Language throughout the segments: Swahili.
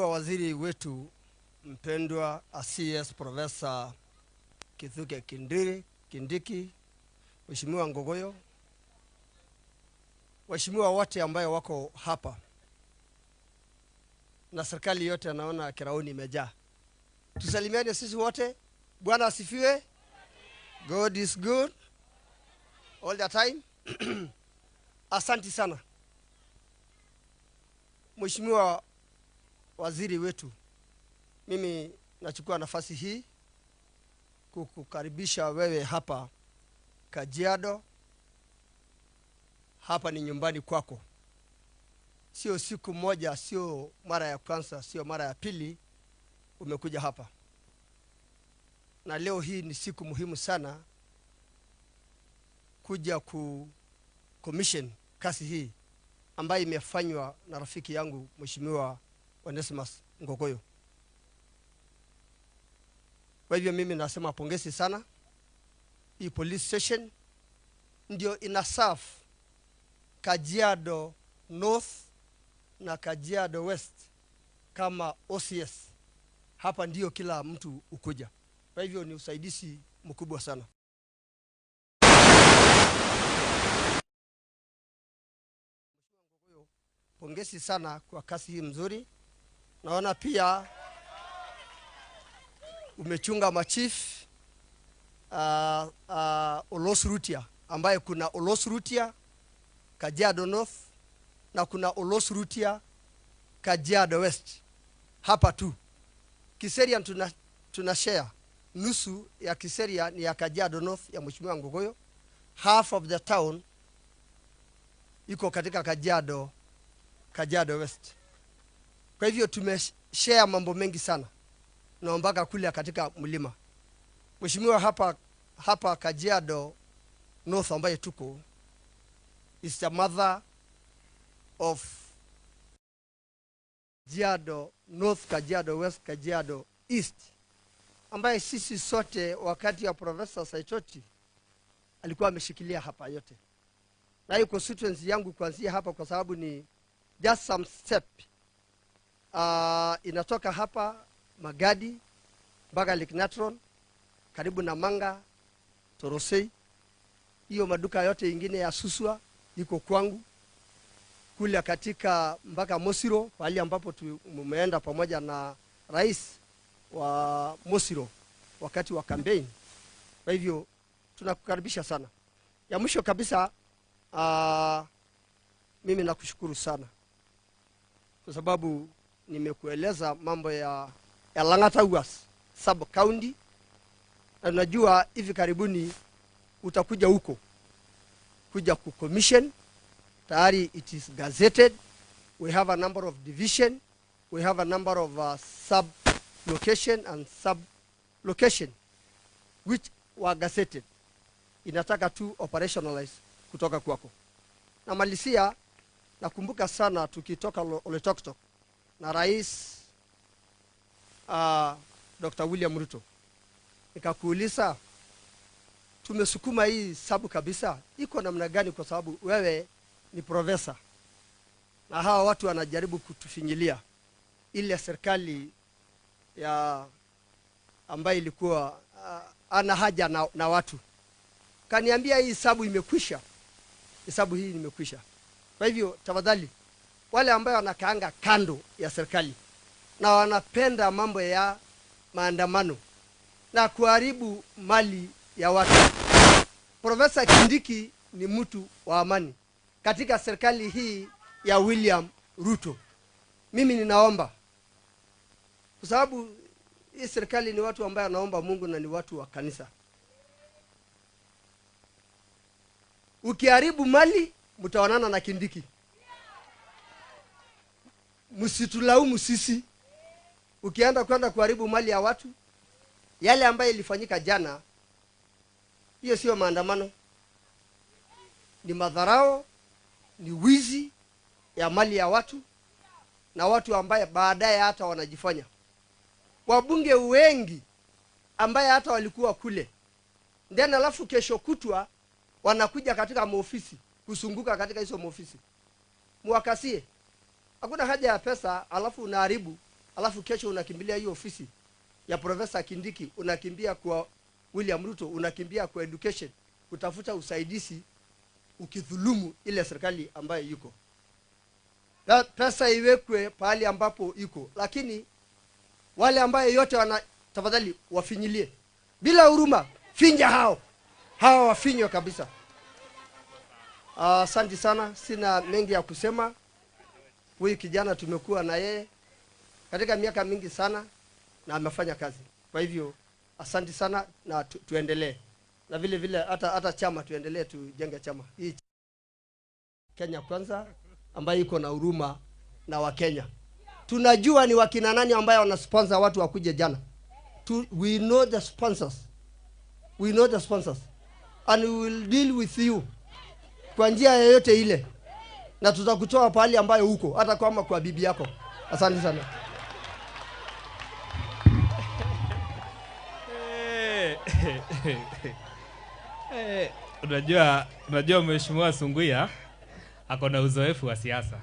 Waziri wetu mpendwa CS Profesa Kithure Kindiki, Mheshimiwa Ngogoyo, waheshimiwa wote ambayo wako hapa na serikali yote, naona kirauni imejaa. Tusalimiane sisi wote. Bwana asifiwe. God is good all the time. Asanti sana Mheshimiwa Waziri wetu, mimi nachukua nafasi hii kukukaribisha wewe hapa Kajiado. Hapa ni nyumbani kwako. Sio siku moja, sio mara ya kwanza, sio mara ya pili umekuja hapa. Na leo hii ni siku muhimu sana kuja ku commission kazi hii ambayo imefanywa na rafiki yangu Mheshimiwa Onesmus Ngogoyo. Kwa hivyo mimi nasema pongezi sana. Hii police station ndio ina serve Kajiado North na Kajiado West kama OCS. Hapa ndio kila mtu ukuja. Kwa hivyo ni usaidizi mkubwa sana. Pongezi sana kwa kazi hii mzuri. Naona pia umechunga machief Olosrutia, ambaye kuna Olosrutia Kajiado North na kuna Olosrutia Kajiado West. Hapa tu Kiserian tuna share nusu ya Kiserian ni ya Kajiado North ya Mheshimiwa Ngogoyo, half of the town iko katika Kajiado West. Kwa hivyo tumeshare mambo mengi sana na mpaka kule katika mlima. Mheshimiwa, hapa Kajiado North ambaye tuko is the mother of Kajiado North, Kajiado West, Kajiado East, ambaye sisi sote wakati wa Professor Saitoti alikuwa ameshikilia hapa yote. Na hiyo constituency yangu kuanzia hapa, kwa sababu ni just some step, inatoka hapa Magadi mpaka Lake Natron, karibu na Manga, Torosei. Hiyo maduka yote ingine ya Suswa iko kwangu. Kule katika mpaka Mosiro, pahali ambapo tumeenda pamoja na rais wa Mosiro wakati wa campaign. Kwa hivyo tunakukaribisha sana. Ya mwisho kabisa, mimi nakushukuru sana kwa sababu nimekueleza mambo ya Lang'ata Wuas sub county, na najua hivi karibuni utakuja huko kuja ku commission. Tayari it is gazetted. We have a number of division, we have a number of sub location and sub location which were gazetted. Inataka tu operationalize kutoka kwako. Namalizia, nakumbuka sana tukitoka Oloitoktok na Rais Dr. William Ruto, nikakuuliza tumesukuma hii sabu kabisa iko namna gani, kwa sababu wewe ni profesa na hawa watu wanajaribu kutufinyilia ile serikali ya ambayo ilikuwa ana haja na watu. Kaniambia hii hesabu imekwisha, hesabu hii imekwisha. Kwa hivyo tafadhali wale ambao wanakaanga kando ya serikali na wanapenda mambo ya maandamano na kuharibu mali ya watu, Profesa Kindiki ni mtu wa amani katika serikali hii ya William Ruto. Mimi ninaomba, kwa sababu hii serikali ni watu ambao wanaomba Mungu na ni watu wa kanisa. Ukiharibu mali mtaonana na Kindiki. Msitulaumu sisi. Ukienda kwenda kuharibu mali ya watu, yale ambayo ilifanyika jana, hiyo sio maandamano, ni madharao, ni wizi ya mali ya watu, na watu ambaye baadaye hata wanajifanya wabunge wengi ambaye hata walikuwa kule, then alafu kesho kutwa wanakuja katika maofisi kusunguka katika hizo maofisi. Muwakasie. Hakuna haja ya pesa alafu unaharibu Alafu kesho unakimbilia hiyo ofisi ya Profesa Kindiki, unakimbia kwa William Ruto, unakimbia kwa education kutafuta usaidizi, ukidhulumu ile serikali ambayo yuko. Pesa iwekwe pahali ambapo iko, lakini wale ambaye yote wana, tafadhali wafinyilie bila huruma, finya hao hao, wafinywe kabisa. Asante sana, sina mengi ya kusema. Huyu kijana tumekuwa na yeye katika miaka mingi sana na amefanya kazi. Kwa hivyo asante sana na tuendelee. Na vile vile hata chama tuendelee, tujenge chama hii Kenya Kwanza ambayo iko na huruma na Wakenya. Tunajua ni wakina nani ambayo wana sponsor watu wakuje jana. We know the sponsors. We know the sponsors. And we will deal with you kwa njia yoyote ile. Na tutakutoa pahali ambayo uko, hata kama kwa bibi yako. Asante sana. Unajua Mheshimiwa Sunguya ako na uzoefu wa siasa.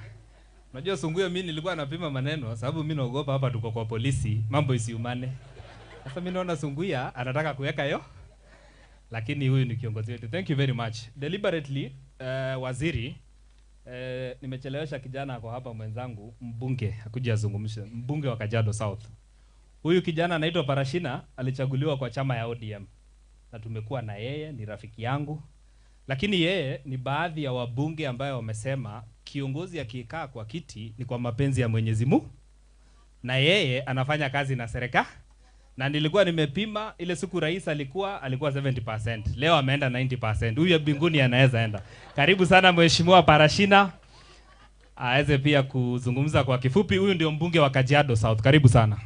Unajua Sunguya, mimi nilikuwa napima maneno sababu mimi naogopa hapa tuko kwa polisi, mambo isiumane. Sasa mimi naona Sunguya anataka kuweka hiyo, lakini huyu ni kiongozi wetu. Thank you very much. Deliberately, waziri, nimechelewesha kijana ako hapa mwenzangu, mbunge akuja azungumze, mbunge wa Kajiado South. Huyu kijana anaitwa Parashina, alichaguliwa kwa chama ya ODM. Na tumekuwa na yeye, ni rafiki yangu. Lakini yeye ni baadhi ya wabunge ambayo wamesema kiongozi akikaa kwa kiti ni kwa mapenzi ya Mwenyezi Mungu. Na yeye anafanya kazi na serikali. Na nilikuwa nimepima ile siku rais alikuwa 70%. Leo ameenda 90%. Huyu mbinguni anaweza enda. Karibu sana Mheshimiwa Parashina. Aweze pia kuzungumza kwa kifupi. Huyu ndio mbunge wa Kajiado South. Karibu sana.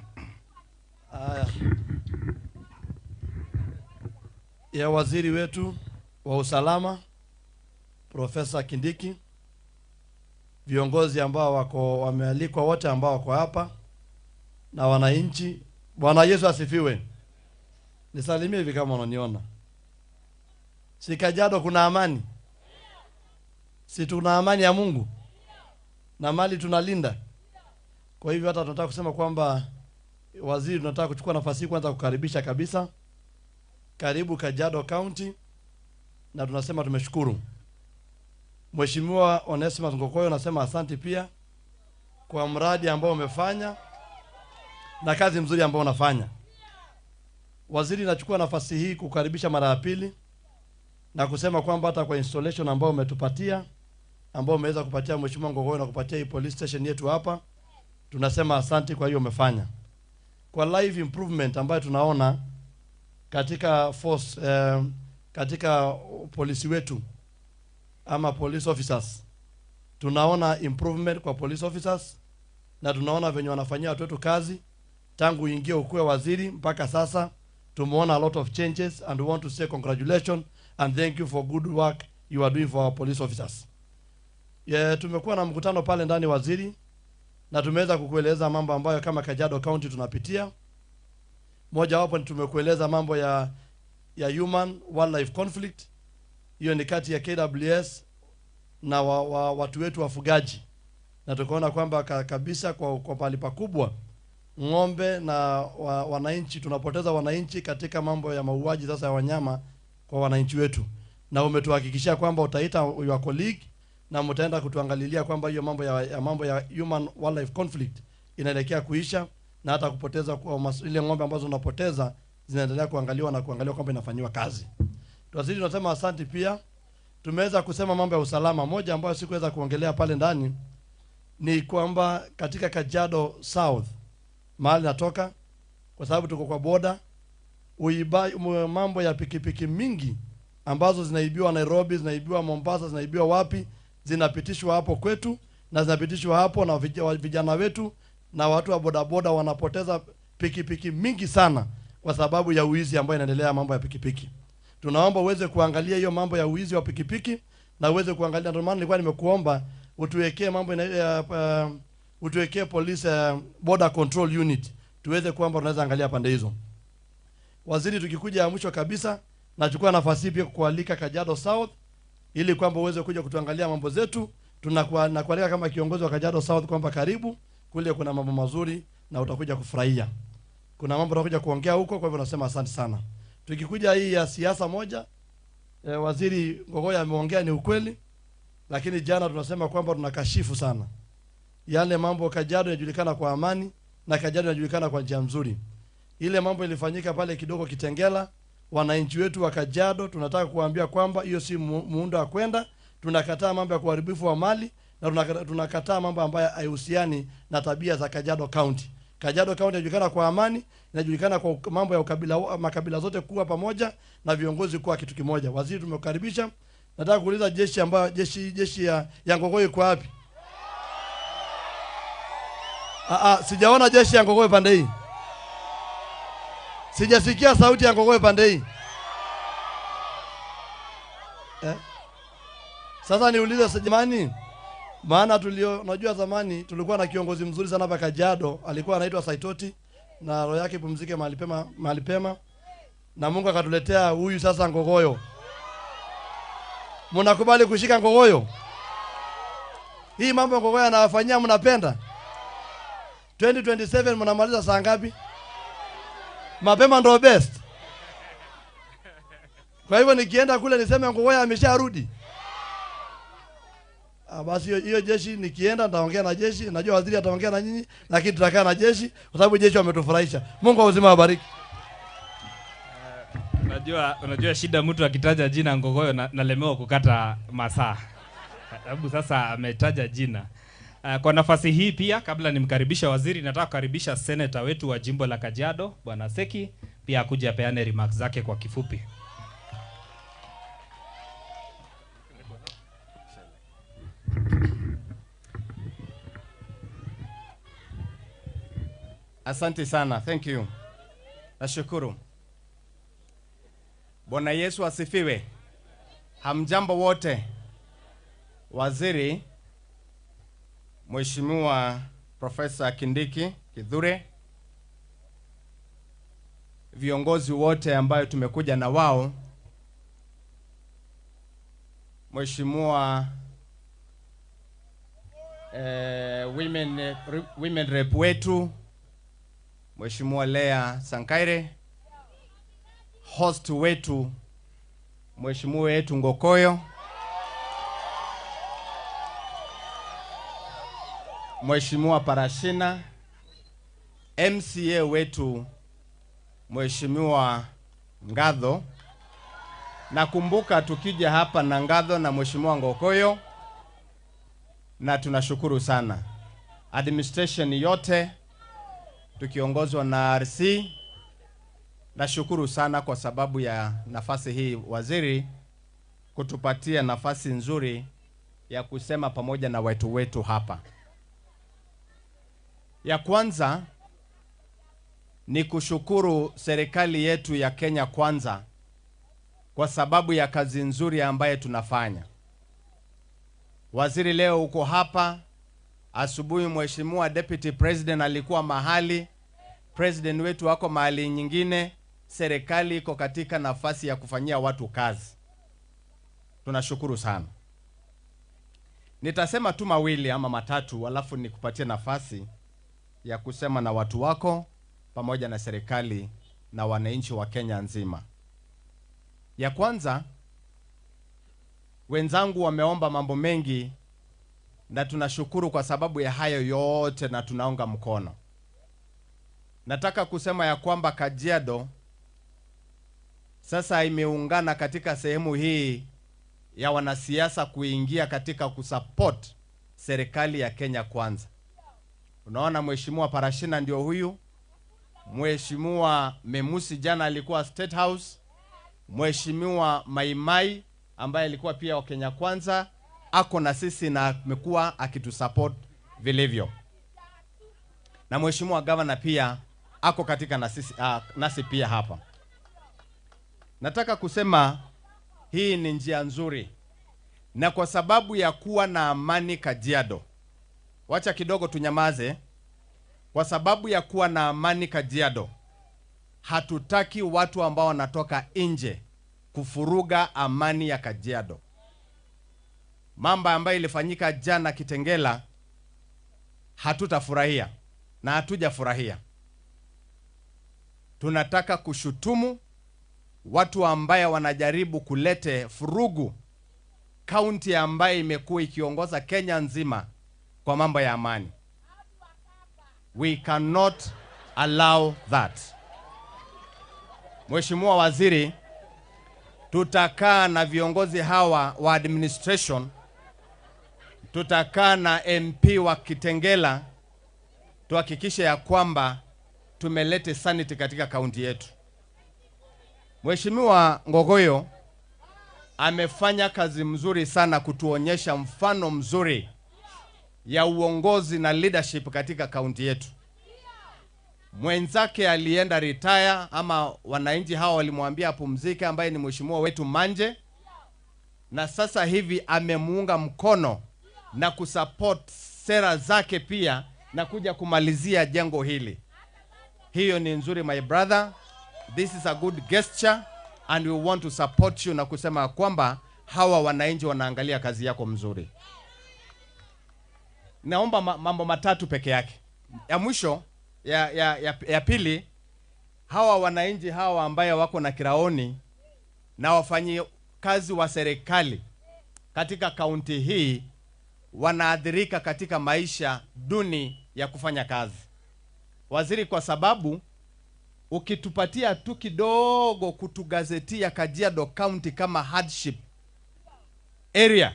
Ya waziri wetu wa usalama Profesa Kindiki, viongozi ambao wako wamealikwa wote ambao wako hapa na wananchi. Bwana Yesu asifiwe. Nisalimie hivi kama unaniona. Si Kajiado kuna amani? Si tuna amani ya Mungu? Na mali tunalinda. Kwa hivyo hata tunataka kusema kwamba waziri, tunataka kuchukua nafasi kwanza kukaribisha kabisa. Karibu Kajiado County, na tunasema tumeshukuru. Mheshimiwa Onesmus Ngokoyo, nasema asante pia kwa mradi ambao umefanya na kazi mzuri ambao unafanya. Waziri, nachukua nafasi hii kukaribisha mara ya pili na kusema kwamba hata kwa installation ambao umetupatia, ambao umeweza kupatia Mheshimiwa Ngokoyo na kupatia hii police station yetu hapa, tunasema asante kwa hiyo umefanya. Kwa live improvement ambayo tunaona katika force, katika polisi wetu ama police officers, tunaona improvement kwa police officers na tunaona venye wanafanyia watu wetu kazi tangu uingie ukuwe waziri mpaka sasa. Tumeona a lot of changes and we want to say congratulations and thank you for good work you are doing for our police officers. Tumekuwa na mkutano pale ndani waziri, na tumeweza kukueleza mambo ambayo kama Kajiado County tunapitia. Moja wapo ni tumekueleza mambo ya human wildlife conflict. Hiyo ni kati ya KWS na watu wetu wafugaji. Na tukaona kwamba kabisa kwa pahali pakubwa ng'ombe na wananchi, tunapoteza wananchi katika mambo ya mauaji sasa ya wanyama kwa wananchi wetu. Na umetuhakikishia kwamba utaita your colleague na mtaenda kutuangalilia kwamba hiyo mambo ya human wildlife conflict inaelekea kuisha, na hata kupoteza kwa ile ng'ombe ambazo unapoteza zinaendelea kuangaliwa na kuangaliwa kwamba inafanywa kazi. Waziri, tunasema asante pia. Tumeweza kusema mambo ya usalama. Moja ambayo sikuweza kuongelea pale ndani ni kwamba katika Kajiado South mahali natoka, kwa sababu tuko kwa border, mambo ya pikipiki mingi ambazo zinaibiwa Nairobi, zinaibiwa Mombasa, zinaibiwa wapi, zinapitishwa hapo kwetu na zinapitishwa hapo na vijana wetu na watu wa bodaboda wanapoteza pikipiki mingi sana kwa sababu ya uizi ambayo inaendelea mambo ya pikipiki. Tunaomba uweze kuangalia hiyo mambo ya uizi wa pikipiki na uweze kuangalia. Ndio maana nilikuwa nimekuomba utuwekee mambo utuwekee police border control unit, tuweze kwamba tunaweza angalia pande hizo. Waziri, tukikuja ya mwisho kabisa, nachukua nafasi pia kukualika Kajiado South ili kwamba uweze kuja kutuangalia mambo zetu. Tunakualika kama kiongozi wa Kajiado South kwamba karibu kule, kuna mambo mazuri na utakuja kufurahia. Kuna mambo tutakuja kuongea huko, kwa hivyo nasema asante sana. Tukikuja hii ya siasa moja, Waziri Ngogoyo ameongea ni ukweli, lakini jana tunasema kwamba tunakashifu sana yale mambo. Kajiado inajulikana kwa amani na Kajiado inajulikana kwa njia nzuri. Ile mambo ilifanyika pale kidogo Kitengela, wananchi wetu wa Kajiado tunataka kuambia kwamba hiyo si muundo wa kwenda. Tunakataa mambo ya kuharibifu wa mali na tunakataa mambo ambayo haihusiani na tabia za Kajiado County. Kajiado County inajulikana kwa amani, inajulikana kwa mambo ya ukabila, makabila zote kuwa pamoja na viongozi kuwa kitu kimoja. Waziri, tumekukaribisha. Nataka kuuliza jeshi ambayo jeshi ya Ngogoyo iko wapi? Sijaona jeshi ya Ngogoyo pande hii. Sijasikia sauti ya Ngogoyo pande hii. Sasa niulize jamani, maana unajua zamani tulikuwa na kiongozi mzuri sana hapa Kajiado, alikuwa anaitwa Saitoti, na roho yake ipumzike mahali pema, mahali pema. Na Mungu akatuletea huyu sasa Ngogoyo. Mnakubali kushika Ngogoyo? Hii mambo Ngogoyo anawafanyia mnapenda? 2027 mnamaliza saa ngapi? Mapema ndio best. Kwa hivyo nikienda kule niseme Ngogoyo amesharudi. Basi hiyo jeshi nikienda nitaongea na jeshi, najua waziri ataongea na nyinyi, lakini tutakaa na jeshi kwa sababu jeshi wametufurahisha. Mungu wa uzima awabariki. Unajua shida mtu akitaja jina Ngogoyo nalemewa kukata masaa. Sababu sasa ametaja jina. Kwa nafasi hii pia kabla nimkaribisha waziri, nataka kukaribisha senator wetu wa jimbo la Kajiado, Bwana Seki, pia akuje apeane remarks zake kwa kifupi. Asante sana, thank you. Nashukuru. Bwana Yesu asifiwe. Hamjambo wote. Waziri Mheshimiwa Profesa Kindiki Kithure, viongozi wote ambayo tumekuja na wao, Mheshimiwa women rep wetu Mheshimiwa Lea Sankaire, host wetu Mheshimiwa wetu Ngokoyo, Mheshimiwa Parashina, MCA wetu Mheshimiwa Ngatho. Nakumbuka tukija hapa na Ngatho na Mheshimiwa Ngokoyo, na tunashukuru sana administration yote tukiongozwa na RC. Nashukuru sana kwa sababu ya nafasi hii waziri kutupatia nafasi nzuri ya kusema pamoja na watu wetu hapa. Ya kwanza ni kushukuru serikali yetu ya Kenya Kwanza kwa sababu ya kazi nzuri ambaye tunafanya. Waziri leo uko hapa, asubuhi Mheshimiwa Deputy President alikuwa mahali, President wetu wako mahali nyingine. Serikali iko katika nafasi ya kufanyia watu kazi. Tunashukuru sana. Nitasema tu mawili ama matatu, alafu nikupatie nafasi ya kusema na watu wako pamoja na serikali na wananchi wa Kenya nzima. Ya kwanza, wenzangu wameomba mambo mengi na tunashukuru kwa sababu ya hayo yote na tunaunga mkono. Nataka kusema ya kwamba Kajiado sasa imeungana katika sehemu hii ya wanasiasa kuingia katika kusupport serikali ya Kenya Kwanza. Unaona Mheshimiwa Parashina ndio huyu, Mheshimiwa Memusi jana alikuwa State House, Mheshimiwa Maimai ambaye alikuwa pia wa Kenya Kwanza ako na sisi na amekuwa akitusupport vilivyo. Na Mheshimiwa Governor pia ako katika nasi pia hapa. Nataka kusema hii ni njia nzuri. Na kwa sababu ya kuwa na amani Kajiado, wacha kidogo tunyamaze. Kwa sababu ya kuwa na amani Kajiado, hatutaki watu ambao wanatoka nje kufuruga amani ya Kajiado. Mambo ambayo ilifanyika jana Kitengela hatutafurahia na hatujafurahia. Tunataka kushutumu watu ambaye wanajaribu kulete furugu kaunti ambaye imekuwa ikiongoza Kenya nzima kwa mambo ya amani. We cannot allow that. Mheshimiwa Waziri, tutakaa na viongozi hawa wa administration, tutakaa na MP wa Kitengela, tuhakikishe ya kwamba tumelete sanity katika kaunti yetu. Mheshimiwa Ngogoyo amefanya kazi mzuri sana kutuonyesha mfano mzuri ya uongozi na leadership katika kaunti yetu. Mwenzake alienda retire, ama wananchi hawa walimwambia apumzike, ambaye ni mheshimiwa wetu Manje, na sasa hivi amemuunga mkono na kusupport sera zake pia na kuja kumalizia jengo hili. Hiyo ni nzuri, my brother. This is a good gesture and we want to support you na kusema kwamba hawa wananchi wanaangalia kazi yako mzuri. Naomba mambo matatu peke yake. Ya mwisho, ya pili, hawa wananchi hawa ambaye wako na kiraoni na wafanyi kazi wa serikali katika kaunti hii wanaathirika katika maisha duni ya kufanya kazi. Waziri, kwa sababu ukitupatia tu kidogo kutugazetia Kajiado County kama hardship area,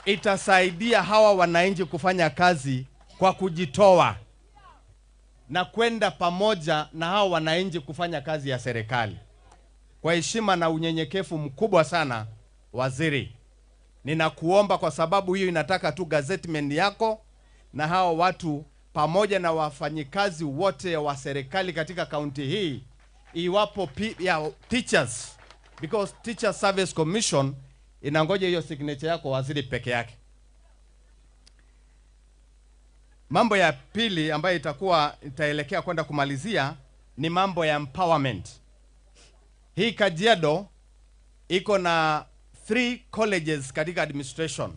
itasaidia hawa wananchi kufanya kazi kwa kujitoa na kwenda pamoja na hawa wananchi kufanya kazi ya serikali. Kwa heshima na unyenyekevu mkubwa sana, Waziri, ninakuomba, kwa sababu hiyo inataka tu gazettement yako na hawa watu pamoja na wafanyikazi wote wa serikali katika kaunti hii, iwapo ya teachers, because Teacher Service Commission inangoja hiyo signature yako waziri peke yake. Mambo ya pili ambayo itaelekea kwenda kumalizia ni mambo ya empowerment. Hii Kajiado iko na 3 colleges katika administration,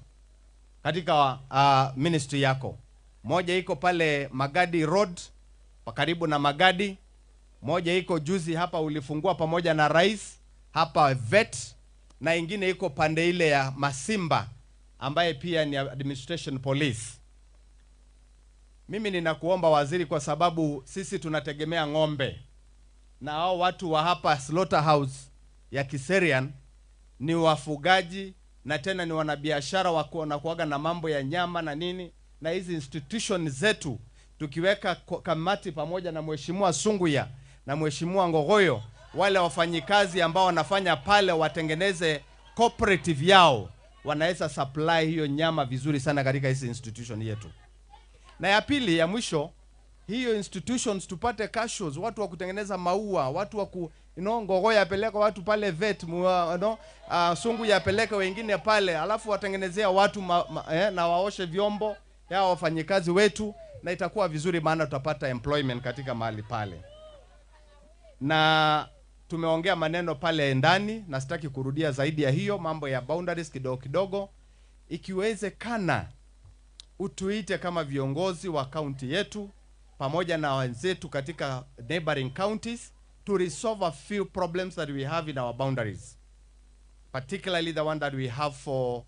katika ministry yako. Moja iko pale Magadi Road, karibu na Magadi. Moja iko juzi hapa ulifungua pamoja na rais hapa vet, na ingine iko pande ile ya Masimba ambaye pia ni administration police. Mimi ninakuomba waziri, kwa sababu sisi tunategemea ng'ombe na hao watu wa hapa slaughterhouse ya Kiserian ni wafugaji na tena ni wanabiashara wa kuaga na mambo ya nyama na nini, na hizi institution zetu tukiweka kamati pamoja na Mheshimiwa Sunguya na Mheshimiwa Ngogoyo, wale wafanyikazi ambao wanafanya pale watengeneze cooperative yao, wanaweza supply hiyo nyama vizuri sana katika hizi institution yetu. Na ya pili ya mwisho, hiyo institutions tupate cashews, watu wa kutengeneza maua, watu wa ku, Ngogoyo apeleka watu pale vet, Sunguya apeleka wengine pale, alafu watengenezea watu na waoshe vyombo ya wafanyikazi wetu, na itakuwa vizuri, maana tutapata employment katika mahali pale. Na tumeongea maneno pale ndani na sitaki kurudia zaidi ya hiyo mambo ya boundaries kidogo kidogo. Ikiwezekana utuite kama viongozi wa county yetu pamoja na wenzetu katika neighboring counties to resolve a few problems that we have in our boundaries, particularly the one that we have for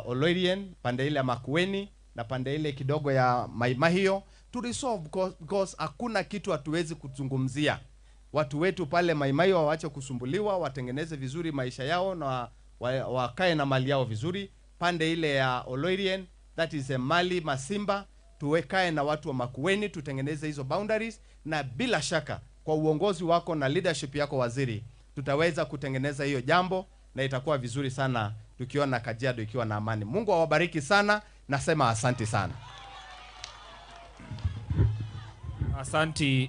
Oloirien, pande ile ya Makueni na pande ile kidogo ya Maimahio, to resolve because hakuna kitu hatuwezi kuzungumzia. Watu wetu pale Maimahio waache kusumbuliwa, watengeneze vizuri maisha yao na wakae na mali yao vizuri. Pande ile ya Oloirien, that is a mali Masimba, tuwekae na watu wa Makueni, tutengeneze hizo boundaries, na bila shaka kwa uongozi wako na leadership yako waziri, tutaweza kutengeneza hiyo jambo na itakuwa vizuri sana tukiona Kajiado ikiwa na amani. Mungu awabariki sana, nasema asante sana.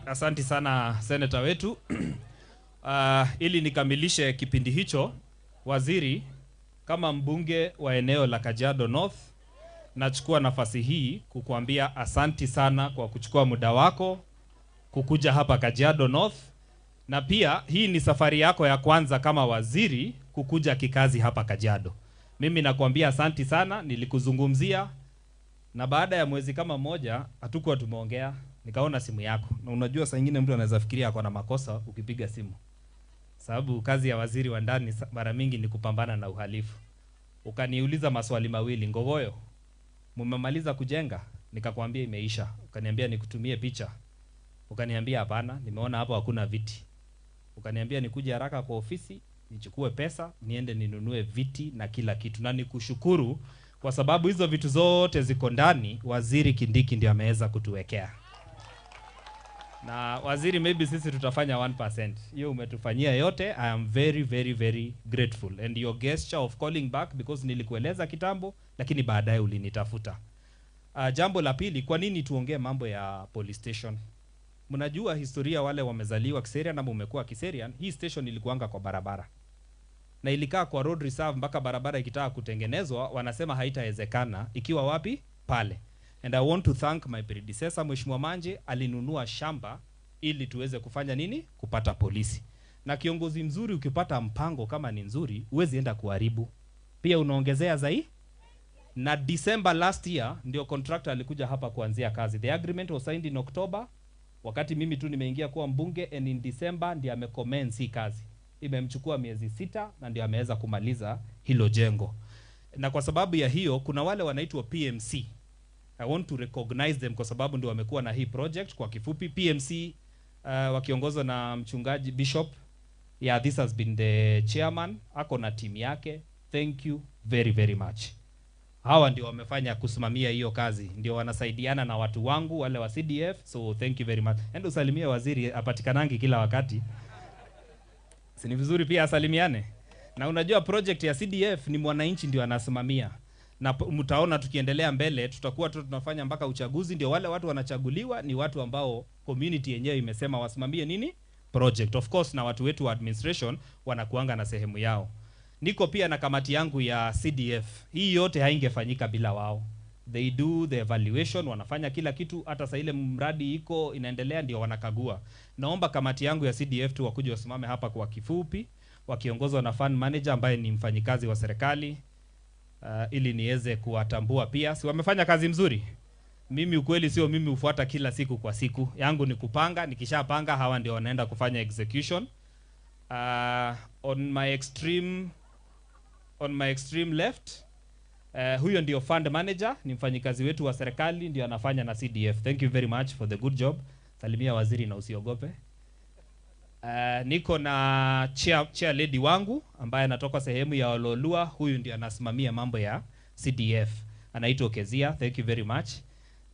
Asanti sana senator wetu. Ili nikamilishe kipindi hicho, waziri, kama mbunge wa eneo la Kajiado North, nachukua nafasi hii kukuambia asanti sana kwa kuchukua muda wako kukuja hapa Kajiado North, na pia hii ni safari yako ya kwanza kama waziri kukuja kikazi hapa Kajiado. Mimi nakuambia asanti sana, nilikuzungumzia Na baada ya mwezi kama mmoja hatukuwa tumeongea, nikaona simu yako. Na unajua saa nyingine mtu anaweza fikiria ako na makosa ukipiga simu, sababu kazi ya waziri wa ndani mara mingi ni kupambana na uhalifu. Ukaniuliza maswali mawili, Ngogoyo, mmemaliza kujenga? Nikakwambia imeisha. Ukaniambia nikutumie picha. Ukaniambia hapana, nimeona hapo hakuna viti. Ukaniambia nikuje haraka kwa ofisi, nichukue pesa, niende ninunue viti na kila kitu. Na nikushukuru kwa sababu hizo vitu zote ziko ndani, Waziri Kindiki ndiye ameweza kutuwekea. Na waziri, maybe sisi tutafanya 1%. Hiyo umetufanyia yote. I am very very very grateful. And your gesture of calling back, because nilikueleza kitambo, lakini baadaye ulinitafuta. Jambo la pili, kwa nini tuongee mambo ya police station? Mnajua historia, wale wamezaliwa Kiserian na mumekuwa Kiserian, hii station ilikuanga kwa barabara. Na ilikaa kwa road reserve mpaka barabara ikitaka kutengenezwa, wanasema haitawezekana ikiwa wapi? Pale. And I want to thank my predecessor Mheshimiwa Manje, alinunua shamba ili tuweze kufanya nini? Kupata polisi. Na kiongozi mzuri, ukipata mpango kama ni nzuri, huwezi enda kuharibu. Pia unaongezea zaidi. Na December last year ndio contractor alikuja hapa kuanzia kazi. The agreement was signed in October, wakati mimi tu nimeingia kuwa mbunge, and in December ndio amecommence hii kazi. Imemchukua miezi 6 na ndio ameweza kumaliza hilo jengo. Na kwa sababu ya hiyo kuna wale wanaitwa PMC. I want to recognize them kwa sababu ndio wamekuwa na hii project. Kwa kifupi PMC, wakiongozwa na mchungaji Bishop. Yeah, this has been the chairman, ako na timu yake. Thank you very very much. Hawa ndio wamefanya kusimamia hiyo kazi, ndio wanasaidiana na watu wangu wale wa CDF, so thank you very much. Endo usalimie waziri, apatikanangi kila wakati. Si ni vizuri pia asalimiane? Na unajua project ya CDF ni mwananchi ndio anasimamia. Na mtaona tukiendelea mbele tutakuwa tu tunafanya mpaka uchaguzi, ndio wale watu wanachaguliwa ni watu ambao community yenyewe imesema wasimamie nini? Project. Of course na watu wetu wa administration wanakuanga na sehemu yao. Niko pia na kamati yangu ya CDF. Hii yote haingefanyika bila wao. They do the evaluation, wanafanya kila kitu, hata saa ile mradi iko inaendelea ndio wanakagua. Naomba kamati yangu ya CDF tu wakuje wasimame hapa kwa kifupi, wakiongozwa na fund manager ambaye ni mfanyikazi wa serikali, ili niweze kuwatambua pia. Si wamefanya kazi mzuri? Mimi ukweli sio mimi hufuata kila siku kwa siku. Yangu ni kupanga, nikishapanga hawa ndio wanaenda kufanya execution. On my extreme left, huyo ndio fund manager, ni mfanyikazi wetu wa serikali, ndio anafanya na CDF. Thank you very much for the good job. Salimia waziri na usiogope. Niko na chair lady wangu ambaye anatoka sehemu ya Ololua, huyu ndio anasimamia mambo ya CDF. Anaitwa Kezia, thank you very much.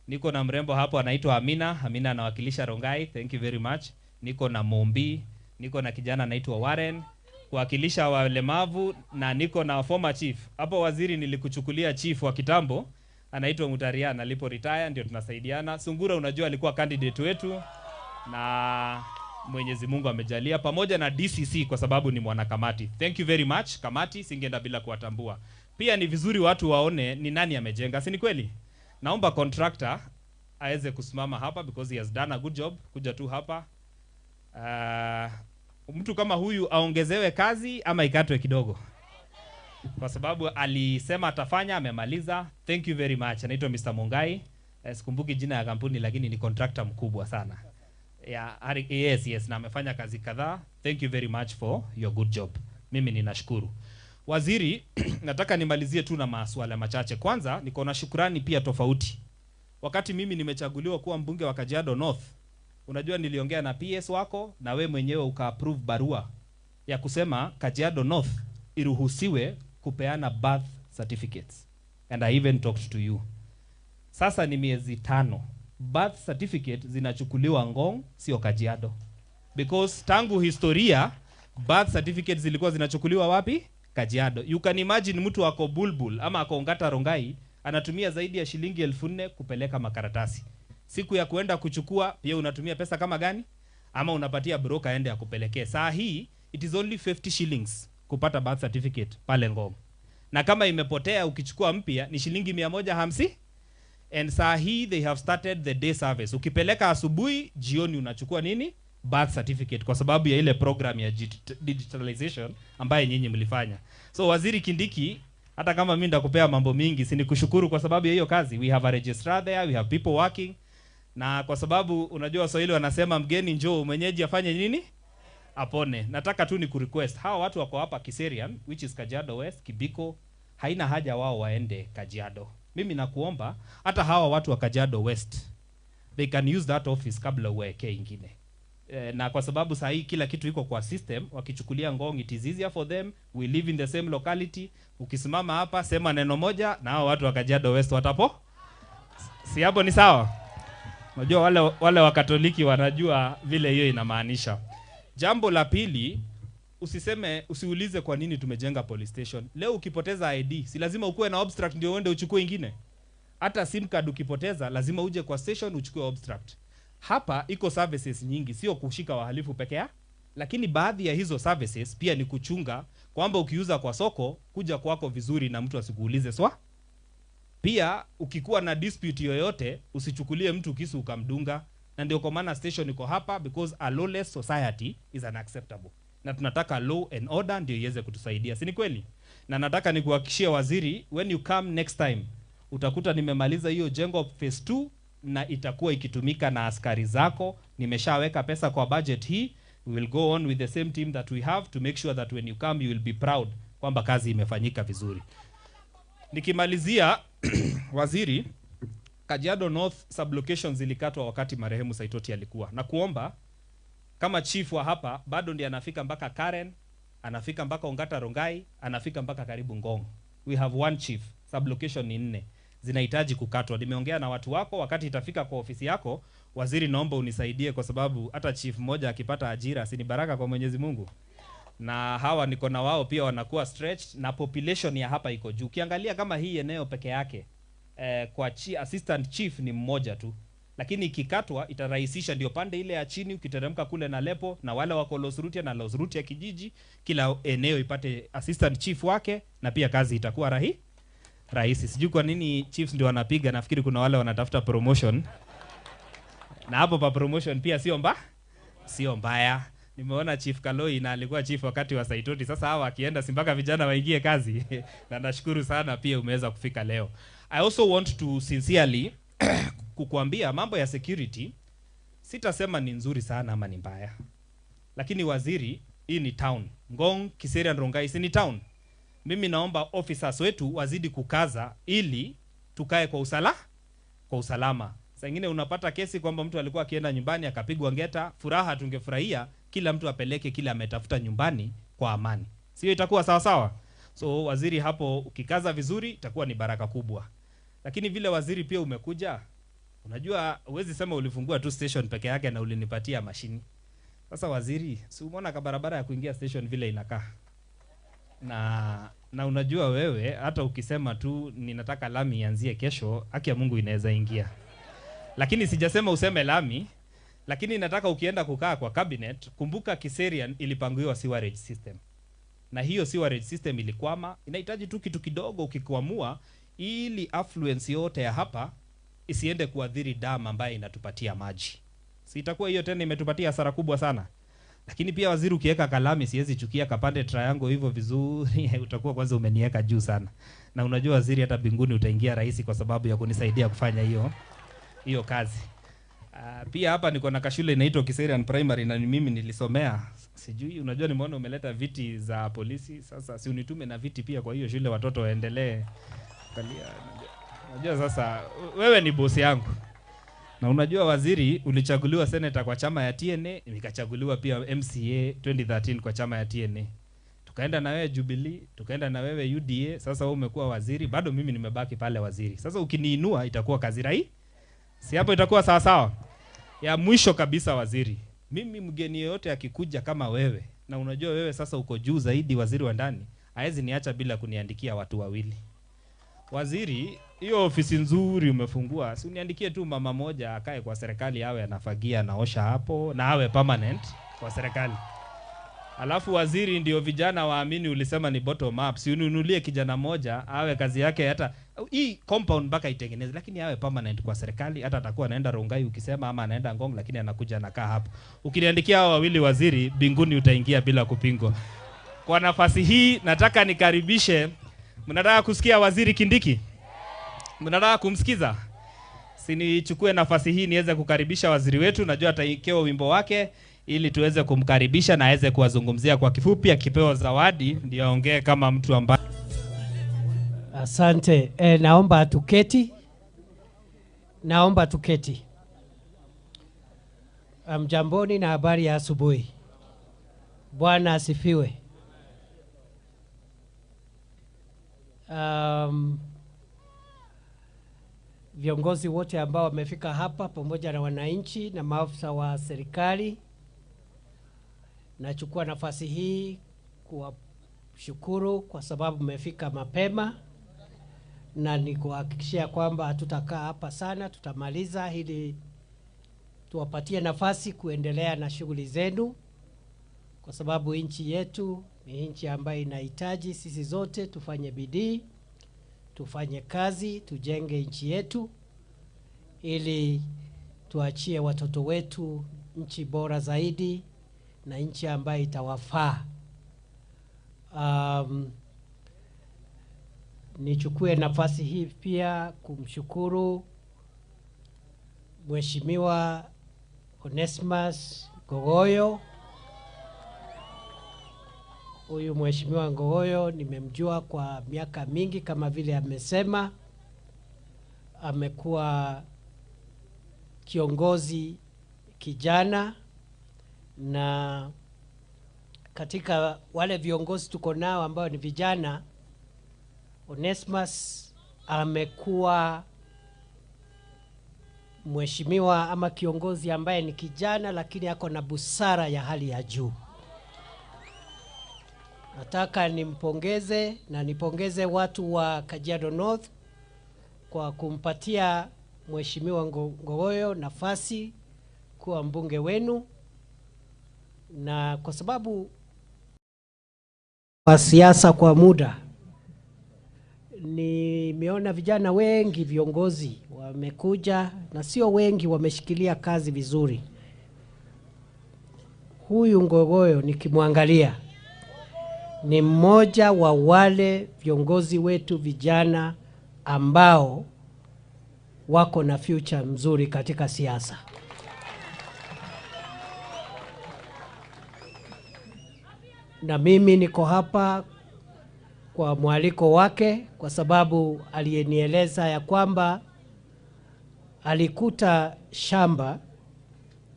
Niko na mrembo hapo anaitwa Amina, Amina anawakilisha Rongai, thank you very much. Niko na Mombi, niko na kijana anaitwa Warren kuwakilisha walemavu, na niko na former chief. Hapo waziri nilikuchukulia chief wa kitambo, anaitwa Mutariana, alipo retire ndio tunasaidiana. Sungura unajua alikuwa candidate wetu na Mwenyezi Mungu amejalia, pamoja na DCC kwa sababu ni mwanakamati. Thank you very much kamati, singeenda bila kuwatambua. Pia ni vizuri watu waone ni nani amejenga, si ni kweli? Naomba contractor aweze kusimama hapa because he has done a good job. Kuja tu hapa. Mtu kama huyu aongezewe kazi ama ikatwe kidogo, kwa sababu alisema atafanya, amemaliza. Thank you very much. Anaitwa Mr. Mungai. Sikumbuki jina ya kampuni lakini ni contractor mkubwa sana. Yeah, yes, na amefanya kazi kadhaa. Thank you very much for your good job. Mimi ninashukuru. Waziri, nataka nimalizie tu na maswala machache. Kwanza, niko na shukrani pia tofauti. Wakati mimi nimechaguliwa kuwa mbunge wa Kajiado North, unajua niliongea na PS wako na we mwenyewe uka-approve barua ya kusema Kajiado North iruhusiwe kupeana birth certificates. And I even talked to you. Sasa ni miezi 5. Birth certificate zinachukuliwa Ngong, sio Kajiado. Because tangu historia birth certificates zilikuwa zinachukuliwa wapi? Kajiado. You can imagine mtu ako Bulbul ama ako Ongata Rongai anatumia zaidi ya shilingi 4,000 kupeleka makaratasi. Siku ya kuenda kuchukua pia unatumia pesa kama gani? Ama unapatia broker aende akupelekee. Saa hii it is only 50 shillings kupata birth certificate pale Ngong. Na kama imepotea ukichukua mpya ni shilingi 150. And saa hii they have started the day service. Ukipeleka asubuhi, jioni unachukua nini? Birth certificate, kwa sababu ya ile program ya digitalization ambaye nyinyi mlifanya. So Waziri Kindiki, Hata kama mimi ndakupea mambo mingi, si nikushukuru kwa sababu ya hiyo kazi. We have a registrar there, we have people working. Na kwa sababu unajua Waswahili wanasema mgeni njoo, mwenyeji afanye nini? Apone. Nataka tu ni kurequest hawa watu wako hapa Kiserian, which is Kajiado West, Kibiko, haina haja wao waende Kajiado. Mimi nakuomba hata hawa watu wa Kajiado West, they can use that office kabla uweke ingine. Na kwa sababu saa hii kila kitu iko kwa system, wakichukulia Ngong it is easier for them, we live in the same locality. Ukisimama hapa sema neno moja na hao watu wa Kajiado West watapo. Si hapo ni sawa? Unajua wale wa Katoliki wanajua vile hiyo inamaanisha. Jambo la pili, usiulize kwa nini tumejenga police station. Leo ukipoteza ID, si lazima ukuwe na obstruct ndio uende uchukue ingine. Hata SIM card ukipoteza, lazima uje kwa station uchukue obstruct. Hapa iko services nyingi, sio kushika wahalifu peke yao, lakini baadhi ya hizo services pia ni kuchunga kwamba ukiuza kwa soko, kuja kwako vizuri na mtu asikuulize swa. Pia ukikuwa na dispute yoyote, usichukulie mtu kisu ukamdunga. Na ndio kwa maana station iko hapa, because a lawless society is unacceptable. Na tunataka law and order ndio iweze kutusaidia, si ni kweli? Na nataka nikuhakikishie waziri, when you come next time utakuta nimemaliza hiyo jengo phase 2 na itakuwa ikitumika na askari zako. Nimeshaweka pesa kwa budget hii. We will go on with the same team that we have to make sure that when you come you will be proud kwamba kazi imefanyika vizuri. Nikimalizia waziri, Kajiado North sublocations zilikatwa wakati marehemu Saitoti alikuwa. Na kuomba kama chief wa hapa bado ndiye anafika mpaka Karen, anafika mpaka Ongata Rongai, anafika mpaka karibu Ngong. We have one chief, sublocation ni 4. Zinahitaji kukatwa. Nimeongea na watu wako, wakati itafika kwa ofisi yako, waziri naomba unisaidie kwa sababu hata chief mmoja akipata ajira si ni baraka kwa Mwenyezi Mungu. Na hawa niko na wao pia wanakuwa stretched na population ya hapa iko juu. Ukiangalia kama hii eneo peke yake kwa assistant chief ni mmoja tu. Lakini ikikatwa itarahisisha, ndio pande ile ya chini ukiteremka kule na Lepo na wale wako Losrutia na Losrutia kijiji, kila eneo ipate assistant chief wake na pia kazi itakuwa rahisi. Sijui kwa nini chiefs ndio wanapiga, nafikiri kuna wale wanatafuta promotion. Na hapo pa promotion pia sio mbaya. Nimeona Chief Kaloi na alikuwa chief wakati wa Saitoti. Sasa hawa akienda si mpaka vijana waingie kazi. Na nashukuru sana pia umeweza kufika leo. I also want to sincerely kukuambia mambo ya security, sitasema ni nzuri sana ama ni mbaya. Lakini waziri, hii ni town. Ngong, Kiserian, Rongai si ni town. Mimi naomba officers wetu wazidi kukaza ili tukae kwa usalama. Saa ingine unapata kesi kwamba mtu alikuwa akienda nyumbani akapigwa ngeta, furaha tungefurahia kila mtu apeleke kile ametafuta nyumbani kwa amani. Sio itakuwa sawa sawa? So waziri hapo ukikaza vizuri itakuwa ni baraka kubwa. Lakini vile waziri pia umekuja, unajua huwezi sema ulifungua tu station peke yake na ulinipatia mashini. Sasa waziri, si umeona ka barabara ya kuingia station vile inakaa? Na unajua wewe hata ukisema tu ninataka lami ianzie kesho, haki ya Mungu inaweza ingia. Lakini sijasema useme lami, lakini nataka ukienda kukaa kwa cabinet, kumbuka Kiserian ilipangiwa sewerage system. Na hiyo sewerage system ilikwama, inahitaji tu kitu kidogo ukikwamua ili affluence yote ya hapa isiende kuadhiri dam ambayo inatupatia maji. Si itakuwa hiyo tena imetupatia hasara kubwa sana. Lakini pia waziri ukiweka kalami siwezi chukia kapande triangle hivyo vizuri, utakuwa kwanza umeniweka juu sana. Na unajua waziri hata mbinguni utaingia rahisi kwa sababu ya kunisaidia kufanya hiyo kazi. Pia hapa niko na kashule inaitwa Kiserian Primary na mimi nilisomea. Sijui unajua nimeona umeleta viti za polisi, sasa si unitume na viti pia kwa hiyo shule watoto waendelee. Unajua sasa wewe ni bosi yangu. Na unajua waziri ulichaguliwa senator kwa chama ya TNA, nikachaguliwa pia MCA 2013 kwa chama ya TNA. Tukaenda na wewe Jubilee, tukaenda na wewe UDA, sasa wewe umekuwa waziri, bado mimi nimebaki pale waziri. Sasa ukiniinua itakuwa kazi rahisi. Si hapo itakuwa sawa sawa? Ya mwisho kabisa waziri, mimi mgeni yeyote akikuja kama wewe, na unajua wewe sasa uko juu zaidi waziri wa ndani, haezi niacha bila kuniandikia watu wawili. Waziri, hiyo ofisi nzuri umefungua, si uniandikie tu mama moja akae kwa serikali awe anafagia anaosha hapo na awe permanent kwa serikali. Alafu waziri ndio vijana waamini ulisema ni bottom up, si uninunulie kijana moja awe kazi yake hata hii compound mpaka itengeneze, lakini awe permanent kwa serikali, hata atakuwa anaenda Rongai ukisema ama anaenda Ngong, lakini anakuja anakaa hapo. Ukiniandikia hao wawili waziri, mbinguni utaingia bila kupingwa. Kwa nafasi hii nataka nikaribishe Mnataka kusikia Waziri Kindiki? Mnataka kumsikiza? Sinichukue nafasi hii niweze kukaribisha waziri wetu. Najua ataikewa wimbo wake ili tuweze kumkaribisha na aweze kuwazungumzia kwa kifupi, akipewa zawadi ndio aongee kama mtu ambaye. Asante. Naomba tuketi. Naomba tuketi. Mjamboni na habari ya asubuhi. Bwana asifiwe. Viongozi wote ambao wamefika hapa pamoja na wananchi na maafisa wa serikali, nachukua nafasi hii kuwashukuru kwa sababu mmefika mapema, na nikuhakikishia kwamba hatutakaa hapa sana, tutamaliza ili tuwapatie nafasi kuendelea na shughuli zenu, kwa sababu nchi yetu ni nchi ambayo inahitaji sisi zote tufanye bidii, tufanye kazi, tujenge nchi yetu ili tuachie watoto wetu nchi bora zaidi na nchi ambayo itawafaa. Nichukue nafasi hii pia kumshukuru Mheshimiwa Onesmus Ngogoyo. Huyu Mheshimiwa Ngogoyo nimemjua kwa miaka mingi, kama vile amesema, amekuwa kiongozi kijana, na katika wale viongozi tuko nao ambao ni vijana, Onesmus amekuwa mheshimiwa ama kiongozi ambaye ni kijana lakini ako na busara ya hali ya juu. Nataka nimpongeze na nipongeze watu wa Kajiado North kwa kumpatia Mheshimiwa Ngogoyo nafasi kuwa mbunge wenu, na kwa sababu wa siasa kwa muda nimeona vijana wengi viongozi wamekuja, na sio wengi wameshikilia kazi vizuri. Huyu Ngogoyo nikimwangalia ni mmoja wa wale viongozi wetu vijana ambao wako na future mzuri katika siasa. Na mimi niko hapa kwa mwaliko wake, kwa sababu aliyenieleza ya kwamba alikuta shamba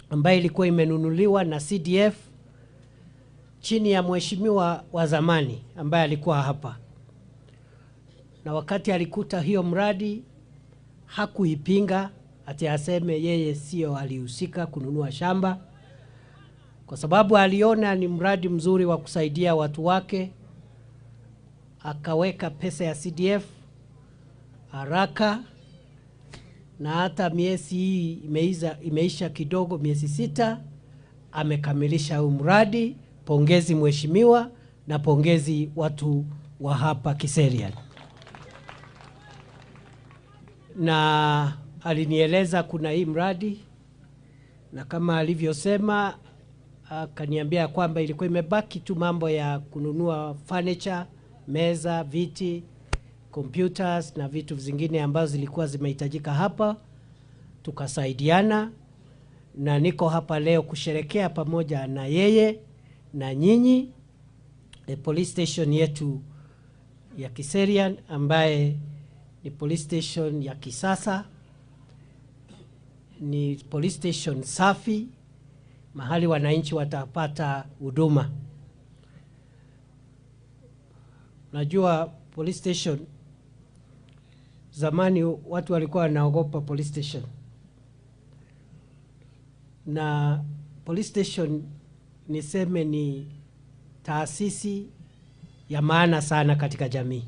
ambayo ilikuwa imenunuliwa na CDF chini ya mheshimiwa wa zamani ambaye alikuwa hapa. Na wakati alikuta hiyo mradi hakuipinga ati aseme yeye sio alihusika kununua shamba, kwa sababu aliona ni mradi mzuri wa kusaidia watu wake. Akaweka pesa ya CDF haraka, na hata miezi hii imeisha kidogo, miezi 6 amekamilisha huu mradi. Pongezi mheshimiwa, na pongezi watu wa hapa Kiserian. Na alinieleza kuna hii mradi, na kama alivyosema akaniambia kwamba ilikuwa imebaki tu mambo ya kununua furniture, meza, viti, computers na vitu vingine ambazo zilikuwa zimehitajika hapa. Tukasaidiana, na niko hapa leo kusherekea pamoja na yeye na nyinyi the police station yetu ya Kiserian, ambaye ni police station ya kisasa, ni police station safi, mahali wananchi watapata huduma. Najua police station zamani watu walikuwa wanaogopa police station, na police station niseme ni taasisi ya maana sana katika jamii.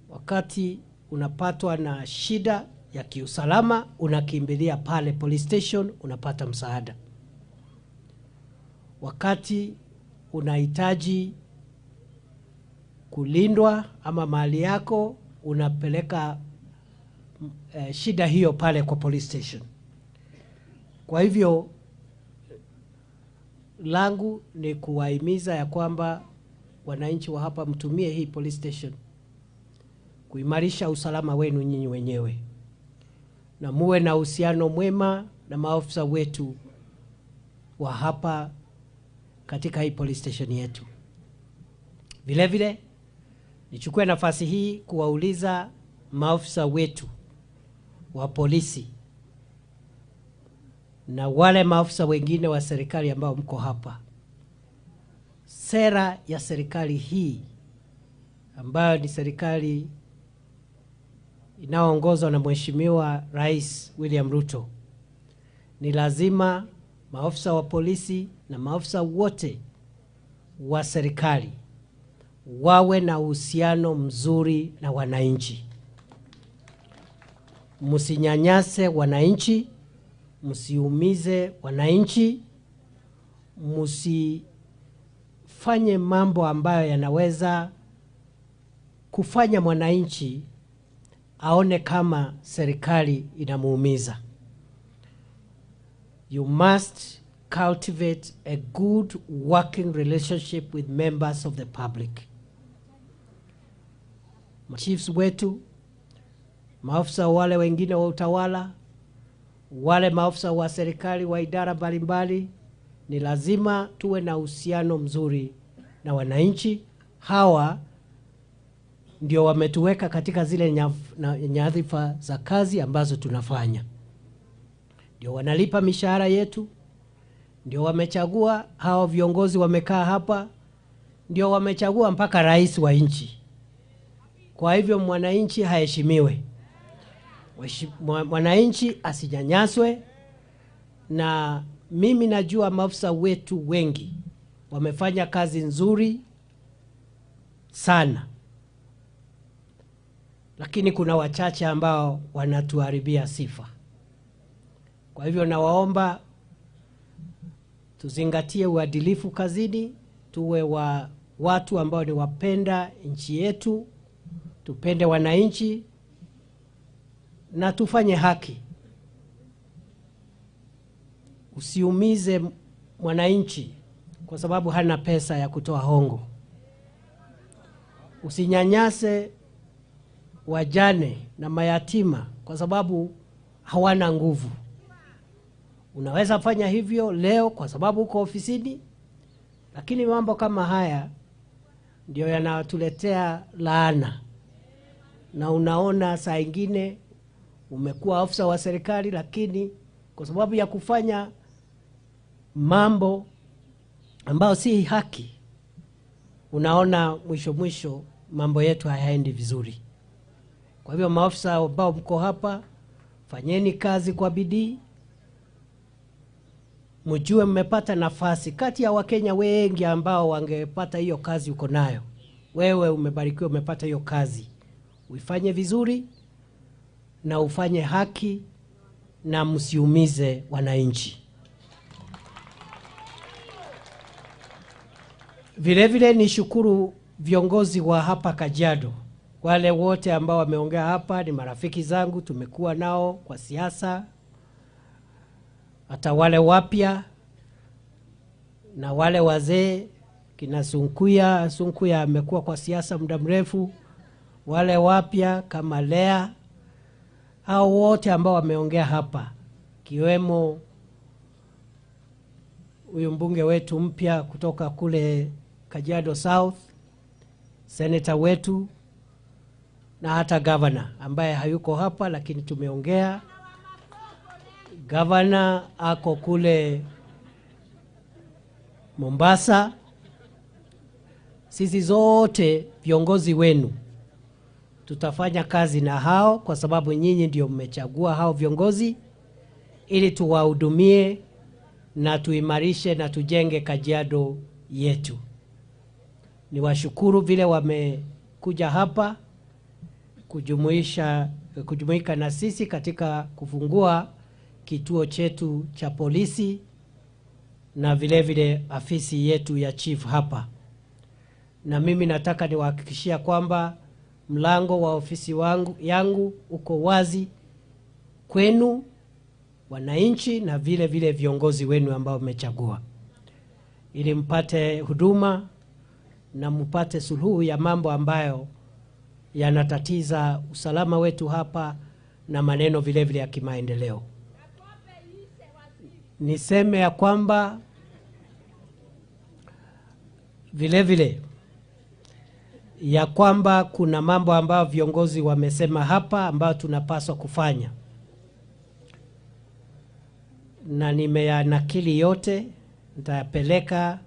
Wakati unapatwa na shida ya kiusalama, unakimbilia pale police station, unapata msaada. Wakati unahitaji kulindwa ama mali yako, unapeleka shida hiyo pale kwa police station. Kwa hivyo langu ni kuwahimiza ya kwamba wananchi wa hapa mtumie hii police station kuimarisha usalama wenu nyinyi wenyewe, na muwe na uhusiano mwema na maafisa wetu wa hapa katika hii police station yetu. Vile vile nichukue nafasi hii kuwauliza maafisa wetu wa polisi na wale maafisa wengine wa serikali ambao mko hapa, sera ya serikali hii ambayo ni serikali inayoongozwa na Mheshimiwa Rais William Ruto, ni lazima maafisa wa polisi na maafisa wote wa serikali wawe na uhusiano mzuri na wananchi. Msinyanyase wananchi, msiumize wananchi, msifanye mambo ambayo yanaweza kufanya mwananchi aone kama serikali inamuumiza. You must cultivate a good working relationship with members of the public. Chiefs wetu, maafisa wale wengine wa utawala, wale maafisa wa serikali wa idara mbalimbali, ni lazima tuwe na uhusiano mzuri na wananchi. Hawa ndio wametuweka katika zile nyadhifa za kazi ambazo tunafanya. Ndio wanalipa mishahara yetu, ndio wamechagua hao viongozi wamekaa hapa, ndio wamechagua mpaka rais wa nchi. Kwa hivyo mwananchi haheshimiwe, mwananchi asinyanyaswe. Na mimi najua maafisa wetu wengi wamefanya kazi nzuri sana, lakini kuna wachache ambao wanatuharibia sifa. Kwa hivyo nawaomba tuzingatie uadilifu kazini, tuwe wa watu ambao ni wapenda nchi yetu, tupende wananchi na tufanye haki. Usiumize mwananchi kwa sababu hana pesa ya kutoa hongo. Usinyanyase wajane na mayatima kwa sababu hawana nguvu. Unaweza fanya hivyo leo kwa sababu uko ofisini, lakini mambo kama haya ndio yanatuletea laana. Na unaona saa ingine umekuwa afisa wa serikali, lakini kwa sababu ya kufanya mambo ambayo si haki, unaona mwisho mwisho mambo yetu hayaendi vizuri. Kwa hivyo maafisa ambao mko hapa, fanyeni kazi kwa bidii. Mjue mmepata nafasi kati ya Wakenya wengi ambao wangepata hiyo kazi uko nayo. Wewe umebarikiwa, umepata hiyo kazi. Uifanye vizuri na ufanye haki na msiumize wananchi. Vile vile nishukuru viongozi wa hapa Kajiado. Wale wote ambao wameongea hapa ni marafiki zangu, tumekuwa nao kwa siasa. Hata wale wapya na wale wazee, kina Sunkuya, Sunkuya amekuwa kwa siasa muda mrefu, wale wapya kama Lea, hao wote ambao wameongea hapa, kiwemo huyu mbunge wetu mpya kutoka kule Kajiado South, senator wetu, na hata governor ambaye hayuko hapa lakini tumeongea. Governor ako kule Mombasa. Sisi zote viongozi wenu tutafanya kazi na hao kwa sababu nyinyi ndio mmechagua hao viongozi, ili tuwahudumie na tuimarishe na tujenge Kajiado yetu. Niwashukuru vile wamekuja hapa kujumuika na sisi katika kufungua kituo chetu cha polisi na vile vile afisi yetu ya chief hapa. Na mimi nataka niwahakikishia kwamba mlango wa ofisi yangu uko wazi kwenu wananchi na vile vile viongozi wenu ambao mmechagua, ili mpate huduma na mpate suluhu ya mambo ambayo yanatatiza usalama wetu hapa na maneno vile vile ya kimaendeleo. Niseme ya kwamba vile vile ya kwamba kuna mambo ambayo viongozi wamesema hapa ambayo tunapaswa kufanya, na nimeyanakili yote, nitayapeleka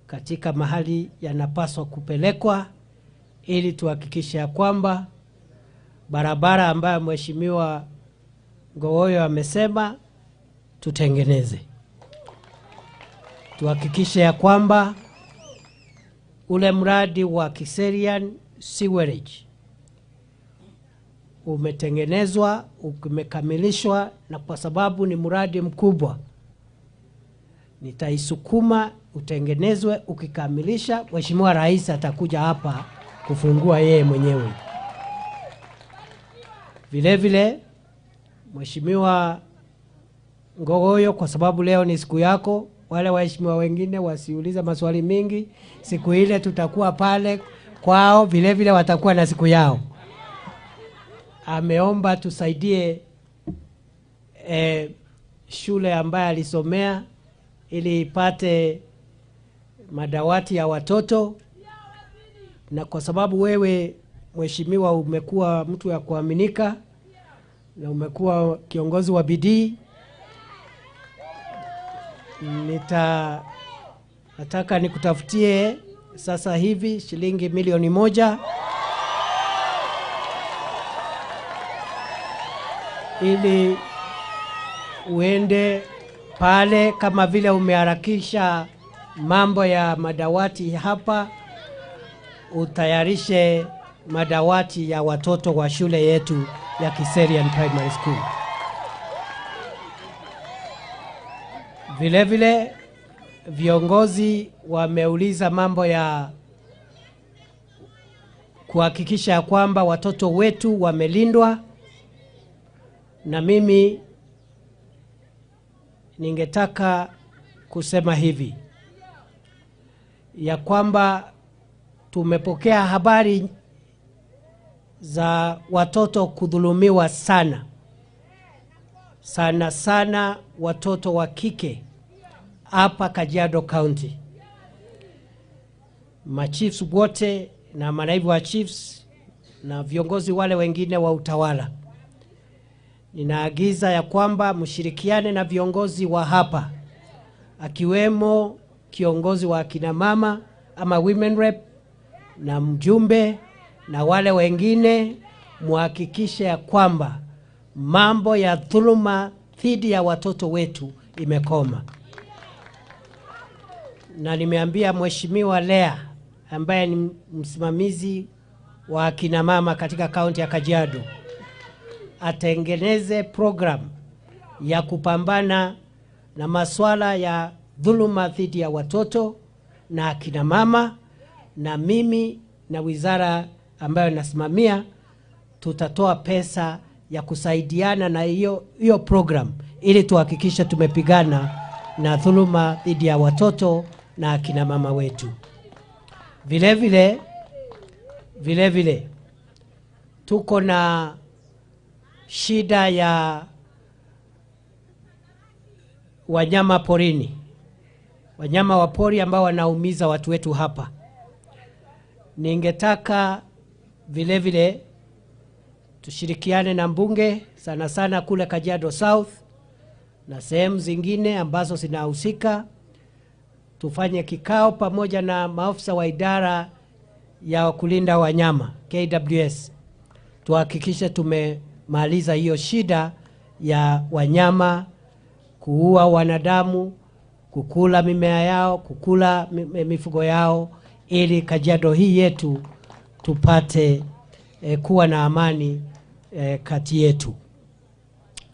katika mahali yanapaswa kupelekwa ili tuhakikishe ya kwamba barabara ambayo Mheshimiwa Ngogoyo amesema tutengeneze. Tuhakikishe ya kwamba ule mradi wa Kiserian Sewerage umetengenezwa, umekamilishwa, na kwa sababu ni mradi mkubwa nitaisukuma utengenezwe. Ukikamilisha, Mheshimiwa Rais atakuja hapa kufungua yeye mwenyewe. Vile vile Mheshimiwa Ngogoyo, kwa sababu leo ni siku yako, wale waheshimiwa wengine wasiulize maswali mingi. Siku ile tutakuwa pale kwao, vile vile watakuwa na siku yao. Ameomba tusaidie shule ambayo alisomea ili ipate madawati ya watoto, na kwa sababu wewe mheshimiwa umekuwa mtu ya kuaminika na umekuwa kiongozi wa bidii, nataka nikutafutie sasa hivi shilingi 1,000,000 ili uende pale, kama vile umeharakisha mambo ya madawati hapa, utayarishe madawati ya watoto wa shule yetu ya Kiserian Primary School. Vile vile viongozi wameuliza mambo ya kuhakikisha kwamba watoto wetu wamelindwa, na mimi ningetaka kusema hivi ya kwamba tumepokea habari za watoto kudhulumiwa sana sana sana, watoto wa kike hapa Kajiado County. Machiefs wote na manaibu wa chiefs na viongozi wale wengine wa utawala, ninaagiza ya kwamba mshirikiane na viongozi wa hapa, akiwemo kiongozi wa akina mama ama women rep na mjumbe na wale wengine, muhakikishe ya kwamba mambo ya dhuluma dhidi ya watoto wetu imekoma. Na nimeambia Mheshimiwa Lea ambaye ni msimamizi wa akina mama katika kaunti ya Kajiado atengeneze program ya kupambana na masuala ya dhuluma dhidi ya watoto na akina mama, na mimi na wizara ambayo nasimamia tutatoa pesa ya kusaidiana na hiyo program ili tuhakikishe tumepigana na dhuluma dhidi ya watoto na akina mama wetu. Vile vile tuko na shida ya wanyama porini, wanyama wa pori ambao wanaumiza watu wetu hapa. Ningetaka vile vile tushirikiane na mbunge sana sana kule Kajiado South na sehemu zingine ambazo zinahusika, tufanye kikao pamoja na maafisa wa idara ya kulinda wanyama KWS, tuhakikishe tumemaliza hiyo shida ya wanyama kuua wanadamu, kukula mimea yao, kukula mifugo yao, ili Kajiado hii yetu tupate kuwa na amani kati yetu.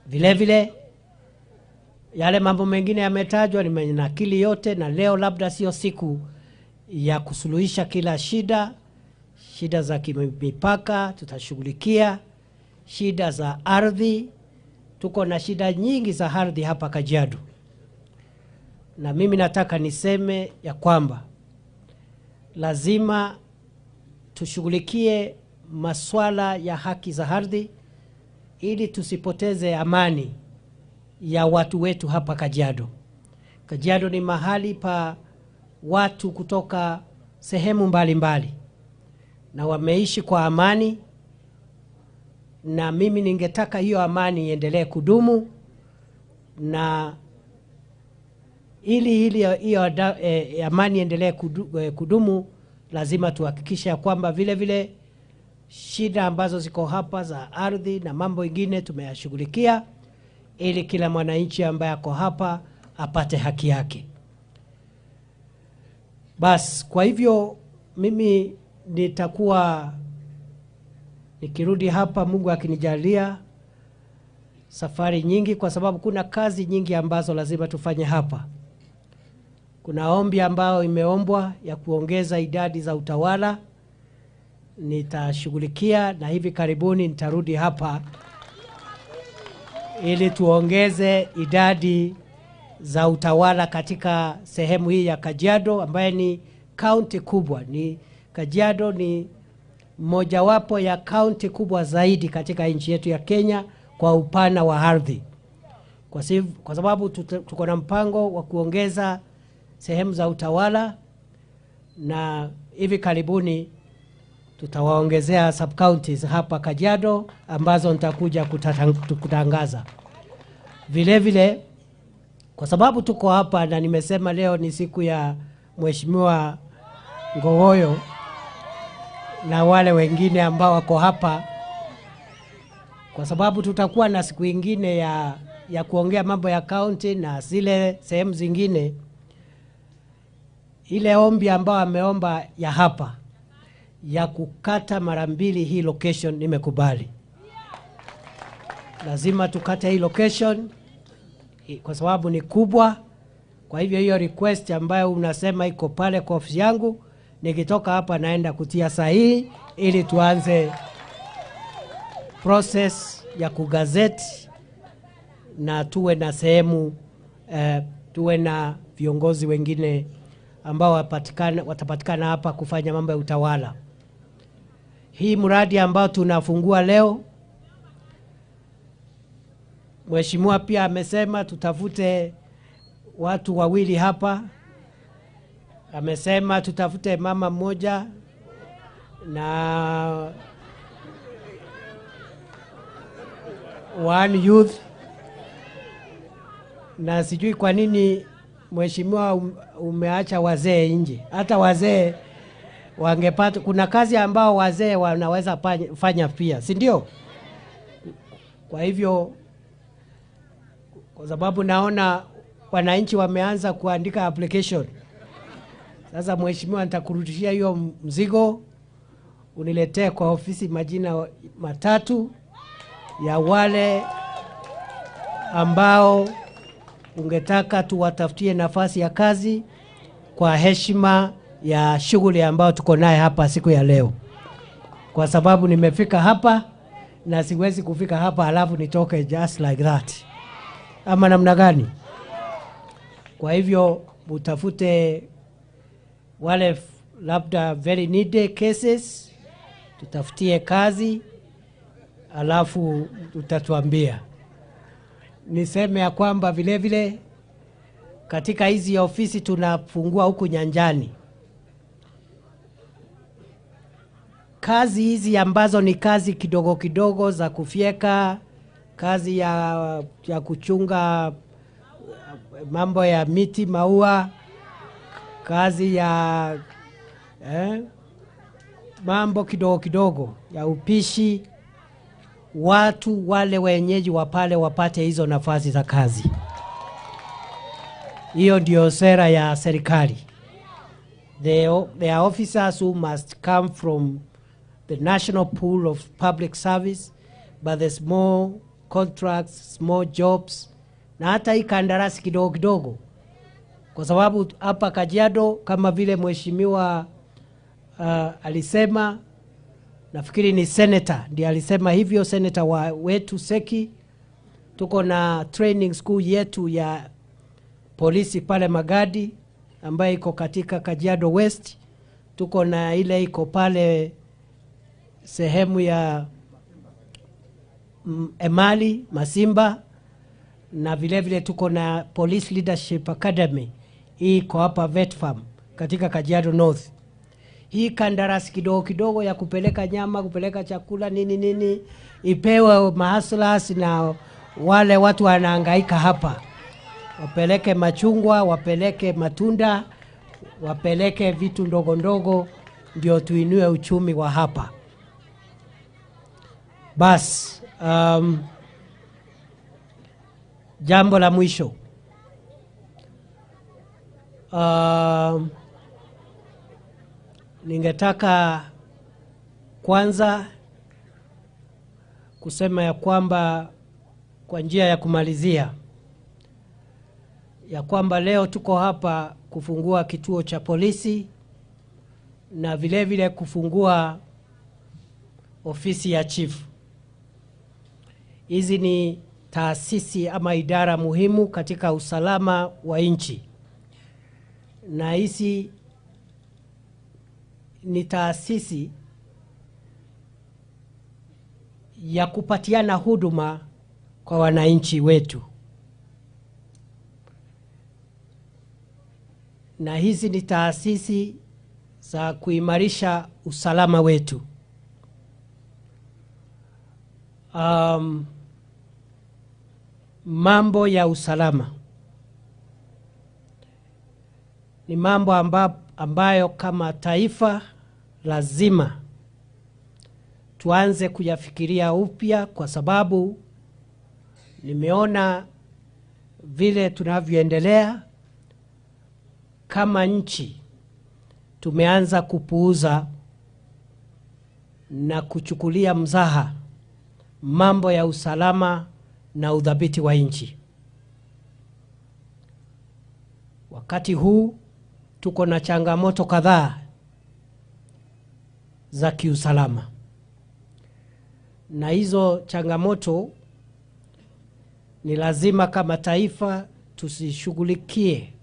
Vile vile yale mambo mengine yametajwa, nimenakili yote, na leo labda sio siku ya kusuluhisha kila shida. Shida za kimipaka tutashughulikia, shida za ardhi, tuko na shida nyingi za ardhi hapa Kajiado. Na mimi nataka niseme ya kwamba Lazima tushughulikie masuala ya haki za ardhi ili tusipoteze amani ya watu wetu hapa Kajiado. Kajiado ni mahali pa watu kutoka sehemu mbalimbali mbali, na wameishi kwa amani, na mimi ningetaka hiyo amani iendelee kudumu, na ili hiyo amani iendelee kudumu lazima tuhakikishe kwamba vile vile shida ambazo ziko hapa za ardhi na mambo ingine tumeyashughulikia, ili kila mwananchi ambaye ako hapa apate haki yake. Bas, kwa hivyo mimi nitakuwa nikirudi hapa, Mungu akinijalia, safari nyingi, kwa sababu kuna kazi nyingi ambazo lazima tufanye hapa. Kuna ombi ambayo imeombwa ya kuongeza idadi za utawala, nitashughulikia, na hivi karibuni nitarudi hapa ili tuongeze idadi za utawala katika sehemu hii ya Kajiado ambaye ni kaunti kubwa. Ni Kajiado ni mojawapo ya kaunti kubwa zaidi katika nchi yetu ya Kenya kwa upana wa ardhi. Kwa sababu tuko na mpango wa kuongeza sehemu za utawala, na hivi karibuni tutawaongezea sub counties hapa Kajiado ambazo nitakuja kutangaza. Vile vile, kwa sababu tuko hapa na nimesema leo ni siku ya Mheshimiwa Ngogoyo na wale wengine ambao wako hapa, kwa sababu tutakuwa na siku ingine ya kuongea mambo ya county na zile sehemu zingine, ile ombi ambao ameomba ya hapa ya kukata mara mbili hii location nimekubali. Lazima tukate hii location kwa sababu ni kubwa. Kwa hivyo hiyo request ambayo unasema iko pale kwa ofisi yangu, nikitoka hapa naenda kutia sahihi ili tuanze process ya kugazeti na tuwe na sehemu, tuwe na viongozi wengine ambao watapatikana hapa kufanya mambo ya utawala. Hii mradi ambao tunafungua leo, Mheshimiwa pia amesema tutafute watu wawili hapa. Amesema tutafute mama mmoja na one youth, na sijui kwa nini Mheshimiwa umeacha wazee nje. Hata wazee wangepata, kuna kazi ambao wazee wanaweza fanya pia, si ndio? Kwa hivyo, kwa sababu naona wananchi wameanza kuandika application. Sasa Mheshimiwa, nitakurudishia hiyo mzigo, uniletee kwa ofisi majina matatu ya wale ambao ungetaka tuwatafutie nafasi ya kazi kwa heshima ya shughuli ambayo tuko naye hapa siku ya leo. Kwa sababu nimefika hapa na siwezi kufika hapa halafu nitoke just like that, ama namna gani? Kwa hivyo utafute wale labda very needy cases, tutafutie kazi, alafu utatuambia. Niseme ya kwamba vile vile katika hizi ofisi tunafungua huku nyanjani, kazi hizi ambazo ni kazi kidogo kidogo za kufyeka, kazi ya kuchunga mambo ya miti, maua, kazi ya mambo kidogo kidogo ya upishi, watu wale wenyeji wa pale wapate hizo nafasi za kazi. Hiyo ndio sera ya serikali. There are officers who must come from the national pool of public service, but the small contracts, small jobs, na hata hii kandarasi kidogo kidogo. Kwa sababu hapa Kajiado kama vile mheshimiwa alisema, nafikiri ni senator ndiye alisema hivyo, senator wetu Seki, tuko na training school yetu ya polisi pale Magadi ambayo iko katika Kajiado West. tuko na ile iko pale sehemu ya Emali Masimba, na vile vile tuko na Police Leadership Academy, hii iko hapa Vet Farm katika Kajiado North. Hii kandarasi kidogo kidogo ya kupeleka nyama, kupeleka chakula, nini nini, ipewe mahaslas na wale watu wanahangaika hapa, wapeleke machungwa, wapeleke matunda, wapeleke vitu ndogo ndogo, ndio tuinue uchumi wa hapa. Bas, jambo la mwisho, ningetaka kwanza kusema ya kwamba kwa njia ya kumalizia ya kwamba leo tuko hapa kufungua kituo cha polisi na vile vile kufungua ofisi ya chief. Hizi ni taasisi ama idara muhimu katika usalama wa nchi, na hizi ni taasisi ya kupatiana huduma kwa wananchi wetu, na hizi ni taasisi za kuimarisha usalama wetu. Mambo ya usalama ni mambo ambayo kama taifa lazima tuanze kuyafikiria upya, kwa sababu nimeona vile tunavyoendelea kama nchi, tumeanza kupuuza na kuchukulia mzaha mambo ya usalama na udhabiti wa nchi. Wakati huu tuko na changamoto kadhaa za kiusalama, na hizo changamoto ni lazima kama taifa tusishughulikie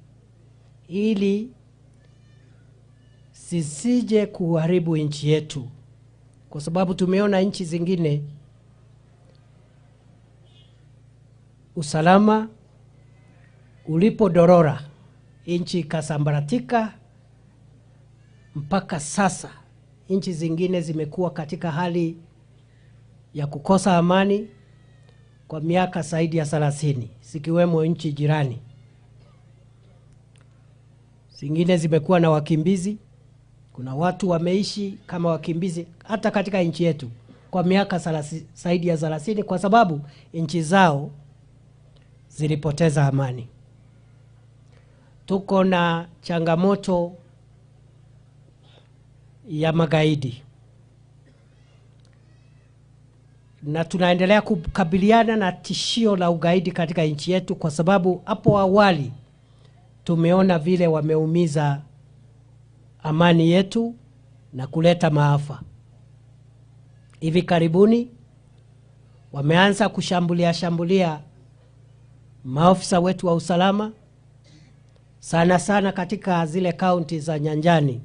ili sisije kuharibu nchi yetu, kwa sababu tumeona nchi zingine usalama ulipodorora nchi ikasambaratika. Mpaka sasa nchi zingine zimekuwa katika hali ya kukosa amani kwa miaka zaidi ya 30, zikiwemo nchi jirani. Zingine zimekuwa na wakimbizi. Kuna watu wameishi kama wakimbizi hata katika nchi yetu kwa miaka zaidi ya 30, kwa sababu nchi zao zilipoteza amani. Tuko na changamoto ya magaidi, na tunaendelea kukabiliana na tishio la ugaidi katika nchi yetu, kwa sababu hapo awali tumeona vile wameumiza amani yetu na kuleta maafa. Hivi karibuni wameanza kushambulia maofisa wetu wa usalama, sana sana katika zile kaunti za nyanjani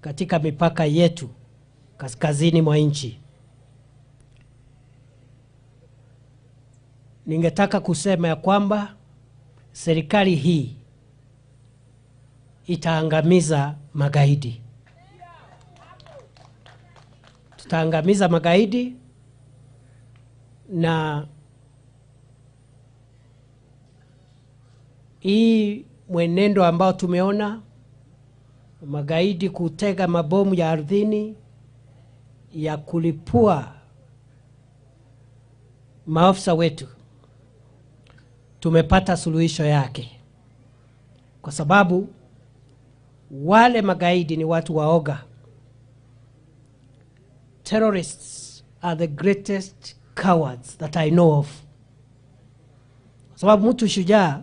katika mipaka yetu kaskazini mwa nchi. Ningetaka kusema ya kwamba serikali hii itaangamiza magaidi. Tutaangamiza magaidi, na hii mwenendo ambao tumeona magaidi kutega mabomu ya ardhini ya kulipua maafisa wetu, tumepata suluhisho yake, kwa sababu wale magaidi ni watu waoga. Terrorists are the greatest cowards that I know of. Kwa sababu mtu shujaa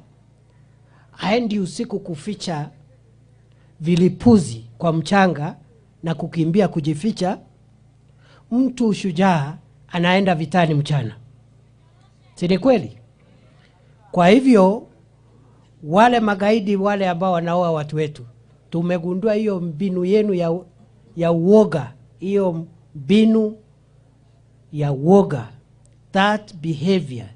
haendi usiku kuficha vilipuzi kwa mchanga na kukimbia kujificha. Mtu shujaa anaenda vitani mchana. Si ni kweli? Kwa hivyo wale magaidi wale ambao wanaua watu wetu Tumegundua hiyo mbinu yenu ya uoga, hiyo mbinu ya uoga, that behavior,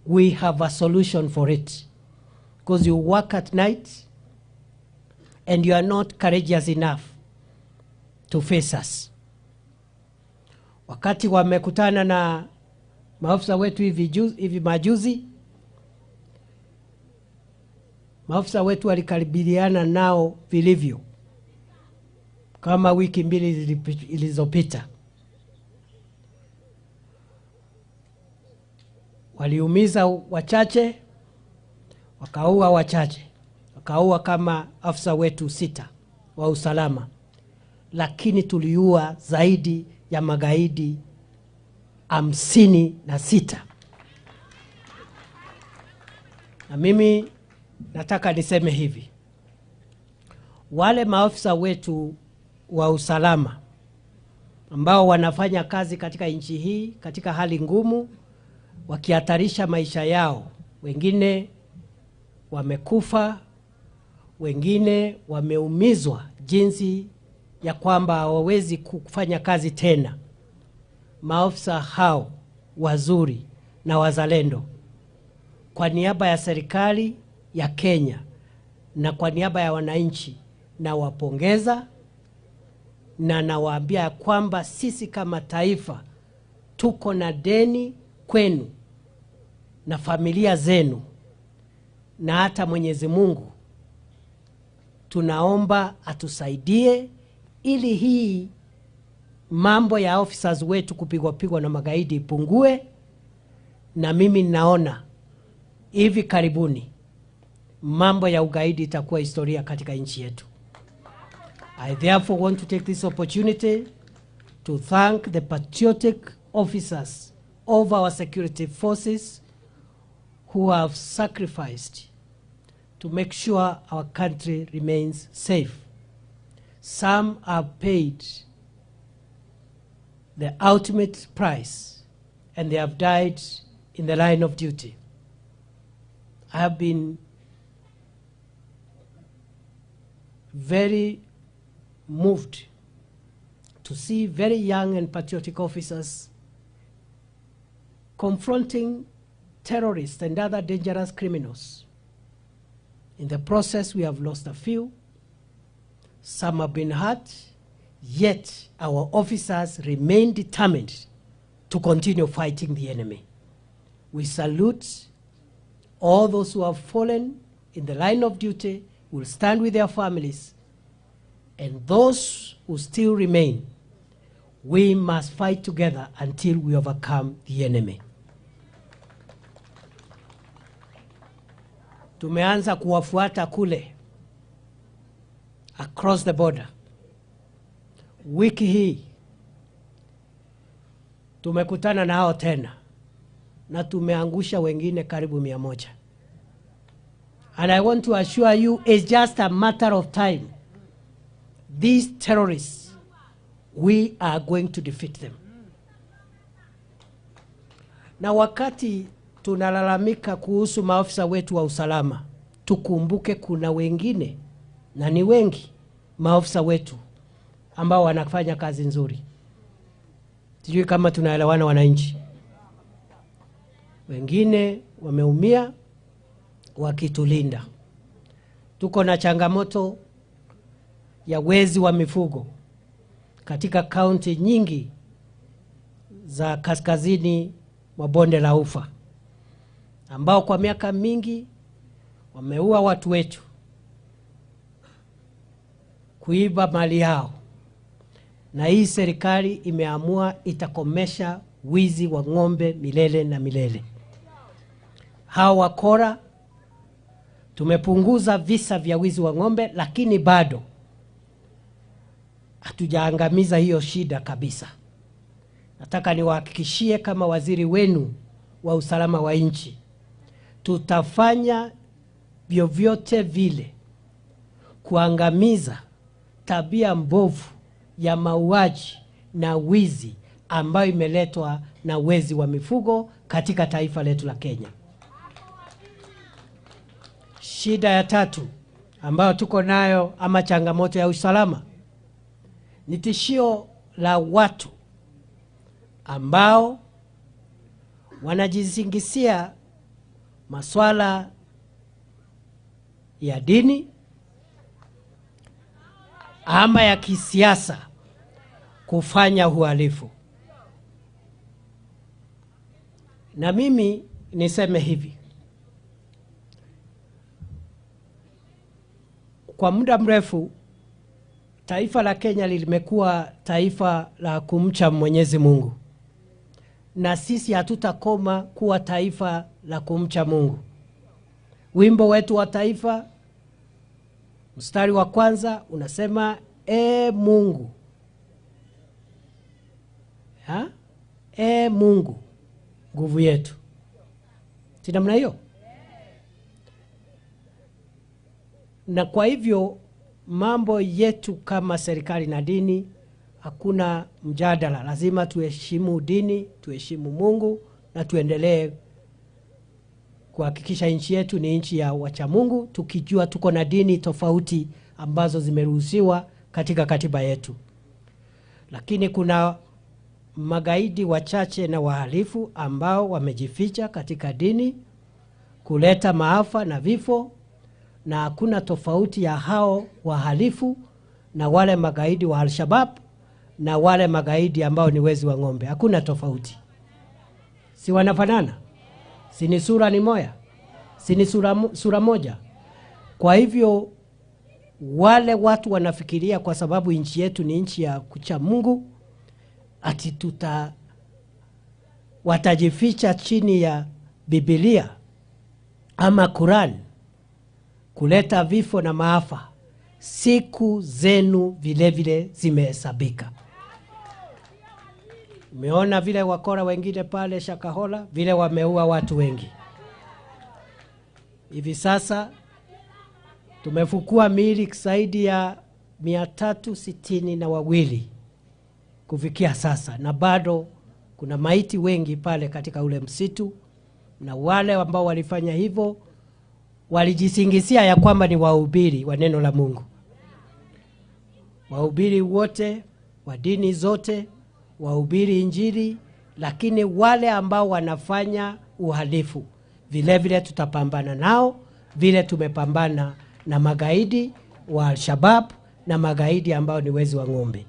we have a solution for it. Because you work at night and you are not courageous enough to face us. Wakati wamekutana na maafisa wetu hivi majuzi, maafisa wetu walikaribiana nao vilivyo kama wiki mbili zilizopita. Waliumiza wachache, wakaua wachache, wakaua kama afisa wetu 6 wa usalama, lakini tuliua zaidi ya magaidi 56. Na mimi nataka niseme hivi, wale maafisa wetu wa usalama ambao wanafanya kazi katika nchi hii katika hali ngumu, wakihatarisha maisha yao, wengine wamekufa, wengine wameumizwa jinsi ya kwamba hawawezi kufanya kazi tena. Maafisa hao wazuri na wazalendo, kwa niaba ya serikali ya Kenya na kwa niaba ya wananchi, nawapongeza na nawaambia kwamba sisi kama taifa tuko na deni kwenu na familia zenu na hata Mwenyezi Mungu. Tunaomba atusaidie ili hii mambo ya officers wetu kupigwa pigwa na magaidi ipungue. Na mimi naona hivi karibuni mambo ya ugaidi itakuwa historia katika nchi yetu. I therefore want to take this opportunity to thank the patriotic officers of our security forces who have sacrificed to make sure our country remains safe. Some have paid the ultimate price and they have died in the line of duty. I have been very moved to see very young and patriotic officers confronting terrorists and other dangerous criminals. In the process, we have lost a few. Some have been hurt, yet our officers remain determined to continue fighting the enemy. We salute all those who have fallen in the line of duty, will stand with their families, and those who still remain, we must fight together until we overcome the enemy. Tumeanza kuwafuata kule across the border. Wiki hii tumekutana nao tena na tumeangusha wengine karibu 100. And I want to assure you, it's just a matter of time. These terrorists, we are going to defeat them. Na wakati tunalalamika kuhusu maafisa wetu wa usalama, tukumbuke kuna wengine, na ni wengi, maafisa wetu ambao wanafanya kazi nzuri. Sijui kama tunaelewana wananchi. Wengine wameumia wakitulinda. Tuko na changamoto ya wezi wa mifugo katika kaunti nyingi za kaskazini mwa bonde la Ufa, ambao kwa miaka mingi wameua watu wetu, kuiba mali yao. Na hii serikali imeamua itakomesha wizi wa ng'ombe milele na milele. Hawa wakora, tumepunguza visa vya wizi wa ng'ombe, lakini bado hatujaangamiza hiyo shida kabisa. Nataka niwahakikishie kama waziri wenu wa usalama wa nchi, tutafanya vyovyote vile kuangamiza tabia mbovu ya mauaji na wizi ambayo imeletwa na wezi wa mifugo katika taifa letu la Kenya. Shida ya tatu ambayo tuko nayo ama changamoto ya usalama, ni tishio la watu ambao wanajisingizia masuala ya dini ama ya kisiasa kufanya uhalifu. Na mimi niseme hivi, kwa muda mrefu taifa la Kenya limekuwa taifa la kumcha Mwenyezi Mungu, na sisi hatutakoma kuwa taifa la kumcha Mungu. Wimbo wetu wa taifa mstari wa kwanza unasema, E Mungu, ha? E Mungu nguvu yetu. Si namna hiyo? Na kwa hivyo mambo yetu kama serikali na dini hakuna mjadala. Lazima tuheshimu dini, tuheshimu Mungu na tuendelee kuhakikisha nchi yetu ni nchi ya wacha Mungu, tukijua tuko na dini tofauti ambazo zimeruhusiwa katika katiba yetu. Lakini kuna magaidi wachache na wahalifu ambao wamejificha katika dini kuleta maafa na vifo, na hakuna tofauti ya hao wahalifu na wale magaidi wa Al-Shabaab na wale magaidi ambao ni wezi wa ng'ombe. Hakuna tofauti. Si wanafanana? Si ni sura ni moja? Si ni sura moja? Kwa hivyo wale watu wanafikiria kwa sababu nchi yetu ni nchi ya kucha Mungu ati watajificha chini ya Biblia ama Quran kuleta vifo na maafa. Siku zenu vile vile zimehesabika. Umeona vile wakora wengine pale Shakahola vile wameua watu wengi. Hivi sasa tumefukua miili zaidi ya 362 kufikia sasa, na bado kuna maiti wengi pale katika ule msitu, na wale ambao walifanya hivyo walijisingizia ya kwamba ni wahubiri wa neno la Mungu. Wahubiri wote wa dini zote wahubiri Injili, lakini wale ambao wanafanya uhalifu vile vile tutapambana nao, vile tumepambana na magaidi wa Al-Shabaab na magaidi ambao ni wezi wa ng'ombe.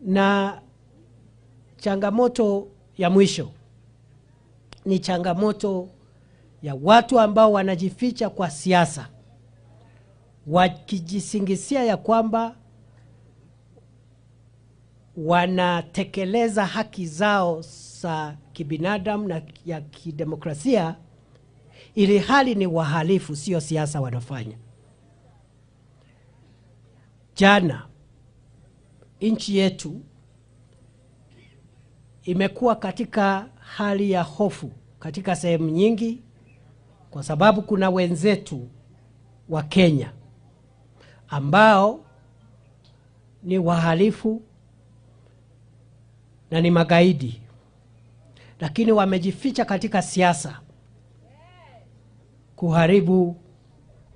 Na changamoto ya mwisho ni changamoto ya watu ambao wanajificha kwa siasa, wakijisingizia ya kwamba wanatekeleza haki zao za kibinadamu na ya kidemokrasia, ili hali ni wahalifu, sio siasa wanafanya. Jana nchi yetu imekuwa katika hali ya hofu katika sehemu nyingi, kwa sababu kuna wenzetu wa Kenya ambao ni wahalifu na ni magaidi, lakini wamejificha katika siasa kuharibu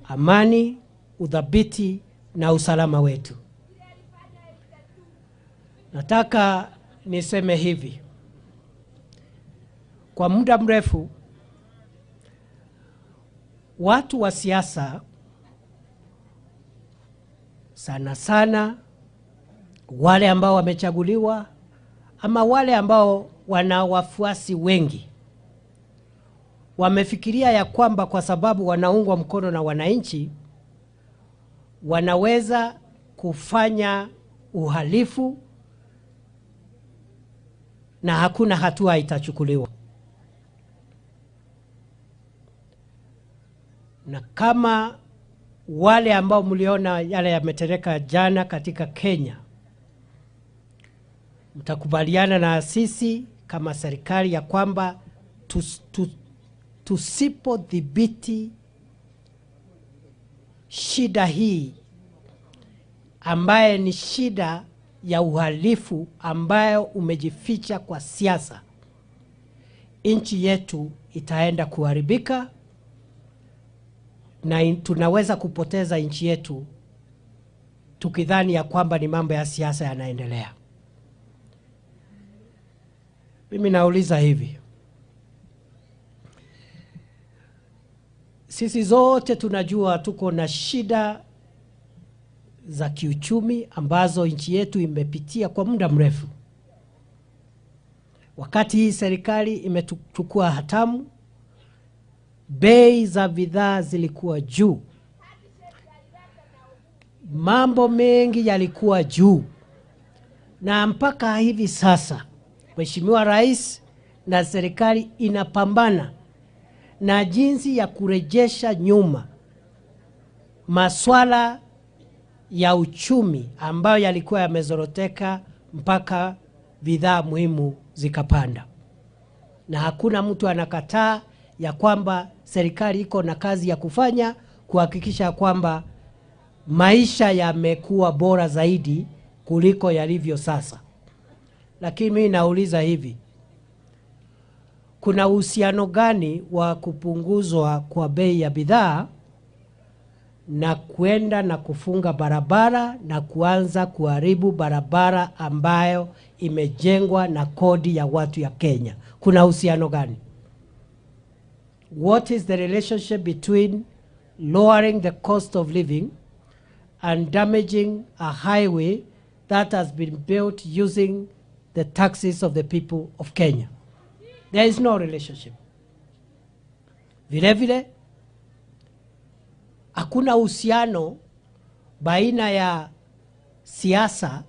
amani, udhabiti na usalama wetu. Nataka niseme hivi, kwa muda mrefu watu wa siasa sana sana wale ambao wamechaguliwa ama wale ambao wana wafuasi wengi wamefikiria ya kwamba kwa sababu wanaungwa mkono na wananchi wanaweza kufanya uhalifu na hakuna hatua itachukuliwa. Na kama wale ambao mliona yale yametereka jana katika Kenya, mtakubaliana na sisi kama serikali ya kwamba tusipodhibiti shida hii ambaye ni shida ya uhalifu ambayo umejificha kwa siasa, nchi yetu itaenda kuharibika Na tunaweza kupoteza nchi yetu tukidhani ya kwamba ni mambo ya siasa yanaendelea. Mimi nauliza hivi, sisi zote tunajua tuko na shida za kiuchumi ambazo nchi yetu imepitia kwa muda mrefu. Wakati hii serikali imechukua hatamu, bei za bidhaa zilikuwa juu, mambo mengi yalikuwa juu, na mpaka hivi sasa Mheshimiwa Rais na serikali inapambana na jinsi ya kurejesha nyuma maswala ya uchumi ambayo yalikuwa yamezoroteka mpaka bidhaa muhimu zikapanda. Na hakuna mtu anakataa ya kwamba serikali iko na kazi ya kufanya kuhakikisha kwamba maisha yamekuwa bora zaidi kuliko yalivyo sasa. Lakini mimi nauliza hivi, kuna uhusiano gani wa kupunguzwa kwa bei ya bidhaa na kwenda na kufunga barabara na kuanza kuharibu barabara ambayo imejengwa na kodi ya watu ya Kenya? Kuna uhusiano gani? What is the relationship between lowering the cost of living and damaging a highway that has been built using the taxes of the people of Kenya? There is no relationship. Vile vile, hakuna uhusiano baina ya siasa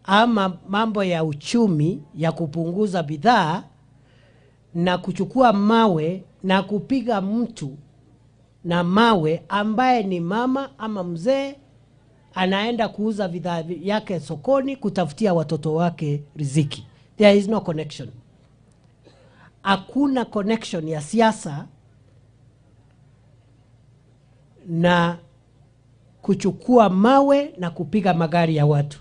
ama mambo ya uchumi ya kupunguza bidhaa na kuchukua mawe na kupiga mtu na mawe ambaye ni mama ama mzee anaenda kuuza bidhaa yake sokoni kutafutia watoto wake riziki. There is no connection. Hakuna connection ya siasa na kuchukua mawe na kupiga magari ya watu.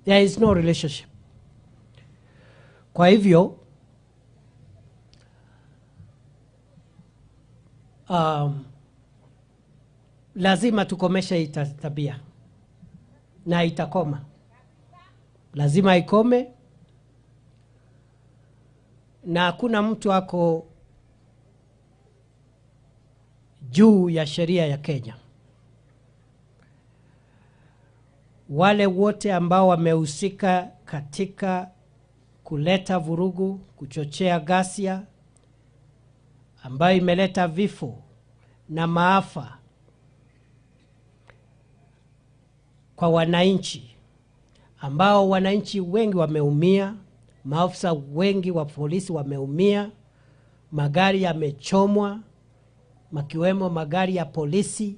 There is no relationship. Kwa hivyo lazima tukomeshe hii tabia, na itakoma. Lazima ikome, na hakuna mtu ako juu ya sheria ya Kenya. Wale wote ambao wamehusika katika kuleta vurugu, kuchochea ghasia ambayo imeleta vifo na maafa kwa wananchi, ambao wananchi wengi wameumia, maafisa wengi wa polisi wameumia, magari yamechomwa, makiwemo magari ya polisi,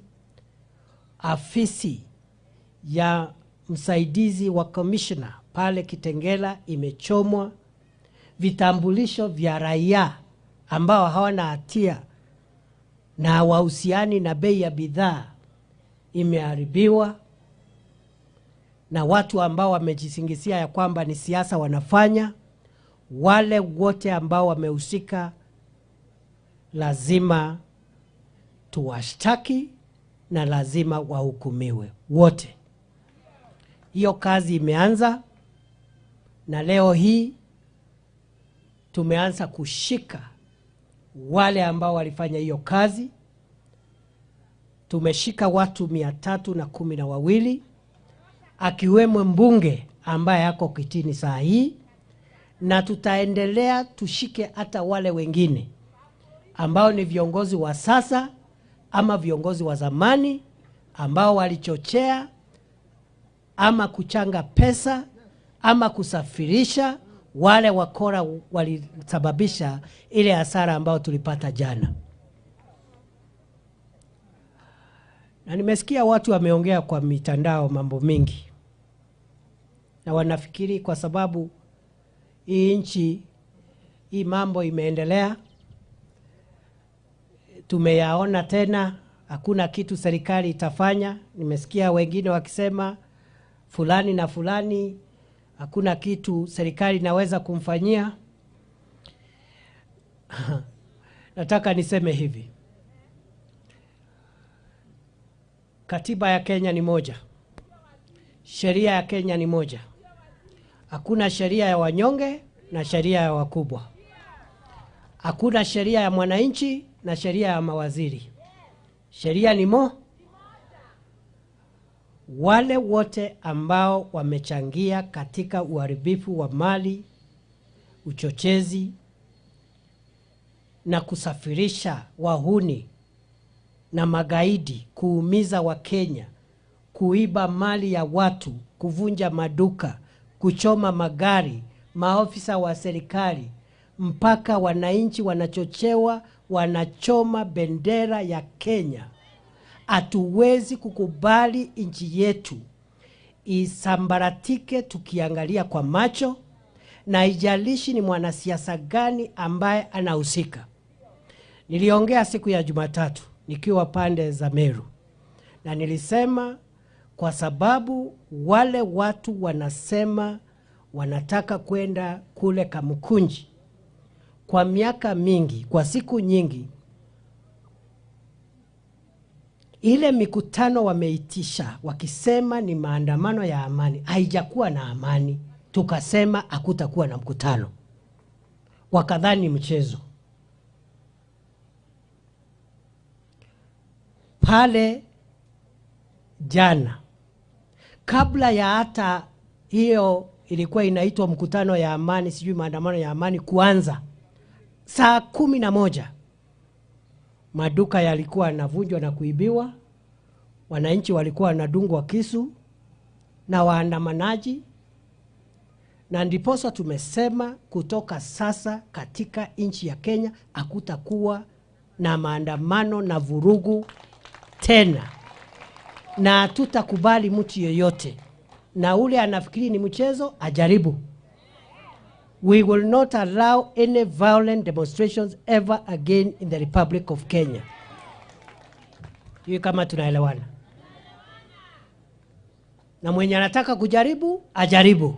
afisi ya msaidizi wa commissioner pale Kitengela imechomwa, vitambulisho vya raia ambao hawana hatia na hawahusiani na bei ya bidhaa imeharibiwa, na watu ambao wamejisingizia ya kwamba ni siasa wanafanya. Wale wote ambao wamehusika lazima tuwashtaki na lazima wahukumiwe wote. Hiyo kazi imeanza, na leo hii tumeanza kushika wale ambao walifanya hiyo kazi. Tumeshika watu 312, akiwemo mbunge ambaye ako kitini saa hii, na tutaendelea tushike hata wale wengine ambao ni viongozi wa sasa ama viongozi wa zamani ambao walichochea ama kuchanga pesa ama kusafirisha wale wakora walisababisha ile hasara ambayo tulipata jana. Na nimesikia watu wameongea kwa mitandao mambo mingi, na wanafikiri kwa sababu hii nchi, hii mambo imeendelea, tumeyaona tena, hakuna kitu serikali itafanya. Nimesikia wengine wakisema fulani na fulani hakuna kitu serikali inaweza kumfanyia. Nataka niseme hivi, Katiba ya Kenya ni moja, sheria ya Kenya ni moja. Hakuna sheria ya wanyonge na sheria ya wakubwa. Hakuna sheria ya mwananchi na sheria ya mawaziri. Sheria ni mo. Wale wote ambao wamechangia katika uharibifu wa mali, uchochezi na kusafirisha wahuni na magaidi kuumiza Wakenya, kuiba mali ya watu, kuvunja maduka, kuchoma magari, maofisa wa serikali, mpaka wananchi wanachochewa, wanachoma bendera ya Kenya. Hatuwezi kukubali nchi yetu isambaratike tukiangalia kwa macho, na haijalishi ni mwanasiasa gani ambaye anahusika. Niliongea siku ya Jumatatu nikiwa pande za Meru, na nilisema kwa sababu wale watu wanasema wanataka kwenda kule Kamukunji kwa miaka mingi, kwa siku nyingi, ile mikutano wameitisha wakisema ni maandamano ya amani, haijakuwa na amani. Tukasema hakutakuwa na mkutano, wakadhani mchezo. Pale jana, kabla ya hata hiyo ilikuwa inaitwa mkutano ya amani, sijui maandamano ya amani kuanza, saa 11 maduka yalikuwa yanavunjwa na kuibiwa, wananchi walikuwa wanadungwa kisu na waandamanaji. Na ndiposa tumesema kutoka sasa katika nchi ya Kenya hakutakuwa na maandamano na vurugu tena, na hatutakubali mtu yeyote, na ule anafikiri ni mchezo ajaribu. We will not allow any violent demonstrations ever again in the Republic of Kenya. Hiyo kama tunaelewana. Na mwenye anataka kujaribu ajaribu.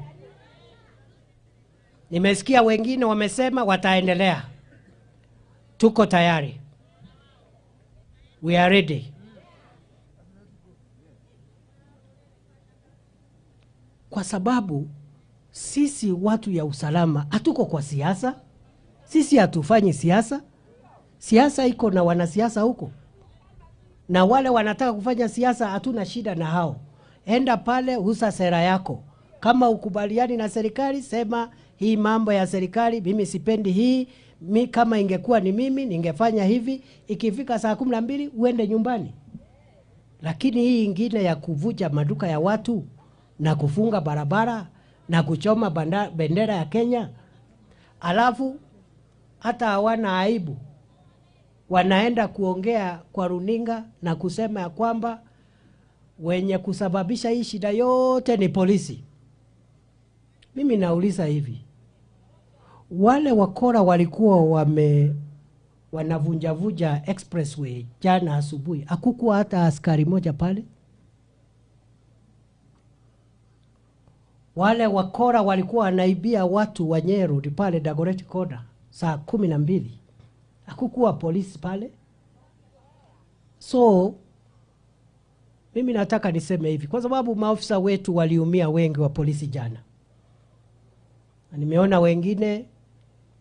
Nimesikia wengine wamesema wataendelea. Tuko tayari. We are ready. Kwa sababu sisi watu ya usalama hatuko kwa siasa. Sisi hatufanyi siasa. Siasa iko na wanasiasa huko. Na wale wanataka kufanya siasa hatuna shida na hao. Enda pale uza sera yako. Kama ukubaliani na serikali, sema hii mambo ya serikali mimi sipendi hii, mi kama ingekuwa ni mimi ningefanya hivi. Ikifika saa 12 uende nyumbani. Lakini hii ingine ya kuvuja maduka ya watu na kufunga barabara na kuchoma bendera ya Kenya, alafu hata hawana aibu, wanaenda kuongea kwa runinga na kusema ya kwamba wenye kusababisha hii shida yote ni polisi. Mimi nauliza hivi, wale wakora walikuwa wanavunjavuja expressway jana asubuhi, hakukuwa hata askari moja pale? Wale wakora walikuwa wanaibia watu wa Nyeri pale Dagoretti Corner saa 12, hakukuwa polisi pale? So mimi nataka niseme hivi, kwa sababu maafisa wetu waliumia wengi wa polisi jana. Na nimeona wengine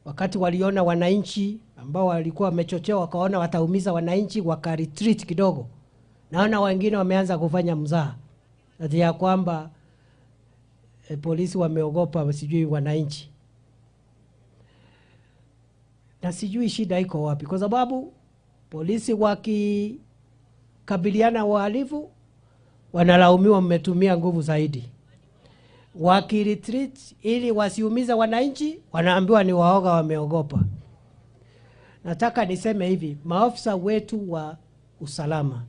wakati waliona wananchi ambao walikuwa wamechochewa wakaona wataumiza wananchi waka retreat kidogo. Naona wengine wameanza kufanya mzaha ati ya kwamba polisi wameogopa sijui wananchi. Na sijui shida iko wapi, kwa sababu polisi wakikabiliana wahalifu wanalaumiwa mmetumia nguvu zaidi. Wakiretreat ili wasiumize wananchi wanaambiwa ni waoga, wameogopa. Nataka niseme hivi, maafisa wetu wa usalama,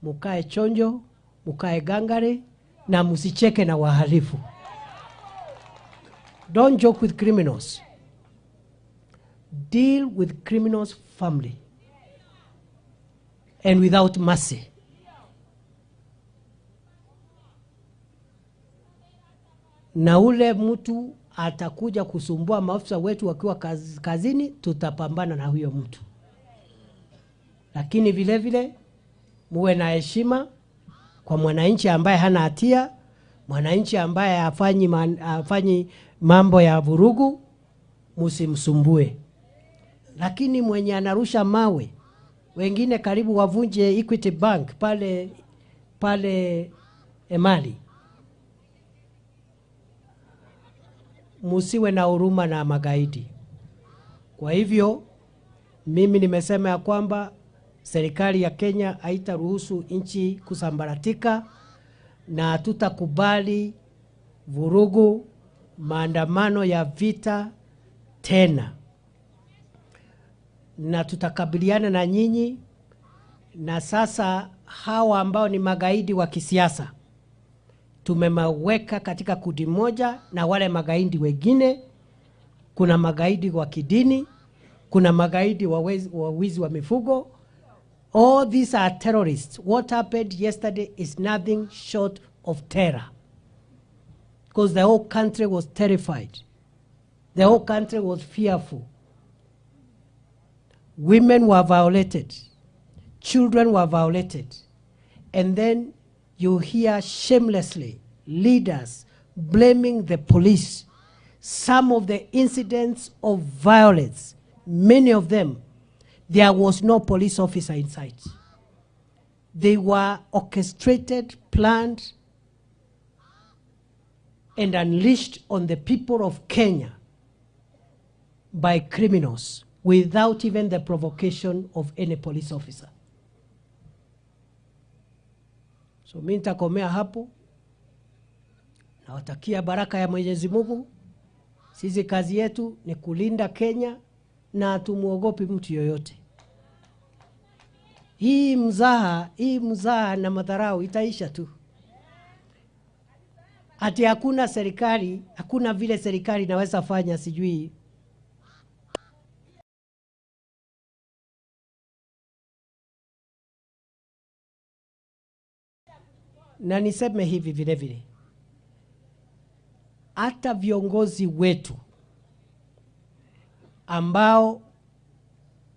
mukae chonjo, mukae gangare na msicheke na wahalifu. Don't joke with criminals. Deal with criminals firmly and without mercy. Na ule mtu atakuja kusumbua maafisa wetu wakiwa kazini, tutapambana na huyo mtu. Lakini vile vile muwe na heshima. kwa mwananchi ambaye hana hatia, mwananchi ambaye hafanyi mambo ya vurugu, msimsumbue. Lakini mwenye anarusha mawe, wengine karibu wavunje Equity Bank pale Emali, musiwe na huruma na magaidi. Kwa hivyo mimi nimesema ya kwamba serikali ya Kenya haitaruhusu nchi kusambaratika, na hatutakubali vurugu, maandamano ya vita tena. Na tutakabiliana na nyinyi. Na sasa hawa ambao ni magaidi wa kisiasa tumemaweka katika kundi moja na wale magaidi wengine. Kuna magaidi wa kidini, kuna magaidi wa wizi wa mifugo. All these are terrorists. What happened yesterday is nothing short of terror. Because the whole country was terrified. The whole country was fearful. Women were violated. Children were violated. And then you hear shamelessly leaders blaming the police. Some of the incidents of violence, many of them, there was no police officer in sight. They were orchestrated, planned, and unleashed on the people of Kenya by criminals without even the provocation of any police officer. So mimi nitakomea hapo. Nawatakia baraka ya Mwenyezi Mungu. Sisi kazi yetu ni kulinda Kenya na hatumuogopi mtu yoyote. Hii mzaha na madharau itaisha tu. Ati hakuna serikali, hakuna vile serikali inaweza fanya sijui. Na niseme hivi vile vile, hata viongozi wetu ambao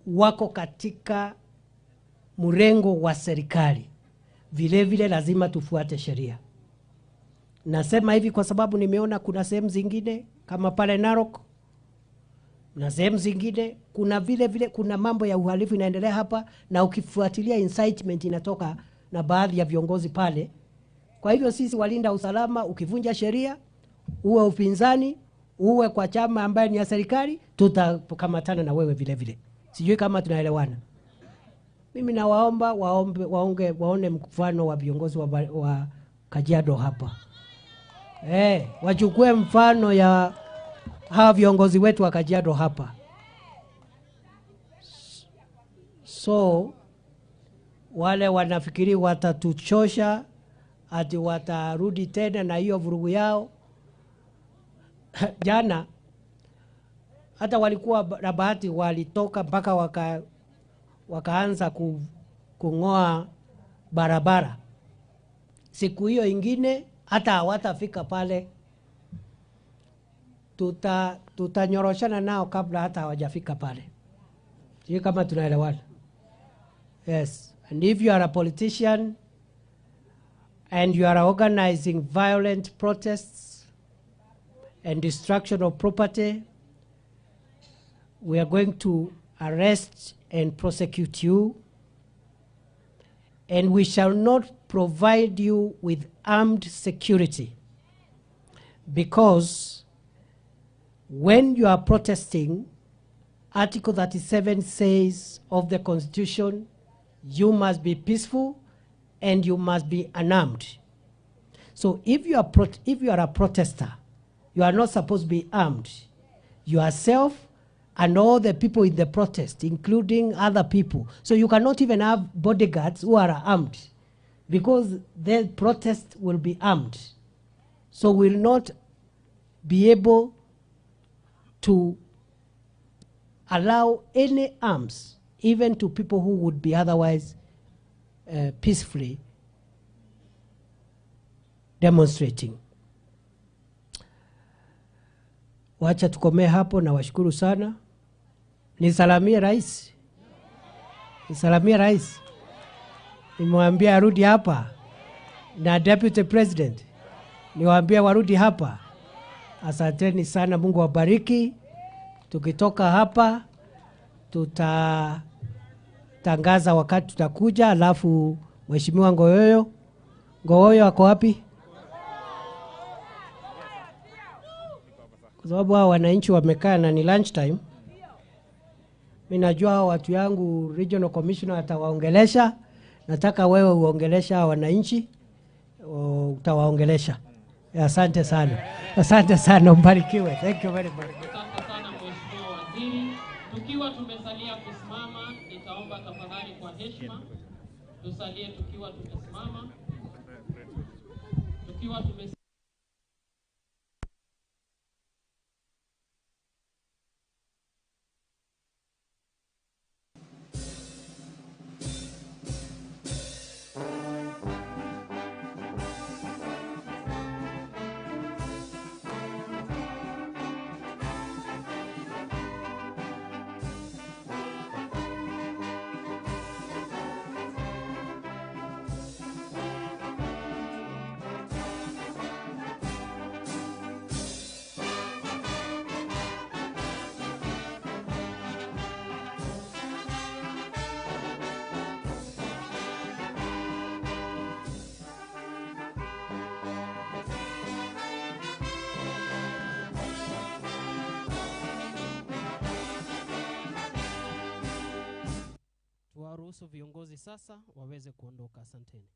wako katika mrengo wa serikali vile vile lazima tufuate sheria. Nasema hivi kwa sababu nimeona kuna sehemu zingine kama pale Narok na sehemu zingine kuna vile vile kuna mambo ya uhalifu inaendelea hapa, na ukifuatilia incitement inatoka na baadhi ya viongozi pale. Kwa hivyo sisi walinda usalama, ukivunja sheria, uwe upinzani, uwe kwa chama ambaye ni ya serikali, tutakamatana na wewe vile vile. Sijui kama tunaelewana. Mimi nawaomba waone mfano wa viongozi wa Kajiado hapa. Wachukue mfano ya hawa viongozi wetu wa Kajiado hapa. So wale wanafikiri watatuchosha ati watarudi tena na hiyo vurugu yao. Jana hata walikuwa na bahati, walitoka mpaka wakaanza kungoa barabara. Siku hiyo ingine hata hawatafika pale. Tutanyoroshana nao kabla hata hawajafika pale. Sio kama tunaelewana. Yes, and if you are a politician and you are organizing violent protests and destruction of property, we are going to arrest and prosecute you, and we shall not provide you with armed security, because when you are protesting, Article 37 says of the Constitution, you must be peaceful and you must be unarmed. So if you are a protester, you are not supposed to be armed. Yourself and all the people in the protest, including other people. So you cannot even have bodyguards who are armed, because the protest will be armed. So we'll not be able to allow any arms, even to people who would be otherwise peacefully demonstrating. Wacha tukomee hapo na washukuru sana. Nisalamie rais. Nisalamie rais. Nimwambie arudi hapa. Na Deputy President, niwaambie warudi hapa. Asanteni sana, Mungu awabariki. Tukitoka hapa tutatangaza wakati tutakuja. Alafu Mheshimiwa Ngoyoyo, Ngoyoyo ako wapi? Kwa sababu hao wananchi wamekaa na ni lunch time. Mimi najua hao watu yangu Regional Commissioner atawaongelesha. Nataka wewe uongelesha hao wananchi, utawaongelesha. Asante sana. Asante sana, mbarikiwe. Thank you very much. Asante sana Mheshimiwa Waziri. Tukiwa tumesalia kusimama, nitaomba tafadhali kwa heshima tusalie tukiwa tumesimama. Tukiwa tumesimama. Tuwaruhusu viongozi sasa waweze kuondoka. Asanteni.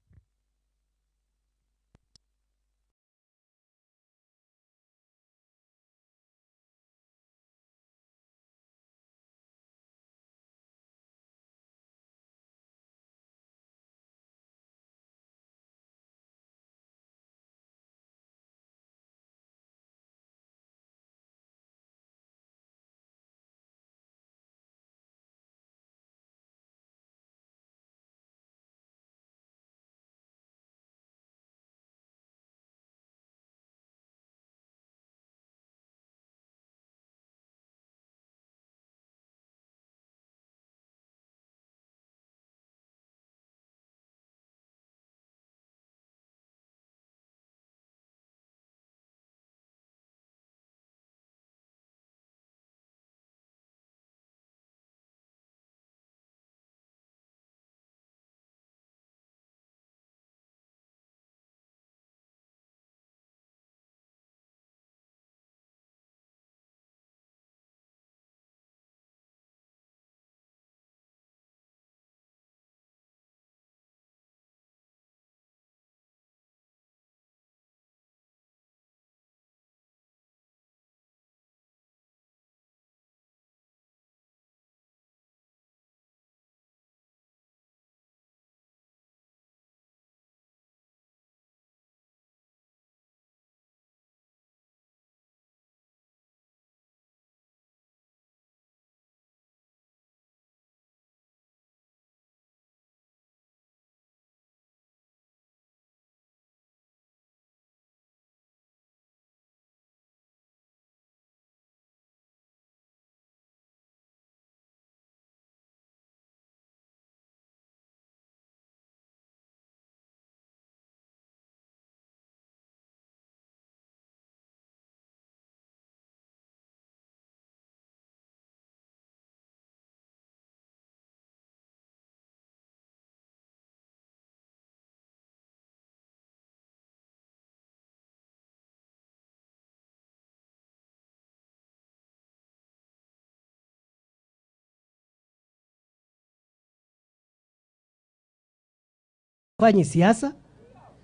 Fanyi siasa.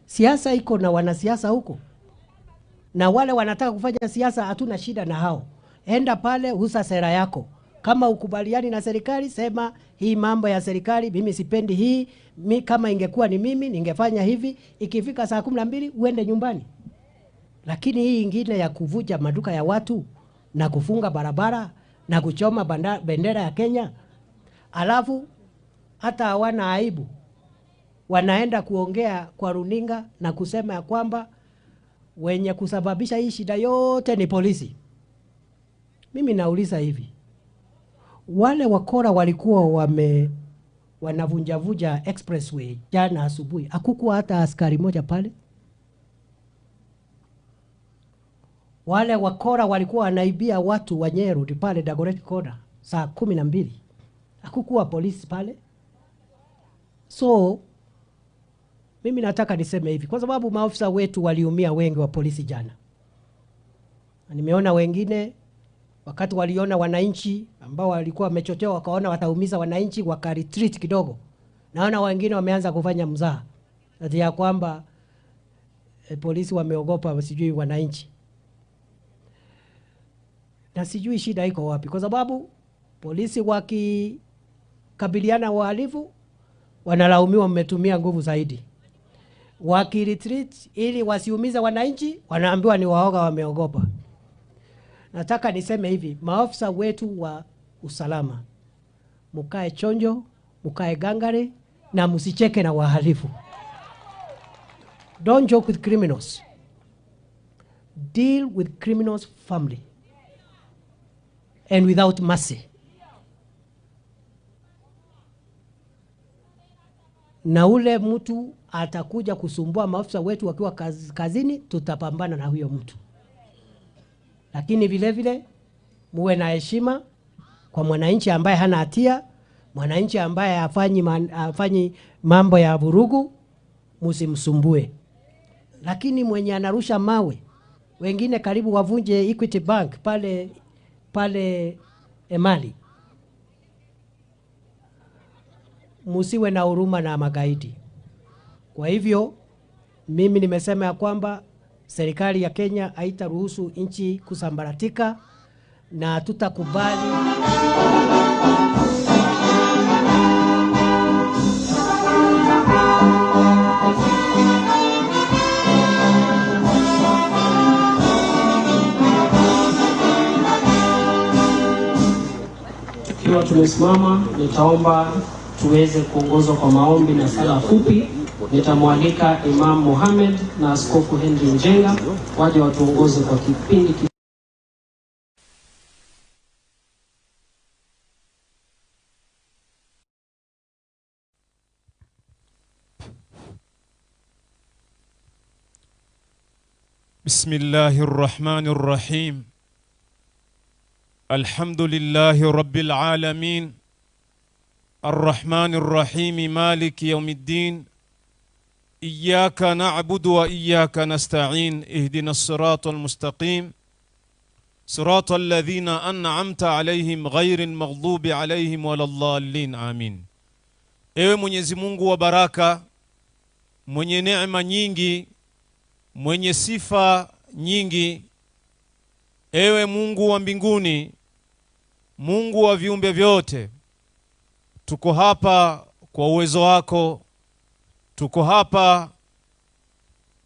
Siasa iko na wanasiasa huko. Na wale wanataka kufanya siasa hatuna shida na hao. Enda pale uza sera yako. Kama ukubaliani na serikali sema hii mambo ya serikali mimi sipendi hii, mi kama ingekuwa ni mimi ningefanya hivi. Ikifika saa 12 uende nyumbani. Lakini hii ingine ya kuvuja maduka ya watu na kufunga barabara na kuchoma bendera ya Kenya, alafu hata hawana aibu. Wanaenda kuongea kwa runinga na kusema ya kwamba wenye kusababisha hii shida yote ni polisi. Mimi nauliza hivi, wale wakora walikuwa wanavunjavuja expressway jana asubuhi, hakukuwa hata askari moja pale. Wale wakora walikuwa wanaibia watu wa Nyeri pale Dagoretti Corner saa 12, hakukuwa polisi pale. So mimi nataka niseme hivi, kwa sababu maafisa wetu waliumia wengi wa polisi jana. Nimeona wengine wakati waliona wananchi ambao walikuwa wamechochewa wakaona wataumiza wananchi waka retreat kidogo. Naona wengine wameanza kufanya mzaha ati ya kwamba polisi wameogopa sijui wananchi. Na sijui shida iko wapi, kwa sababu polisi wakikabiliana wahalifu wanalaumiwa mmetumia nguvu zaidi. Wakiretreat ili wasiumize wananchi wanaambiwa ni waoga wameogopa. Nataka niseme hivi, maafisa wetu wa usalama, mukae chonjo, mukae gangare na msicheke na wahalifu. Don't joke with criminals. Deal with criminals firmly and without mercy. Na ule mtu atakuja kusumbua maafisa wetu wakiwa kazini, tutapambana na huyo mtu. Lakini vile vile muwe na heshima kwa mwananchi ambaye hana hatia, mwananchi ambaye hafanyi mambo ya vurugu, msimsumbue. Lakini mwenye anarusha mawe, wengine karibu wavunje Equity Bank pale Emali, musiwe na huruma na magaidi. Kwa hivyo mimi nimesema ya kwamba serikali ya Kenya haitaruhusu nchi kusambaratika na tutakubali. Tukiwa tumesimama, nitaomba tuweze kuongozwa kwa maombi na sala fupi. Nitamwalika Imam Mohamed na Askofu Henry Njenga waje watuongoze kwa kipindi. Bismillahirrahmanirrahim. Alhamdulillahi Rabbil Alamin. Arrahmanir Rahim, Maliki Yawmiddin. إياك نعبد وإياك نستعين اهدنا الصراط المستقيم صراط الذين أنعمت عليهم غير المغضوب عليهم ولا الضالين آمين. Ewe Mwenyezi Mungu wa baraka, mwenye neema nyingi, mwenye sifa nyingi, ewe Mungu wa mbinguni, Mungu wa viumbe vyote, tuko hapa kwa uwezo wako, tuko hapa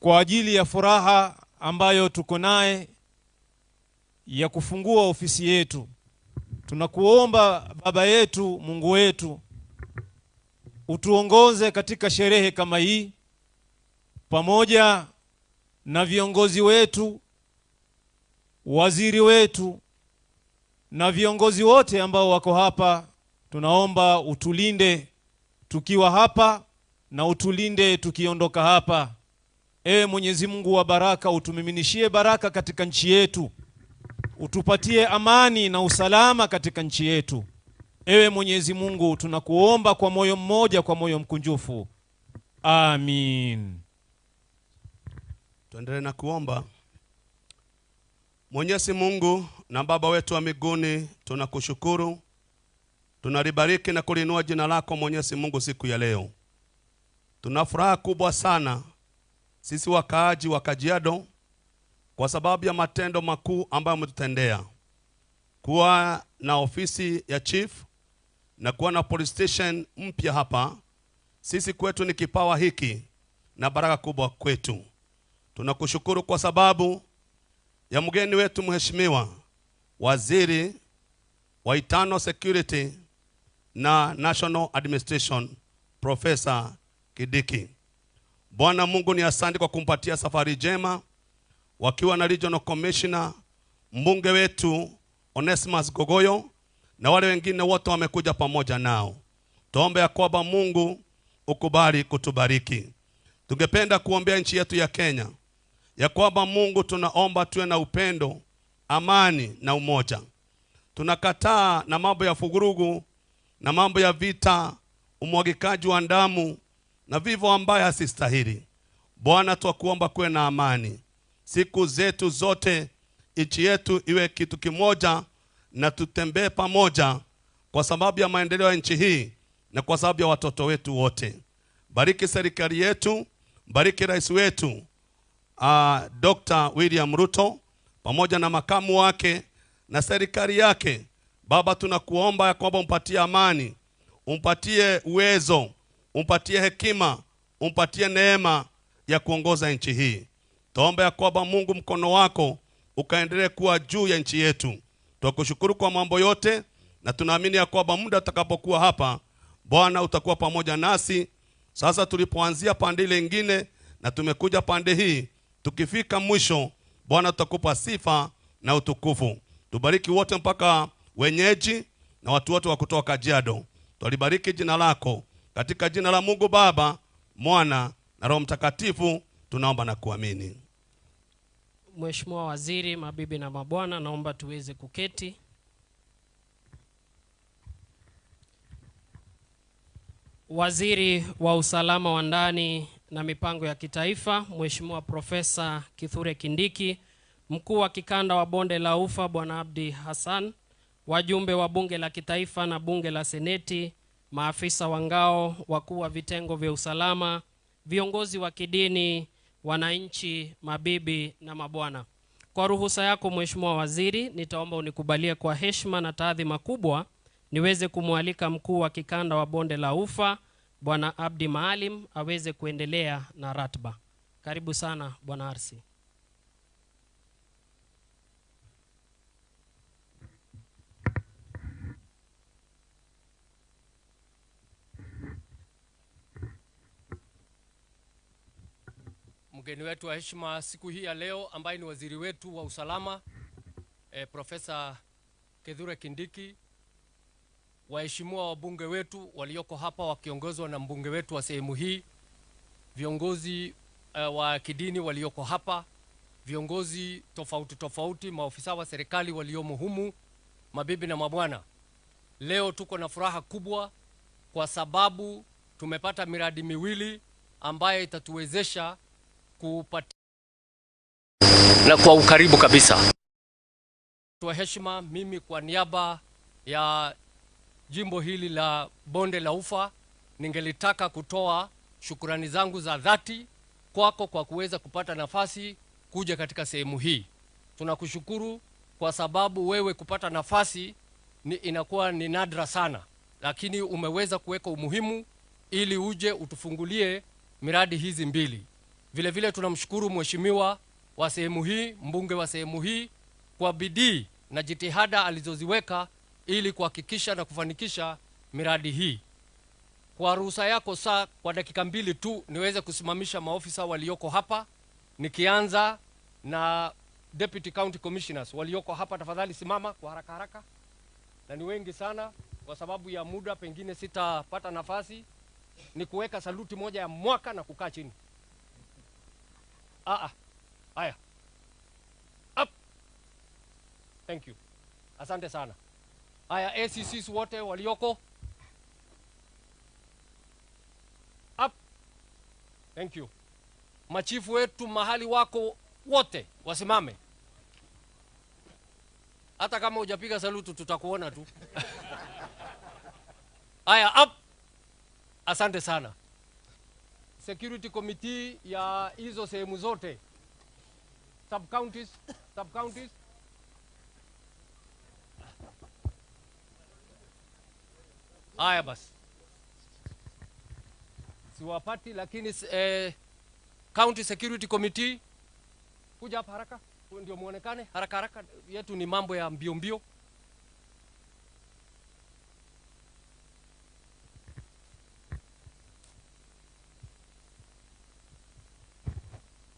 kwa ajili ya furaha ambayo tuko naye ya kufungua ofisi yetu. Tunakuomba Baba yetu, Mungu wetu, utuongoze katika sherehe kama hii pamoja na viongozi wetu, waziri wetu na viongozi wote ambao wako hapa. Tunaomba utulinde tukiwa hapa na utulinde tukiondoka hapa. Ewe Mwenyezi Mungu wa baraka, utumiminishie baraka katika nchi yetu, utupatie amani na usalama katika nchi yetu. Ewe Mwenyezi Mungu, tunakuomba kwa moyo mmoja, kwa moyo mkunjufu. Amin. Tuendelee na kuomba. Mwenyezi Mungu na Baba wetu wa mbinguni, tunakushukuru, tunalibariki na kulinua jina lako Mwenyezi Mungu siku ya leo. Tuna furaha kubwa sana sisi wakaaji wa Kajiado kwa sababu ya matendo makuu ambayo umetutendea. Kuwa na ofisi ya chief na kuwa na police station mpya hapa, sisi kwetu ni kipawa hiki na baraka kubwa kwetu. Tunakushukuru kwa sababu ya mgeni wetu mheshimiwa waziri wa Internal Security na National Administration, Professor Kindiki. Bwana Mungu ni asante kwa kumpatia safari njema wakiwa na Regional Commissioner, mbunge wetu Onesimus Gogoyo na wale wengine wote wamekuja pamoja nao. Tuombe ya kwamba Mungu ukubali kutubariki. Tungependa kuombea nchi yetu ya Kenya, ya kwamba Mungu tunaomba tuwe na upendo, amani na umoja. Tunakataa na mambo ya fugurugu na mambo ya vita, umwagikaji wa damu na vivyo ambaye hasistahili. Bwana, twakuomba kuwe na amani siku zetu zote, nchi yetu iwe kitu kimoja na tutembee pamoja kwa sababu ya maendeleo ya nchi hii na kwa sababu ya watoto wetu wote. Bariki serikali yetu, bariki rais wetu Dr. William Ruto pamoja na makamu wake na serikali yake. Baba, tunakuomba ya kwamba umpatie amani, umpatie uwezo, umpatie hekima, umpatie neema ya kuongoza nchi hii. Tuombe ya kwamba Mungu mkono wako ukaendelee kuwa juu ya nchi yetu. Tunakushukuru kwa mambo yote na tunaamini ya kwamba muda utakapokuwa hapa Bwana utakuwa pamoja nasi. Sasa tulipoanzia pande ile nyingine na tumekuja pande hii, tukifika mwisho Bwana tutakupa sifa na utukufu. Tubariki wote mpaka wenyeji na watu wote wa kutoka Kajiado. Tulibariki jina lako katika jina la Mungu Baba, Mwana na Roho Mtakatifu tunaomba na kuamini. Mheshimiwa Waziri, mabibi na mabwana, naomba tuweze kuketi. Waziri wa Usalama wa Ndani na Mipango ya Kitaifa, Mheshimiwa Profesa Kithure Kindiki, Mkuu wa Kikanda wa Bonde la Ufa Bwana Abdi Hassan, wajumbe wa Bunge la Kitaifa na Bunge la Seneti, maafisa wa ngao, wakuu wa vitengo vya usalama, viongozi wa kidini, wananchi, mabibi na mabwana. Kwa ruhusa yako Mheshimiwa Waziri, nitaomba unikubalie kwa heshima na taadhima kubwa niweze kumwalika Mkuu wa Kikanda wa Bonde la Ufa Bwana Abdi Maalim aweze kuendelea na ratiba. Karibu sana Bwana Arsi. Mgeni wetu wa heshima siku hii ya leo ambaye ni waziri wetu wa usalama Profesa Kithure Kindiki, waheshimiwa wabunge wetu walioko hapa wakiongozwa na mbunge wetu wa sehemu hii, viongozi wa kidini walioko hapa, viongozi tofauti tofauti, maofisa wa serikali waliomo humu, mabibi na mabwana. Leo tuko na furaha kubwa kwa sababu tumepata miradi miwili ambayo itatuwezesha kupata na kwa ukaribu kabisa. Kwa heshima, mimi kwa niaba ya jimbo hili la Bonde la Ufa ningelitaka kutoa shukurani zangu za dhati kwako kwa kuweza kupata nafasi kuja katika sehemu hii. Tunakushukuru kwa sababu wewe kupata nafasi inakuwa ni nadra sana, lakini umeweza kuweka umuhimu ili uje utufungulie miradi hizi mbili. Vile vile tunamshukuru mheshimiwa wa sehemu hii, mbunge wa sehemu hii, kwa bidii na jitihada alizoziweka ili kuhakikisha na kufanikisha miradi hii. Kwa ruhusa yako saa, kwa dakika mbili tu niweze kusimamisha maofisa walioko hapa, nikianza na Deputy County Commissioners walioko hapa. Tafadhali simama kwa haraka haraka, na ni wengi sana, kwa sababu ya muda pengine sitapata nafasi. Ni kuweka saluti moja ya mwaka na kukaa chini. Haya. Up. Thank you. Asante sana. Haya, ACCs wote walioko. Up. Thank you. Machifu wetu mahali wako wote wasimame. Hata kama hujapiga salutu tutakuona tu. Haya, up. Asante sana. Security committee ya hizo sehemu zote, sub counties. Haya basi, siwapati, lakini county security committee kuja hapa haraka ndio muonekane haraka haraka. Yetu ni mambo ya mbio mbio.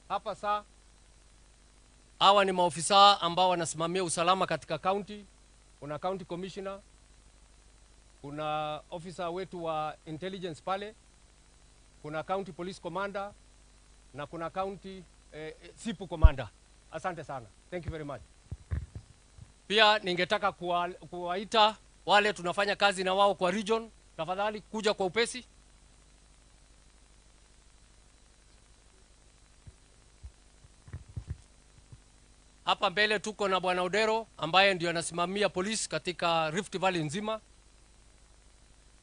Hapa saa hawa ni maofisa ambao wanasimamia usalama katika county. Kuna county commissioner, Kuna officer wetu wa intelligence pale, kuna county police commander na kuna county SIPU commander. Asante sana. Thank you very much. Pia ningetaka kuwaita wale tunafanya kazi na wao kwa region, tafadhali kuja kwa upesi. Hapa mbele tuko na Bwana Odero ambaye ndio anasimamia polisi katika Rift Valley nzima.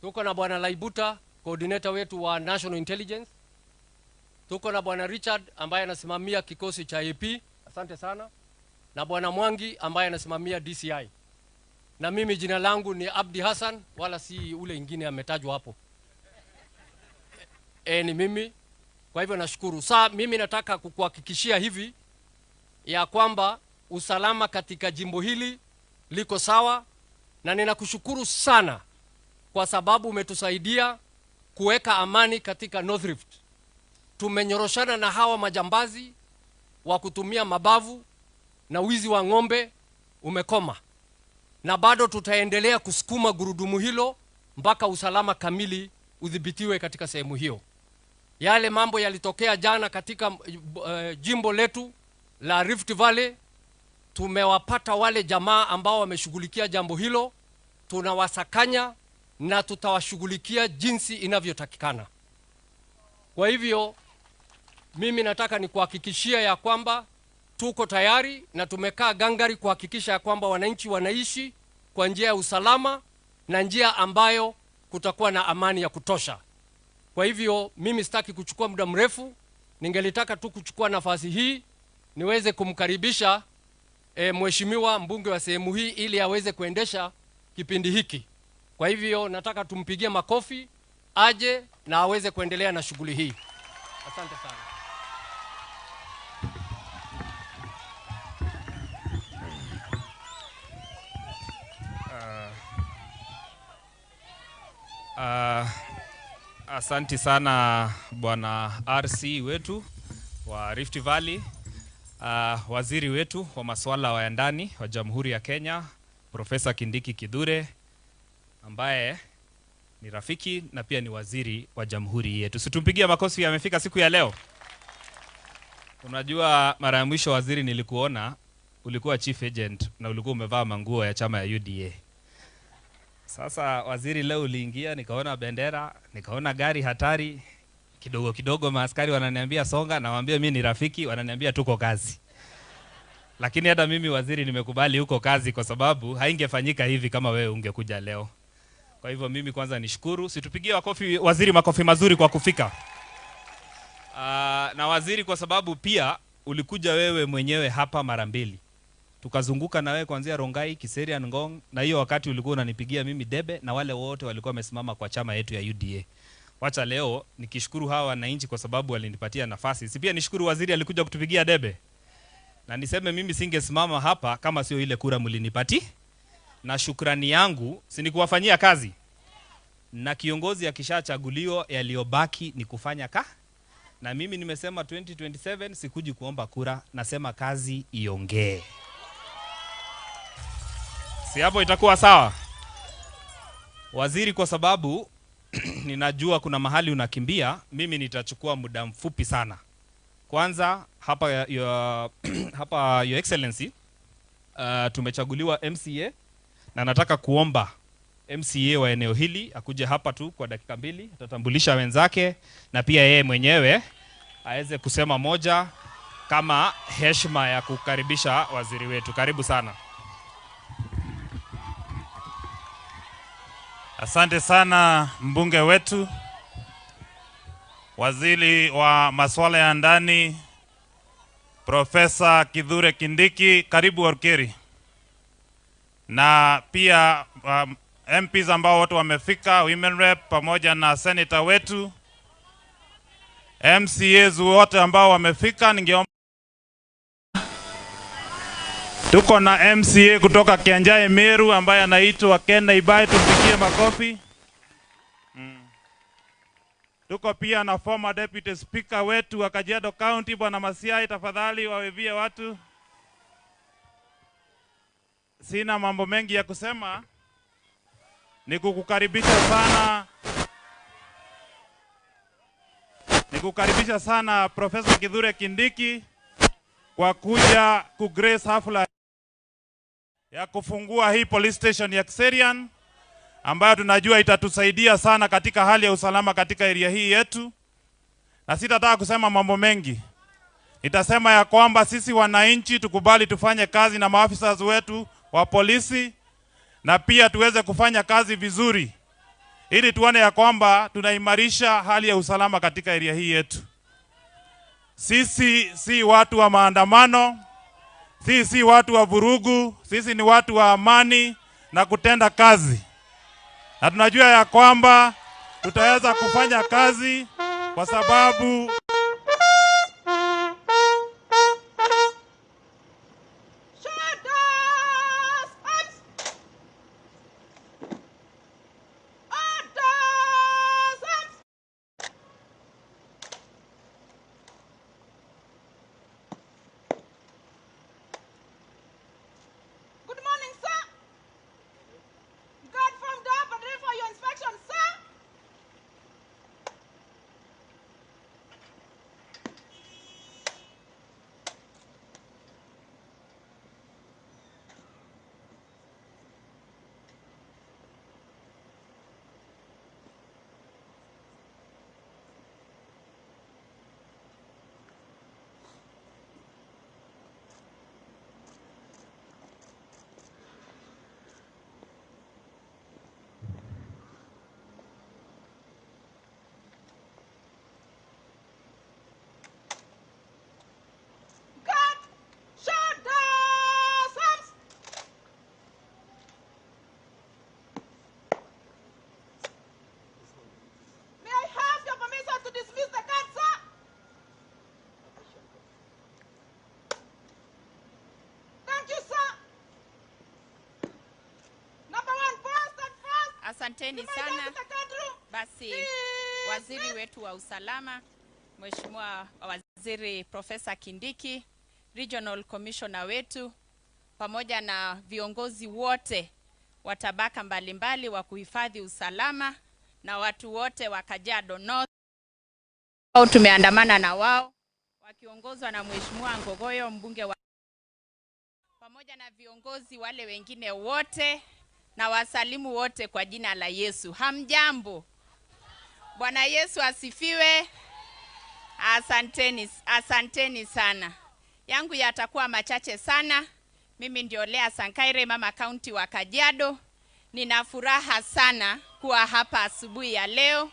Tuko na Bwana Laibuta, coordinator wetu wa National Intelligence. Tuko na Bwana Richard ambaye anasimamia kikosi cha AP, asante sana. Na Bwana Mwangi ambaye anasimamia DCI. Na mimi jina langu ni Abdi Hassan, wala si ule ingine ametajwa hapo. Ni mimi. Kwa hivyo nashukuru. Saa mimi nataka kukuhakikishia hivi ya kwamba usalama katika jimbo hili liko sawa, na ninakushukuru sana kwa sababu umetusaidia kuweka amani katika North Rift. Tumenyoroshana na hawa majambazi wa kutumia mabavu na wizi wa ng'ombe umekoma. Na bado tutaendelea kusukuma gurudumu hilo mpaka usalama kamili udhibitiwe katika sehemu hiyo. Yale mambo yalitokea jana katika jimbo letu la Rift Valley, tumewapata wale jamaa ambao wameshughulikia jambo hilo, tunawasakanya na tutawashughulikia jinsi inavyotakikana. Kwa hivyo mimi nataka nikuhakikishia ya kwamba tuko tayari na tumekaa gangari kuhakikisha ya kwamba wananchi wanaishi kwa njia ya usalama na njia ambayo kutakuwa na amani ya kutosha. Kwa hivyo mimi sitaki kuchukua muda mrefu, ningelitaka tu kuchukua nafasi hii niweze kumkaribisha mheshimiwa mbunge wa sehemu hii ili aweze kuendesha kipindi hiki. Kwa hivyo nataka tumpigie makofi aje na aweze kuendelea na shughuli hii. Asante sana. Asante sana Bwana RC wetu wa Rift Valley, waziri wetu wa masuala ya ndani wa Jamhuri ya Kenya, Profesa Kindiki Kithure, ambaye ni rafiki na pia ni waziri wa jamhuri yetu. Situmpigie makofi, amefika siku ya leo. Unajua mara ya mwisho waziri nilikuona ulikuwa chief agent na ulikuwa umevaa manguo ya chama ya UDA. Sasa waziri leo uliingia, nikaona bendera, nikaona gari hatari. Kidogo kidogo maaskari wananiambia songa, nawaambia mimi ni rafiki, wananiambia tuko kazi. Lakini hata mimi waziri nimekubali huko kazi kwa sababu haingefanyika hivi kama wewe ungekuja leo. Kwa hivyo mimi kwanza nishukuru, situpigie makofi waziri, makofi mazuri kwa kufika. Na waziri kwa sababu pia ulikuja wewe mwenyewe hapa mara mbili. Tukazunguka na wewe kuanzia Rongai, Kiserian, Ngong, na hiyo wakati ulikuwa unanipigia mimi debe na wale wote walikuwa wamesimama kwa chama yetu ya UDA. Wacha leo nikishukuru hawa wananchi kwa sababu walinipatia nafasi. Si pia nishukuru waziri alikuja kutupigia debe. Na niseme mimi singesimama hapa kama sio ile kura mlinipati. Na shukrani yangu si ni kuwafanyia kazi. Na kiongozi akishachaguliwa yaliyobaki ni kufanya ka. Na mimi nimesema 2027 sikuji kuomba kura, nasema kazi iongee. Si hapo itakuwa sawa? Waziri, kwa sababu ninajua kuna mahali unakimbia, mimi nitachukua muda mfupi sana. Kwanza hapa hapa Your Excellency, tumechaguliwa MCA na nataka kuomba MCA wa eneo hili akuje hapa tu kwa dakika mbili, atatambulisha wenzake na pia yeye mwenyewe aweze kusema moja kama heshima ya kukaribisha waziri wetu. Karibu sana. Asante sana mbunge wetu, waziri wa masuala ya ndani Profesa Kithure Kindiki, karibu Orkeri. Na pia MPs ambao watu wamefika, women rep pamoja na senator wetu, MCAs wote ambao wamefika. Ningeomba tuko na MCA kutoka Kianjae Meru ambaye anaitwa Ken Naibai, tumpigie makofi. Tuko pia na former deputy speaker wetu wa Kajiado County Bwana Masiai, tafadhali wawevie watu. Sina mambo mengi ya kusema. Ni kukukaribisha sana. Nikukaribisha sana Profesa Kithure Kindiki kwa kuja ku grace hafla ya kufungua hii police station ya Kiserian ambayo tunajua itatusaidia sana katika hali ya usalama katika area hii yetu. Na sitataka kusema mambo mengi. Nitasema ya kwamba sisi wananchi tukubali tufanye kazi na maafisa wetu wa polisi na pia tuweze kufanya kazi vizuri ili tuone ya kwamba tunaimarisha hali ya usalama katika area hii yetu. Sisi si watu wa maandamano, sisi si watu wa vurugu, sisi ni watu wa amani na kutenda kazi. Na tunajua ya kwamba tutaweza kufanya kazi kwa sababu Asanteni sana. Basi waziri wetu wa usalama, Mheshimiwa Waziri Profesa Kindiki, Regional Commissioner wetu, pamoja na viongozi wote wa tabaka mbalimbali wa kuhifadhi usalama na watu wote wa Kajiado North tumeandamana na wao wakiongozwa na Mheshimiwa Ngogoyo, mbunge wa, pamoja na viongozi wale wengine wote, na wasalimu wote kwa jina la Yesu. Hamjambo. Bwana Yesu asifiwe. Asanteni, asanteni sana. Yangu yatakuwa machache sana. Mimi ndio Lea Sankaire, mama county wa Kajiado. Nina furaha sana kuwa hapa asubuhi ya leo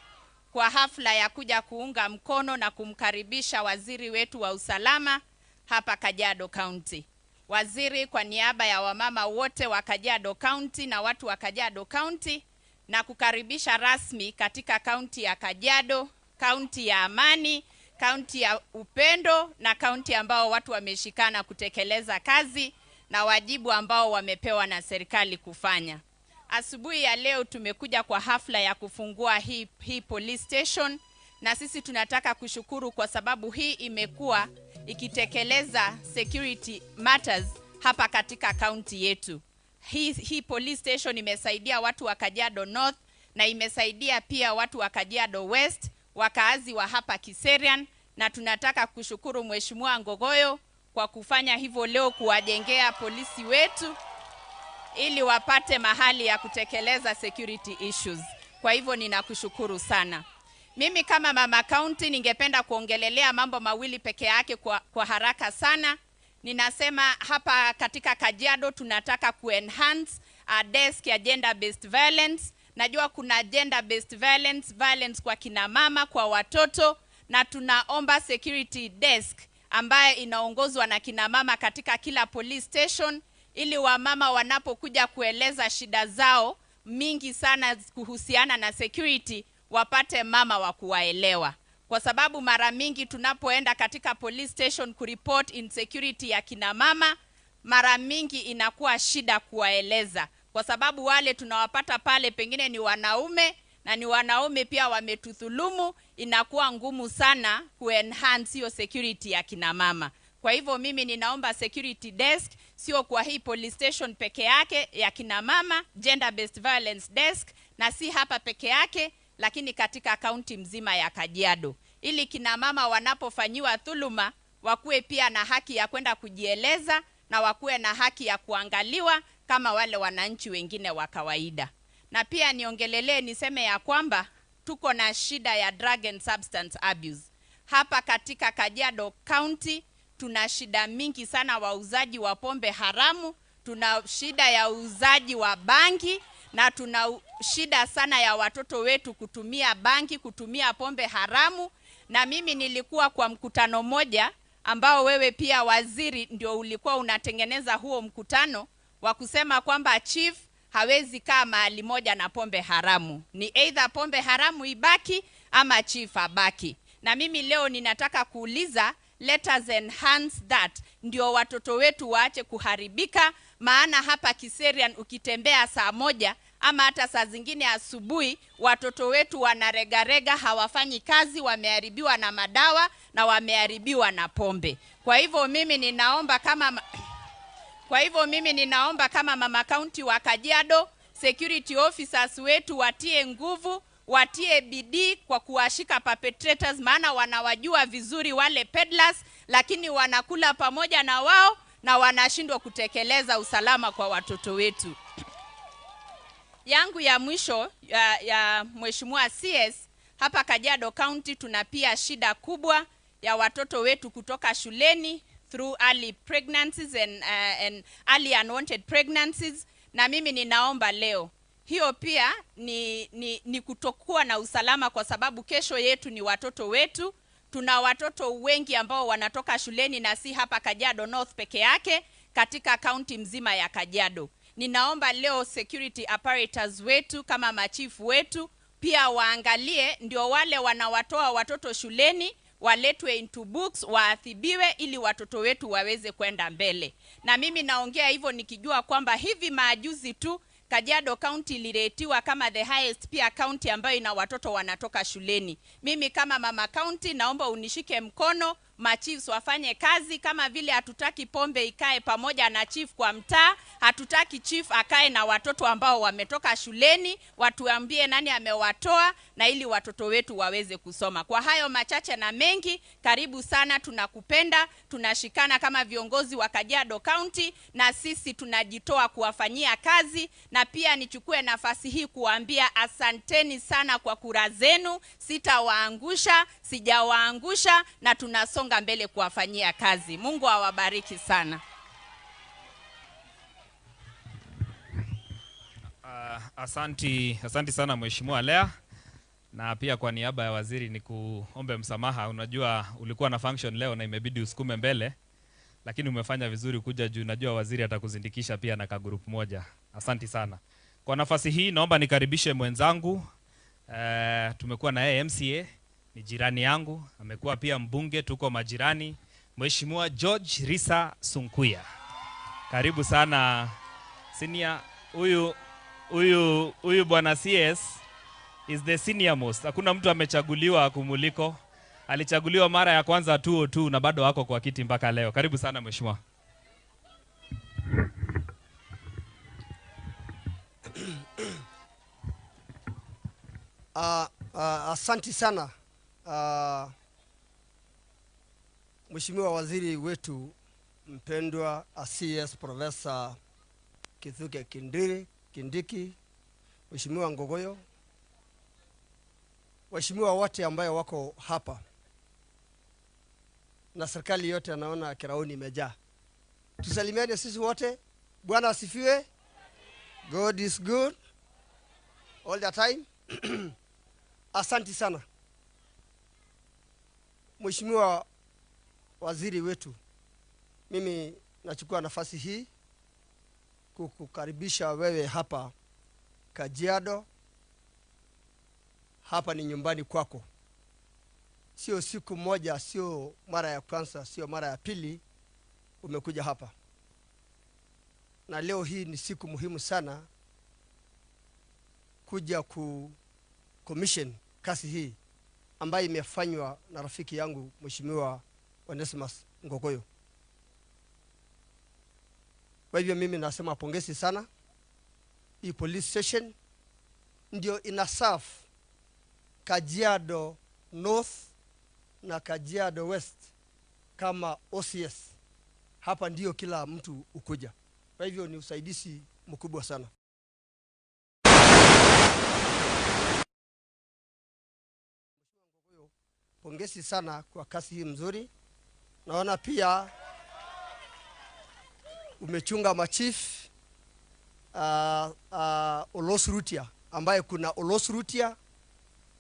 kwa hafla ya kuja kuunga mkono na kumkaribisha waziri wetu wa usalama hapa Kajiado County. Waziri, kwa niaba ya wamama wote wa Kajiado County na watu wa Kajiado County, na kukaribisha rasmi katika kaunti ya Kajiado, kaunti ya amani, kaunti ya upendo na kaunti ambao watu wameshikana kutekeleza kazi na wajibu ambao wamepewa na serikali kufanya. Asubuhi ya leo tumekuja kwa hafla ya kufungua hii police station, na sisi tunataka kushukuru kwa sababu hii imekuwa ikitekeleza security matters hapa katika kaunti yetu. Hii police station imesaidia watu wa Kajiado North na imesaidia pia watu wa Kajiado West, wakaazi wa hapa Kiserian, na tunataka kushukuru Mheshimiwa Ngogoyo kwa kufanya hivyo leo, kuwajengea polisi wetu ili wapate mahali ya kutekeleza security issues. Kwa hivyo ninakushukuru sana. Mimi kama mama county ningependa kuongelelea mambo mawili peke yake kwa haraka sana. Ninasema hapa katika Kajiado tunataka kuenhance desk ya gender based violence. Najua kuna gender based violence, violence kwa kina mama, kwa watoto, na tunaomba security desk ambaye inaongozwa na kina mama katika kila police station, ili wamama wanapokuja kueleza shida zao mingi sana kuhusiana na security wapate mama wa kuwaelewa. Kwa sababu mara mingi tunapoenda katika police station kureport insecurity ya kina mama, mara mingi inakuwa shida kuwaeleza, kwa sababu wale tunawapata pale pengine ni wanaume, na ni wanaume pia wametudhulumu. Inakuwa ngumu sana kuenhance hiyo security ya kina mama. Kwa hivyo mimi ninaomba security desk, sio kwa hii police station peke yake ya kina mama, gender based violence desk, na si hapa peke yake, lakini katika kaunti mzima ya Kajiado, ili kina mama wanapofanyiwa dhuluma wakuwe pia na haki ya kwenda kujieleza na wakuwe na haki ya kuangaliwa kama wale wananchi wengine wa kawaida. Na pia niongelelee niseme ya kwamba tuko na shida ya drug and substance abuse. Hapa katika Kajiado County tuna shida mingi sana, wauzaji wa pombe haramu, tuna shida ya uuzaji wa bangi, na tuna shida sana ya watoto wetu kutumia bangi, kutumia pombe haramu. Na mimi nilikuwa kwa mkutano moja ambao wewe pia waziri ndio ulikuwa unatengeneza huo mkutano, wa kusema kwamba chief hawezi kaa mahali moja na pombe haramu. Ni either pombe haramu ibaki ama chief abaki. Na mimi leo ninataka kuuliza, let us enhance that, ndio watoto wetu waache kuharibika. Maana hapa Kiserian ukitembea saa 1 ama hata saa zingine asubuhi, watoto wetu wanaregarega, hawafanyi kazi, wameharibiwa na madawa na wameharibiwa na pombe. Kwa hivyo mimi ninaomba kama mama county wa Kajiado, security officers wetu watie nguvu, watie bidii kwa kuwashika perpetrators, maana wanawajua vizuri wale peddlers, lakini wanakula pamoja na wao na wanashindwa kutekeleza usalama kwa watoto wetu. Yangu ya mwisho ya Mheshimiwa CS, hapa Kajiado County tuna pia shida kubwa ya watoto wetu kutoka shuleni through early pregnancies and early unwanted pregnancies. Na mimi ninaomba leo hiyo pia ni kutokuwa na usalama, kwa sababu kesho yetu ni watoto wetu. Tuna watoto wengi ambao wanatoka shuleni, na si hapa Kajiado North peke yake, katika county mzima ya Kajiado. Ninaomba leo security apparatus wetu kama machifu wetu pia waangalie, ndio wale wanawatoa watoto shuleni waletwe into books, waathibiwe ili watoto wetu waweze kwenda mbele. Na mimi naongea hivyo nikijua kwamba hivi majuzi tu Kajiado County iliretiwa kama the highest pia county ambayo ina watoto wanatoka shuleni. Mimi kama mama county naomba unishike mkono, machiefs wafanye kazi. Kama vile hatutaki pombe ikae pamoja na chief kwa mtaa, hatutaki chief akae na watoto ambao wametoka shuleni, watuambie nani amewatoa, na ili watoto wetu waweze kusoma. Kwa hayo machache na mengi, karibu sana, tunakupenda, tunashikana kama viongozi wa Kajiado County, na sisi tunajitoa kuwafanyia kazi. Na pia nichukue nafasi hii kuambia asanteni sana kwa kura zenu, sitawaangusha, sijawaangusha, na tunasonga mbele kuwafanyia kazi. Mungu awabariki sana. Asanti sana Mheshimiwa Lea. Na pia kwa niaba ya waziri ni kuombe msamaha. Unajua ulikuwa na function leo na imebidi usukume mbele, lakini umefanya vizuri kuja juu najua waziri atakuzindikisha pia na kagroup moja. Asanti sana. Kwa nafasi hii naomba nikaribishe mwenzangu. Tumekuwa na yeye MCA, ni jirani yangu, amekuwa pia mbunge, tuko majirani, Mheshimiwa George Risa Sunkuya. Karibu sana senior. Huyu bwana CS is the senior most. Hakuna mtu amechaguliwa kumuliko. Alichaguliwa mara ya kwanza 2002 na bado wako kwa kiti mpaka leo. Karibu sana mheshimiwa. Asante sana Mheshimiwa waziri wetu mpendwa CS Professor Kithure Kindiki, Mheshimiwa Ngogoyo, waheshimiwa wote ambayo wako hapa na serikali yote, anaona kiraoni imejaa. Tusalimiane sisi wote. Bwana asifiwe. God is good all the time. Asante sana Mheshimiwa waziri wetu. Mimi nachukua nafasi hii kukukaribisha wewe hapa Kajiado. Hapa ni nyumbani kwako. Sio siku moja, sio mara ya kwanza, sio mara ya pili umekuja hapa. Na leo hii ni siku muhimu sana kuja ku commission kazi hii ambayo imefanywa na rafiki yangu Mheshimiwa Onesmus Ngogoyo. Kwa hivyo mimi nasema pongezi sana. Hii police station ndio ina serve Kajiado North na Kajiado West kama OCS. Hapa ndio kila mtu ukuja. Kwa hivyo ni usaidizi mkubwa sana. Pongezi sana kwa kazi hii mzuri. Naona pia umechunga machief Olosrutia, ambaye kuna Olosrutia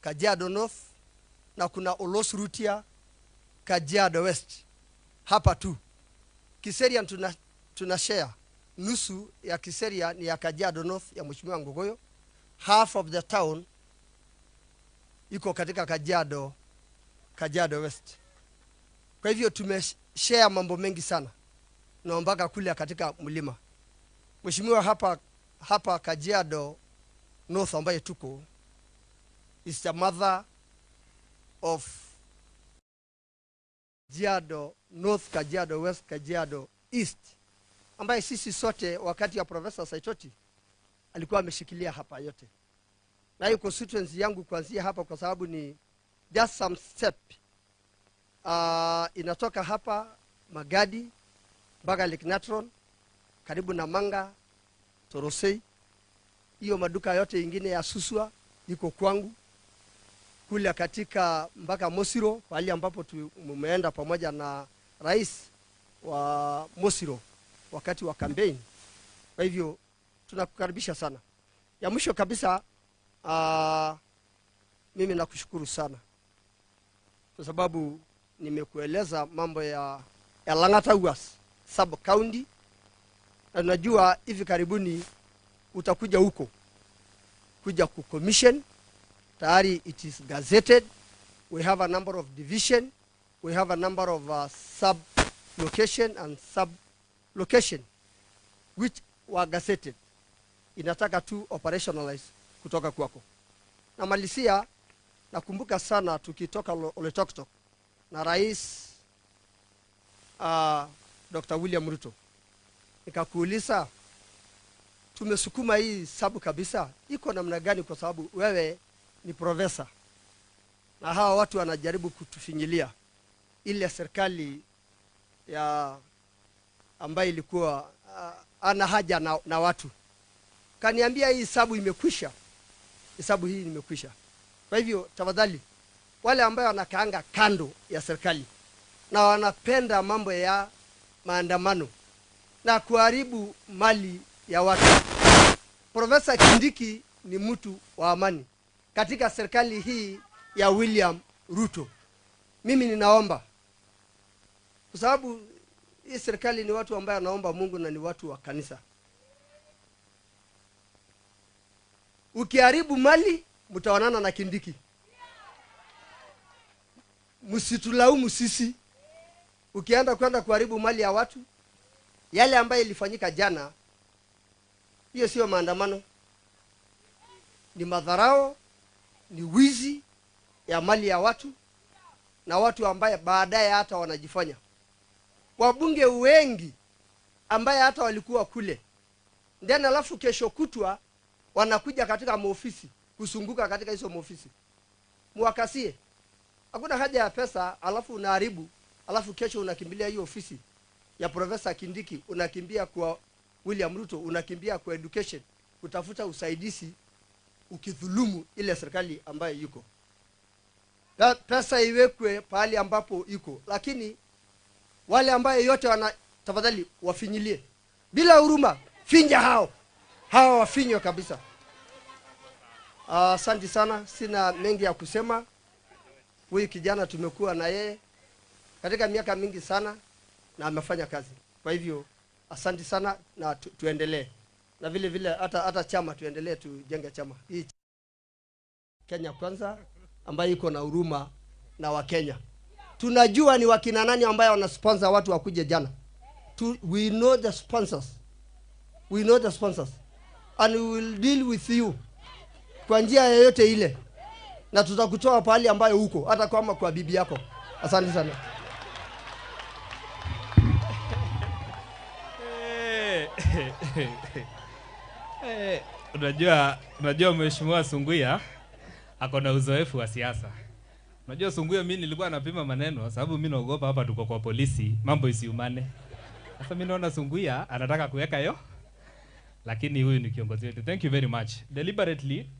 Kajiado North na kuna Olosrutia Kajiado West. Hapa tu Kiserian tuna share nusu ya Kiserian ni ya Kajiado North ya Mheshimiwa Ngogoyo, half of the town iko katika Kajiado West. Kwa hivyo tumeshare mambo mengi sana na mpaka kule katika mlima. Mheshimiwa, hapa Kajiado North ambaye tuko is the mother of Kajiado North, Kajiado West, Kajiado East, ambaye sisi sote wakati wa Professor Saitoti alikuwa ameshikilia hapa yote. Na hiyo constituency yangu kuanzia hapa, kwa sababu ni just some step, inatoka hapa Magadi mpaka Lake Natron, karibu na Manga, Torosei. Hiyo maduka yote ingine ya Suswa iko kwangu, kule katika mpaka Mosiro, pahali ambapo tumeenda pamoja na rais wa Mosiro wakati wa campaign. Kwa hivyo tunakukaribisha sana. Ya mwisho kabisa, mimi nakushukuru sana kwa sababu nimekueleza mambo ya Lang'ata Uas sub county, na najua hivi karibuni utakuja huko kuja ku commission. Tayari it is gazetted. We have a number of division, we have a number of sub location and sub location which were gazetted. Inataka tu operationalize kutoka kwako. Namalizia, nakumbuka sana tukitoka Oloitoktok na Rais Dr. William Ruto, nikakuuliza tumesukuma hii sabu kabisa iko namna gani, kwa sababu wewe ni profesa na hawa watu wanajaribu kutufinyilia ile serikali ya ambayo ilikuwa ana haja na watu. Kaniambia hii hesabu imekwisha, hesabu hii imekwisha. Kwa hivyo tafadhali wale ambao wanakaanga kando ya serikali na wanapenda mambo ya maandamano na kuharibu mali ya watu, Profesa Kindiki ni mtu wa amani katika serikali hii ya William Ruto. Mimi ninaomba, kwa sababu hii serikali ni watu ambao wanaomba Mungu na ni watu wa kanisa. Ukiharibu mali mtaonana na Kindiki. Msitulaumu sisi. Ukienda kwenda kuharibu mali ya watu, yale ambayo ilifanyika jana, hiyo sio maandamano, ni madharao, ni wizi ya mali ya watu, na watu ambaye baadaye hata wanajifanya wabunge wengi ambaye hata walikuwa kule ndani, alafu kesho kutwa wanakuja katika maofisi kusunguka katika hizo maofisi. Muwakasie. Hakuna haja ya pesa alafu unaharibu, alafu kesho unakimbilia hiyo ofisi ya Profesa Kindiki, unakimbia kwa William Ruto, unakimbia kwa education kutafuta usaidizi, ukidhulumu ile serikali ambayo yuko. Pesa iwekwe pahali ambapo iko, lakini wale ambaye yote wana, tafadhali wafinyilie bila huruma, finja hao wafinywe kabisa. Asante sana, sina mengi ya kusema. Huyu kijana tumekuwa na yeye katika miaka mingi sana na amefanya kazi. Kwa hivyo asante sana na tuendelee. Na vile vile hata chama tuendelee, tujenge chama hii Kenya Kwanza ambayo iko na huruma na Wakenya. Tunajua ni wakina nani ambaye wana sponsor watu wakuje jana. We know the sponsors. We know the sponsors. And we will deal with you kwa njia yoyote ile. Na tutakutoa pahali ambayo uko, hata kama kwa bibi yako. Asante sana. Unajua Mheshimiwa Sunguya ako na uzoefu wa siasa. Unajua Sunguya, mimi nilikuwa napima maneno sababu mimi naogopa hapa tuko kwa polisi, mambo isiumane. Sasa mimi naona Sunguya anataka kuweka yo, lakini huyu ni kiongozi wetu. Thank you very much. Deliberately,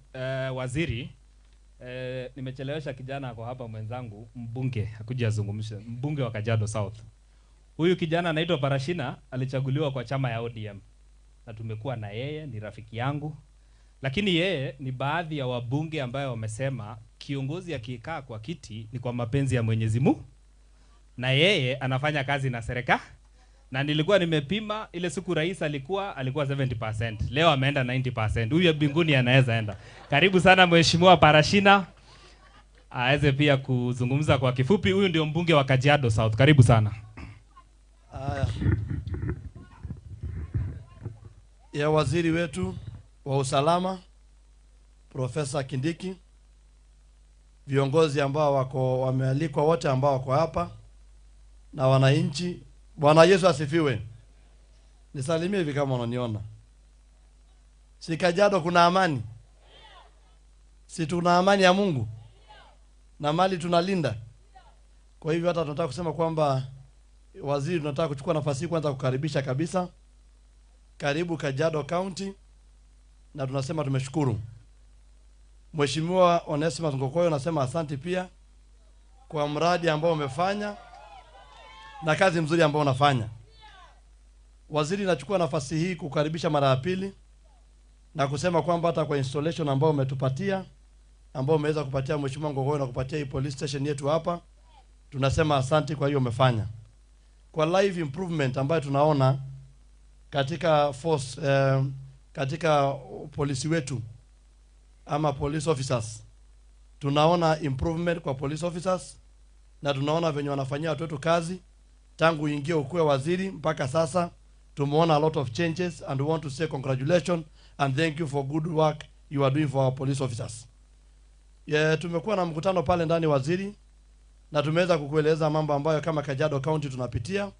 waziri, nimechelewesha kijana ako hapa mwenzangu, mbunge, akuja azungumze, mbunge wa Kajiado South. Huyu kijana anaitwa Parashina, alichaguliwa kwa chama ya ODM. Na tumekuwa na yeye, ni rafiki yangu. Lakini yeye ni baadhi ya wabunge ambayo wamesema kiongozi akikaa kwa kiti ni kwa mapenzi ya Mwenyezi Mungu. Na yeye anafanya kazi na serikali. Na nilikuwa nimepima ile siku rais alikuwa 70%. Leo ameenda 90%. Huyu mbinguni anaweza enda. Karibu sana Mheshimiwa Parashina. Aweze pia kuzungumza kwa kifupi. Huyu ndio mbunge wa Kajiado South. Karibu sana. Ya waziri wetu wa usalama Profesa Kindiki, viongozi ambao wako wamealikwa wote ambao wako hapa na wananchi. Bwana Yesu asifiwe. Nisalimie hivi kama unaniona. Si Kajiado kuna amani? Si tuna amani ya Mungu? Na mali tunalinda. Kwa hivyo hata tunataka kusema kwamba waziri, tunataka kuchukua nafasi kwanza kukaribisha kabisa. Karibu Kajiado County, na tunasema tumeshukuru. Mheshimiwa Onesmus Ngogoyo, nasema asante pia kwa mradi ambao umefanya na kazi mzuri ambao unafanya. Waziri, nachukua nafasi hii kukaribisha mara ya pili na kusema kwamba hata kwa installation ambao umetupatia, ambao umeweza kupatia Mheshimiwa Ngogoyo na kupatia hii police station yetu hapa, tunasema asante kwa hiyo umefanya. Kwa live improvement ambayo tunaona katika force, katika polisi wetu ama police officers, tunaona improvement kwa police officers na tunaona venye wanafanyia watu wetu kazi tangu uingie ukuwe waziri mpaka sasa. Tumeona a lot of changes and we want to say congratulations and thank you for good work you are doing for our police officers. Tumekuwa na mkutano pale ndani waziri, na tumeweza kukueleza mambo ambayo kama Kajiado County tunapitia.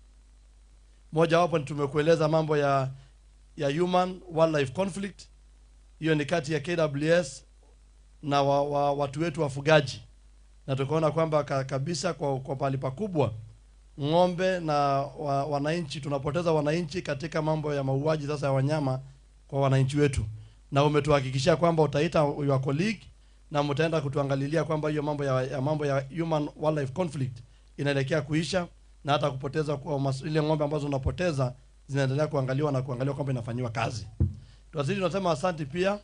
Moja wapo ni tumekueleza mambo ya human wildlife conflict. Hiyo ni kati ya KWS na watu wetu wafugaji. Na tukaona kwamba kabisa kwa pahali pakubwa ng'ombe na wananchi, tunapoteza wananchi katika mambo ya mauaji sasa ya wanyama kwa wananchi wetu. Na umetuhakikishia kwamba utaita your colleague na mtaenda kutuangalilia kwamba hiyo mambo ya human wildlife conflict inaelekea kuisha, na hata kupoteza kwa ile ng'ombe ambazo unapoteza zinaendelea kuangaliwa na kuangaliwa kwamba inafanywa kazi. Waziri, tunasema asante pia.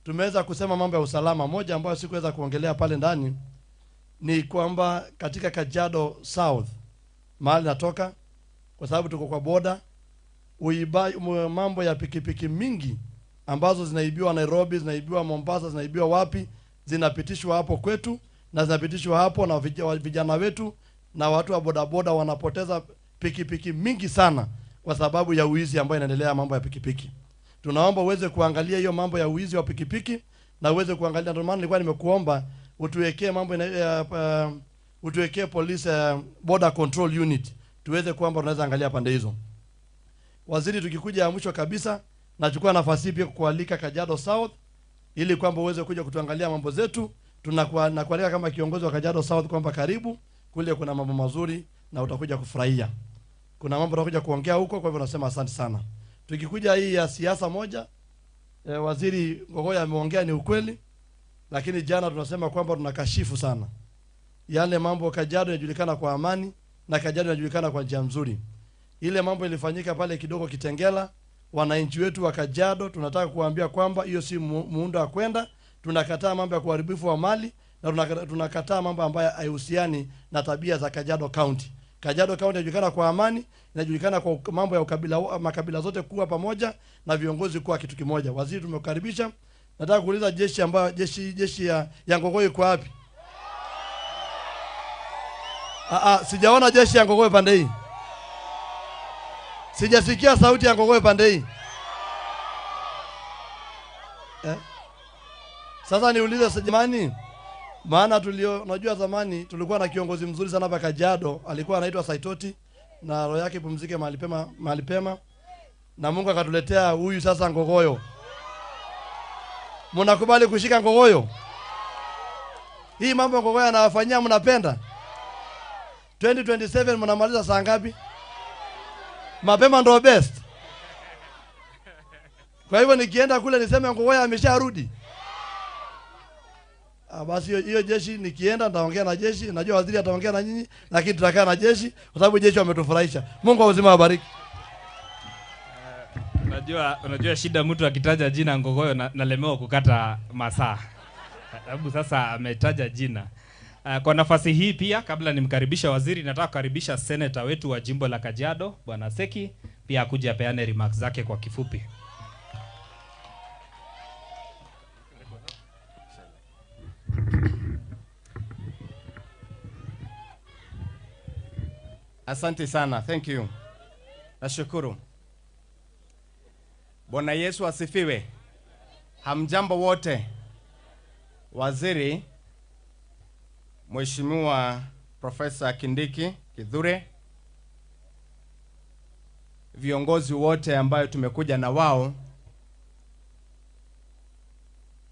Tumeweza kusema mambo ya usalama. Moja ambayo sikuweza kuongelea pale ndani ni kwamba katika Kajiado South mahali natoka, kwa sababu tuko kwa border, mambo ya pikipiki mingi ambazo zinaibiwa Nairobi, zinaibiwa Mombasa, zinaibiwa wapi, zinapitishwa hapo kwetu na zinapitishwa hapo na vijana wetu na watu wa bodaboda wanapoteza pikipiki mingi sana kwa sababu ya uizi ambayo inaendelea mambo ya pikipiki. Tunaomba uweze kuangalia hiyo mambo ya uizi wa pikipiki na uweze kuangalia. Ndio maana nilikuwa nimekuomba utuwekee mambo utuwekee police border control unit, tuweze kwamba tunaweza angalia pande hizo. Waziri, tukikuja ya mwisho kabisa, nachukua nafasi pia kukualika Kajiado South ili kwamba uweze kuja kutuangalia mambo zetu. Tunakualika kama kiongozi wa Kajiado South kwamba karibu kule, kuna mambo mazuri na utakuja kufurahia. Kuna mambo tutakuja kuongea huko, kwa hivyo nasema asante sana. Tukikuja hii ya siasa moja, Waziri Ngogoyo ameongea ni ukweli, lakini jana tunasema kwamba tunakashifu sana yale mambo. Kajiado inajulikana kwa amani na Kajiado inajulikana kwa njia nzuri. Ile mambo ilifanyika pale kidogo Kitengela, wananchi wetu wa Kajiado tunataka kuambia kwamba hiyo si muundo wa kwenda. Tunakataa mambo ya kuharibifu wa mali na tunakataa mambo ambayo haihusiani na tabia za Kajiado County. Kajiado County inajulikana kwa amani, inajulikana kwa mambo ya ukabila, makabila zote kuwa pamoja na viongozi kuwa kitu kimoja. Waziri, tumekukaribisha. Nataka kuuliza jeshi ambayo jeshi ya Ngogoyo iko wapi? Sijaona jeshi ya Ngogoyo pande hii. Sijasikia sauti ya Ngogoyo pande hii. Sasa niulize jamani, maana unajua zamani tulikuwa na kiongozi mzuri sana hapa Kajiado, alikuwa anaitwa Saitoti, na roho yake ipumzike mahali pema, mahali pema. Na Mungu akatuletea huyu sasa Ngogoyo. Mnakubali kushika Ngogoyo? Hii mambo Ngogoyo anawafanyia mnapenda? 2027 mnamaliza saa ngapi? Mapema ndio best. Kwa hivyo nikienda kule niseme Ngogoyo amesharudi. Basi hiyo jeshi nikienda nitaongea na jeshi, najua waziri ataongea na nyinyi, lakini tutakaa na jeshi kwa sababu jeshi wametufurahisha. Mungu wa uzima awabariki. Unajua shida mtu akitaja jina Ngogoyo nalemewa kukata masaa. Sababu sasa ametaja jina. Kwa nafasi hii pia kabla nimkaribisha waziri, nataka kukaribisha senator wetu wa jimbo la Kajiado Bwana Seki pia akuje apeane remarks zake kwa kifupi. Asante sana, thank you. Nashukuru. Bwana Yesu asifiwe. Hamjambo wote. Waziri Mheshimiwa Profesa Kindiki Kithure, viongozi wote ambayo tumekuja na wao,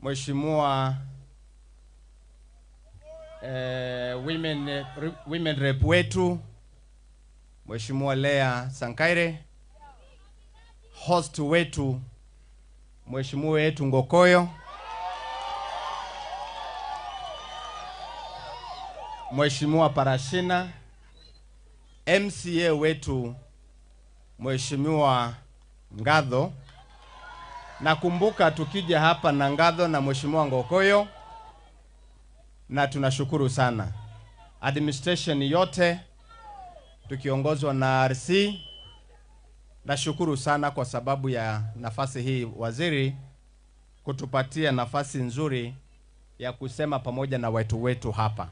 Mheshimiwa women rep wetu Mheshimiwa Lea Sankaire, host wetu Mheshimiwa wetu Ngokoyo, Mheshimiwa Parashina, MCA wetu Mheshimiwa Ngatho. Nakumbuka tukija hapa na Ngatho na Mheshimiwa Ngokoyo, na tunashukuru sana administration yote tukiongozwa na RC. Nashukuru sana kwa sababu ya nafasi hii waziri kutupatia nafasi nzuri ya kusema pamoja na watu wetu hapa.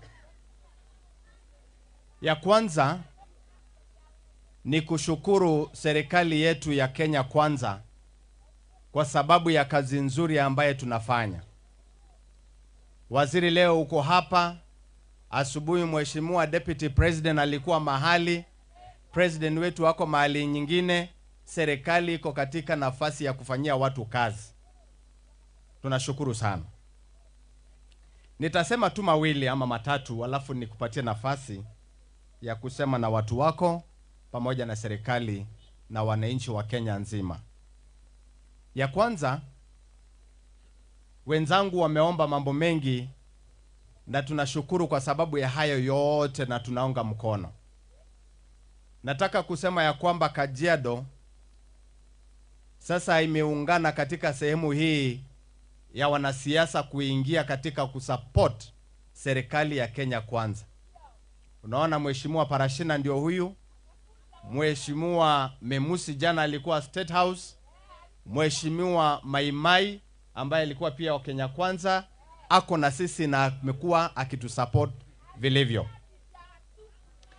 Ya kwanza ni kushukuru serikali yetu ya Kenya Kwanza kwa sababu ya kazi nzuri ambaye tunafanya. Waziri leo uko hapa, asubuhi Mheshimiwa Deputy President alikuwa mahali, President wetu wako mahali nyingine, serikali iko katika nafasi ya kufanyia watu kazi. Tunashukuru sana. Nitasema tu mawili ama matatu alafu nikupatie nafasi ya kusema na watu wako pamoja na serikali na wananchi wa Kenya nzima. Ya kwanza, wenzangu wameomba mambo mengi na tunashukuru kwa sababu ya hayo yote na tunaunga mkono. Nataka kusema ya kwamba Kajiado sasa imeungana katika sehemu hii ya wanasiasa kuingia katika kusupport serikali ya Kenya Kwanza. Unaona Mheshimiwa Parashina ndio huyu, Mheshimiwa Memusi jana alikuwa State House, Mheshimiwa Maimai ambaye alikuwa pia wa Kenya Kwanza ako na sisi na amekuwa akitusupport vilivyo.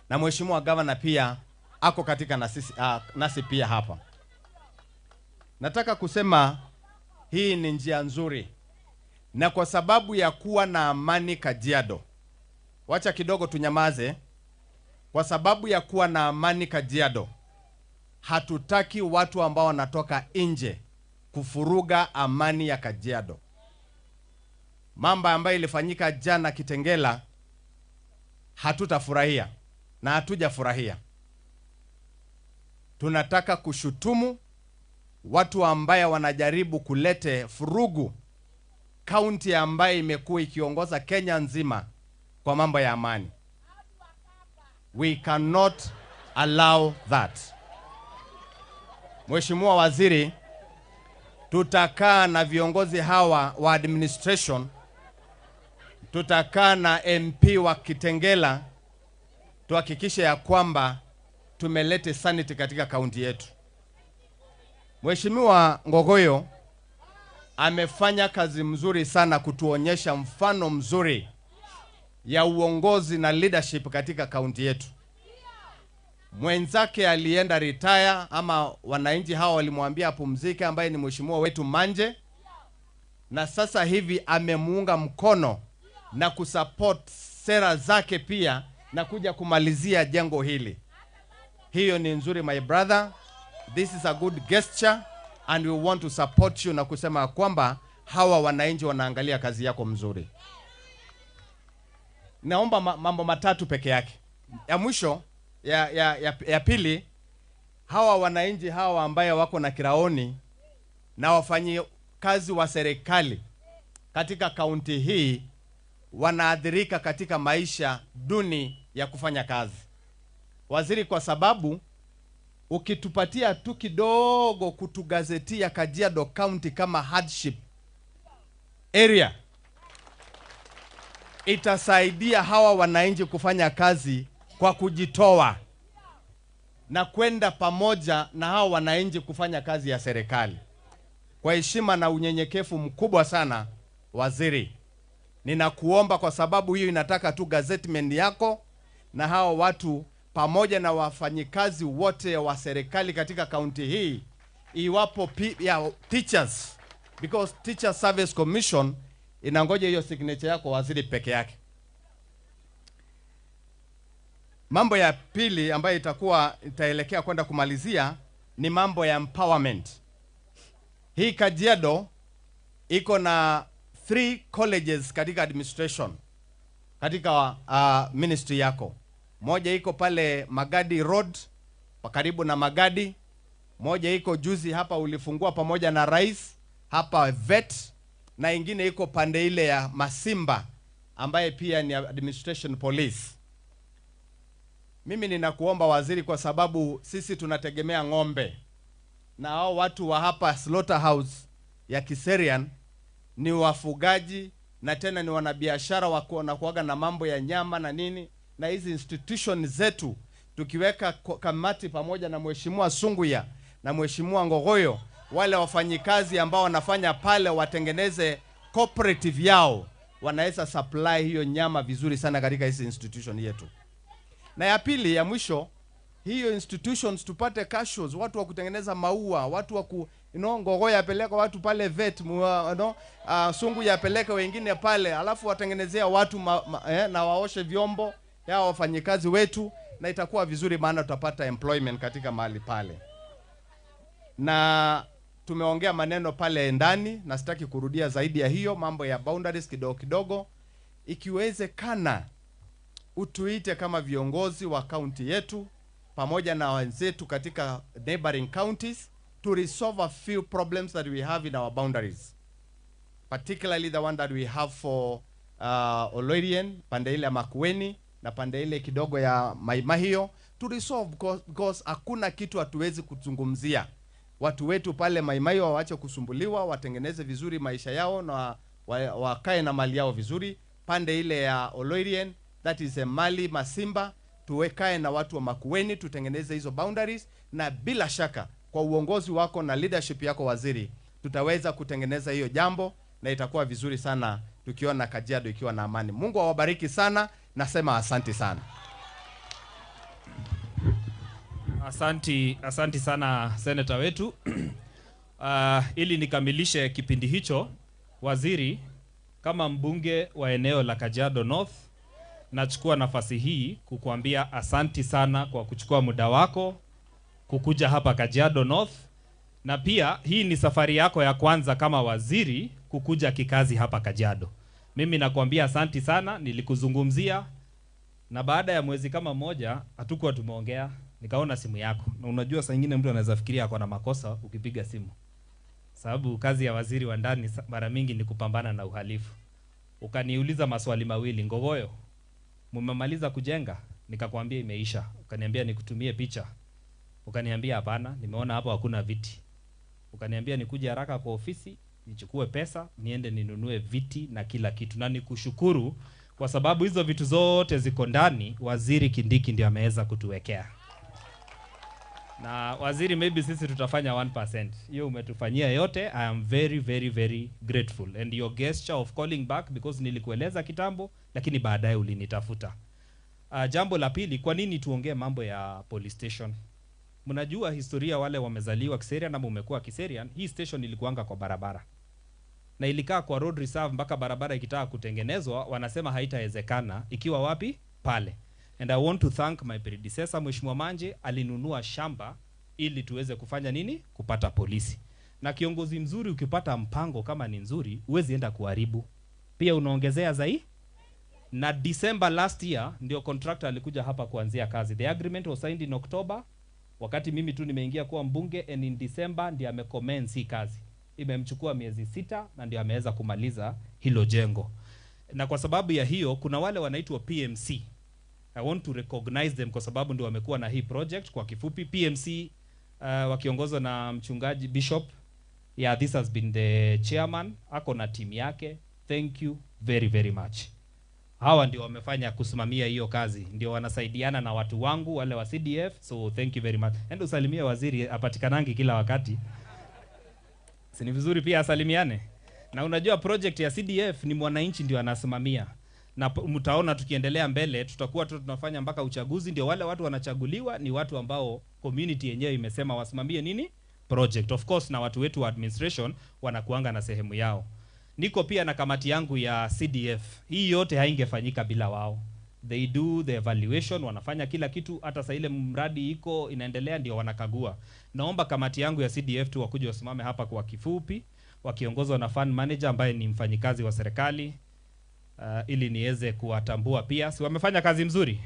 Na Mheshimiwa Governor pia ako katika nasi pia hapa. Nataka kusema hii ni njia nzuri. Na kwa sababu ya kuwa na amani Kajiado, wacha kidogo tunyamaze. Kwa sababu ya kuwa na amani Kajiado, hatutaki watu ambao wanatoka nje kufuruga amani ya Kajiado. Mambo ambayo ilifanyika jana Kitengela hatutafurahia na hatujafurahia. Tunataka kushutumu watu ambaye wanajaribu kulete furugu kaunti ambaye imekuwa ikiongoza Kenya nzima kwa mambo ya amani. We cannot allow that. Mheshimiwa Waziri, tutakaa na viongozi hawa wa administration, tutakaa na MP wa Kitengela, tuhakikishe ya kwamba tumelete sanity katika kaunti yetu. Mheshimiwa Ngogoyo amefanya kazi mzuri sana kutuonyesha mfano mzuri ya uongozi na leadership katika kaunti yetu. Mwenzake alienda retire, ama wananchi hao walimwambia apumzike, ambaye ni mheshimiwa wetu Manje, na sasa hivi amemuunga mkono na kusupport sera zake pia na kuja kumalizia jengo hili. Hiyo ni nzuri my brother. This is a good gesture and we want to support you na kusema kwamba Hawa wananchi wanaangalia kazi yako mzuri. Naomba mambo matatu peke yake. Ya mwisho, ya pili, hawa wananchi hawa ambaye wako na kiraoni na wafanyi kazi wa serikali katika kaunti hii wanaathirika katika maisha duni ya kufanya kazi. Waziri, kwa sababu ukitupatia tu kidogo kutugazetia Kajiado County kama hardship area, itasaidia hawa wananchi kufanya kazi kwa kujitoa na kwenda pamoja na hawa wananchi kufanya kazi ya serikali. Kwa heshima na unyenyekevu mkubwa sana, waziri, ninakuomba, kwa sababu hiyo inataka tu gazettement yako na hawa watu pamoja na wafanyikazi wote wa serikali katika kaunti hii, iwapo ya teachers, because Teacher Service Commission inangoja hiyo signature yako waziri peke yake. Mambo ya pili ambayo itaelekea kwenda kumalizia ni mambo ya empowerment. Hii Kajiado iko na 3 colleges katika administration, katika ministry yako. Moja iko pale Magadi Road, karibu na Magadi. Moja iko juzi hapa ulifungua pamoja na rais hapa vet, na ingine iko pande ile ya Masimba ambaye pia ni administration police. Mimi ninakuomba waziri, kwa sababu sisi tunategemea ng'ombe na hao watu wa hapa slaughterhouse ya Kiserian ni wafugaji na tena ni wanabiashara wa kuaga na mambo ya nyama na nini, na hizi institution zetu tukiweka kamati pamoja na Mheshimiwa Sunguya na Mheshimiwa Ngogoyo, wale wafanyikazi ambao wanafanya pale watengeneze cooperative yao, wanaweza supply hiyo nyama vizuri sana katika hizi institution yetu. Na ya pili ya mwisho, hiyo institutions tupate cashews, watu wa kutengeneza maua, watu wa ku, Ngogoyo apeleka watu pale vet, Sunguya apeleka wengine pale, alafu watengenezea watu na waoshe vyombo ya wafanyikazi wetu, na itakuwa vizuri, maana tutapata employment katika mahali pale. Na tumeongea maneno pale ndani na sitaki kurudia zaidi ya hiyo mambo ya boundaries kidogo kidogo. Ikiwezekana utuite kama viongozi wa county yetu pamoja na wenzetu katika neighboring counties to resolve a few problems that we have in our boundaries, particularly the one that we have for Oloirien, pande ile ya Makueni na pande ile kidogo ya Maimahio, to resolve because hakuna kitu hatuwezi kuzungumzia. Watu wetu pale Maimahio waache kusumbuliwa, watengeneze vizuri maisha yao na wakae na mali yao vizuri. Pande ile ya Oloirien, that is a mali Masimba, tuwekae na watu wa Makueni, tutengeneze hizo boundaries, na bila shaka kwa uongozi wako na leadership yako waziri, tutaweza kutengeneza hiyo jambo na itakuwa vizuri sana tukiona Kajiado ikiwa na amani. Mungu awabariki sana, nasema asante sana. Asanti sana senator wetu. Ili nikamilishe kipindi hicho, waziri, kama mbunge wa eneo la Kajiado North, nachukua nafasi hii kukuambia asanti sana kwa kuchukua muda wako kukuja hapa Kajiado North, na pia hii ni safari yako ya kwanza kama waziri kukuja kikazi hapa Kajiado. Mimi nakuambia asanti sana, nilikuzungumzia na baada ya mwezi kama moja hatukuwa tumeongea, nikaona simu yako. Na unajua saa nyingine mtu anaweza fikiria ako na makosa ukipiga simu, sababu kazi ya waziri wa ndani mara mingi ni kupambana na uhalifu. Ukaniuliza maswali mawili, Ngogoyo, mmemaliza kujenga? Nikakwambia imeisha. Ukaniambia nikutumie picha. Ukaniambia hapana, nimeona hapo hakuna viti. Ukaniambia nikuje haraka kwa ofisi, nichukue pesa, niende ninunue viti na kila kitu. Na nikushukuru kwa sababu hizo vitu zote ziko ndani, Waziri Kindiki ndiye ameweza kutuwekea. Na waziri, maybe sisi tutafanya 1%. Hiyo umetufanyia yote. I am very very very grateful. And your gesture of calling back, because nilikueleza kitambo lakini baadaye ulinitafuta. Jambo la pili, kwa nini tuongee mambo ya police station? Mnajua historia, wale wamezaliwa Kiserian na mmekuwa Kiserian, hii station ilikuanga kwa barabara. Na ilikaa kwa road reserve mpaka barabara ikitaka kutengenezwa, wanasema haitawezekana ikiwa wapi? Pale. And I want to thank my predecessor Mheshimiwa Manje, alinunua shamba ili tuweze kufanya nini? Kupata polisi. Na kiongozi mzuri ukipata mpango kama ni nzuri, huwezi enda kuharibu. Pia unaongezea zaidi. Na December last year ndio contractor alikuja hapa kuanzia kazi. The agreement was signed in October, wakati mimi tu nimeingia kuwa mbunge, and in December ndio amecommence hii kazi. Imemchukua miezi 6 na ndio ameweza kumaliza hilo jengo. Na kwa sababu ya hiyo kuna wale wanaitwa PMC. I want to recognize them kwa sababu ndio wamekuwa na hii project. Kwa kifupi PMC, wakiongozwa na mchungaji Bishop. Yeah, this has been the chairman, ako na timu yake. Thank you very very much. Hawa ndio wamefanya kusimamia hiyo kazi, ndio wanasaidiana na watu wangu wale wa CDF, so thank you very much. Enda usalimie waziri, apatikanangi kila wakati. Si ni vizuri pia asalimiane? Na unajua project ya CDF ni mwananchi ndio anasimamia. Na mtaona tukiendelea mbele tutakuwa tu tunafanya mpaka uchaguzi, ndio wale watu wanachaguliwa ni watu ambao community yenyewe imesema wasimamie nini? Project. Of course na watu wetu wa administration wanakuanga na sehemu yao. Niko pia na kamati yangu ya CDF. Hii yote haingefanyika bila wao. They do the evaluation, wanafanya kila kitu, hata saa ile mradi iko inaendelea ndio wanakagua. Naomba kamati yangu ya CDF tu wakuje wasimame hapa kwa kifupi, wakiongozwa na fund manager ambaye ni mfanyikazi wa serikali, ili niweze kuwatambua pia. Si wamefanya kazi mzuri?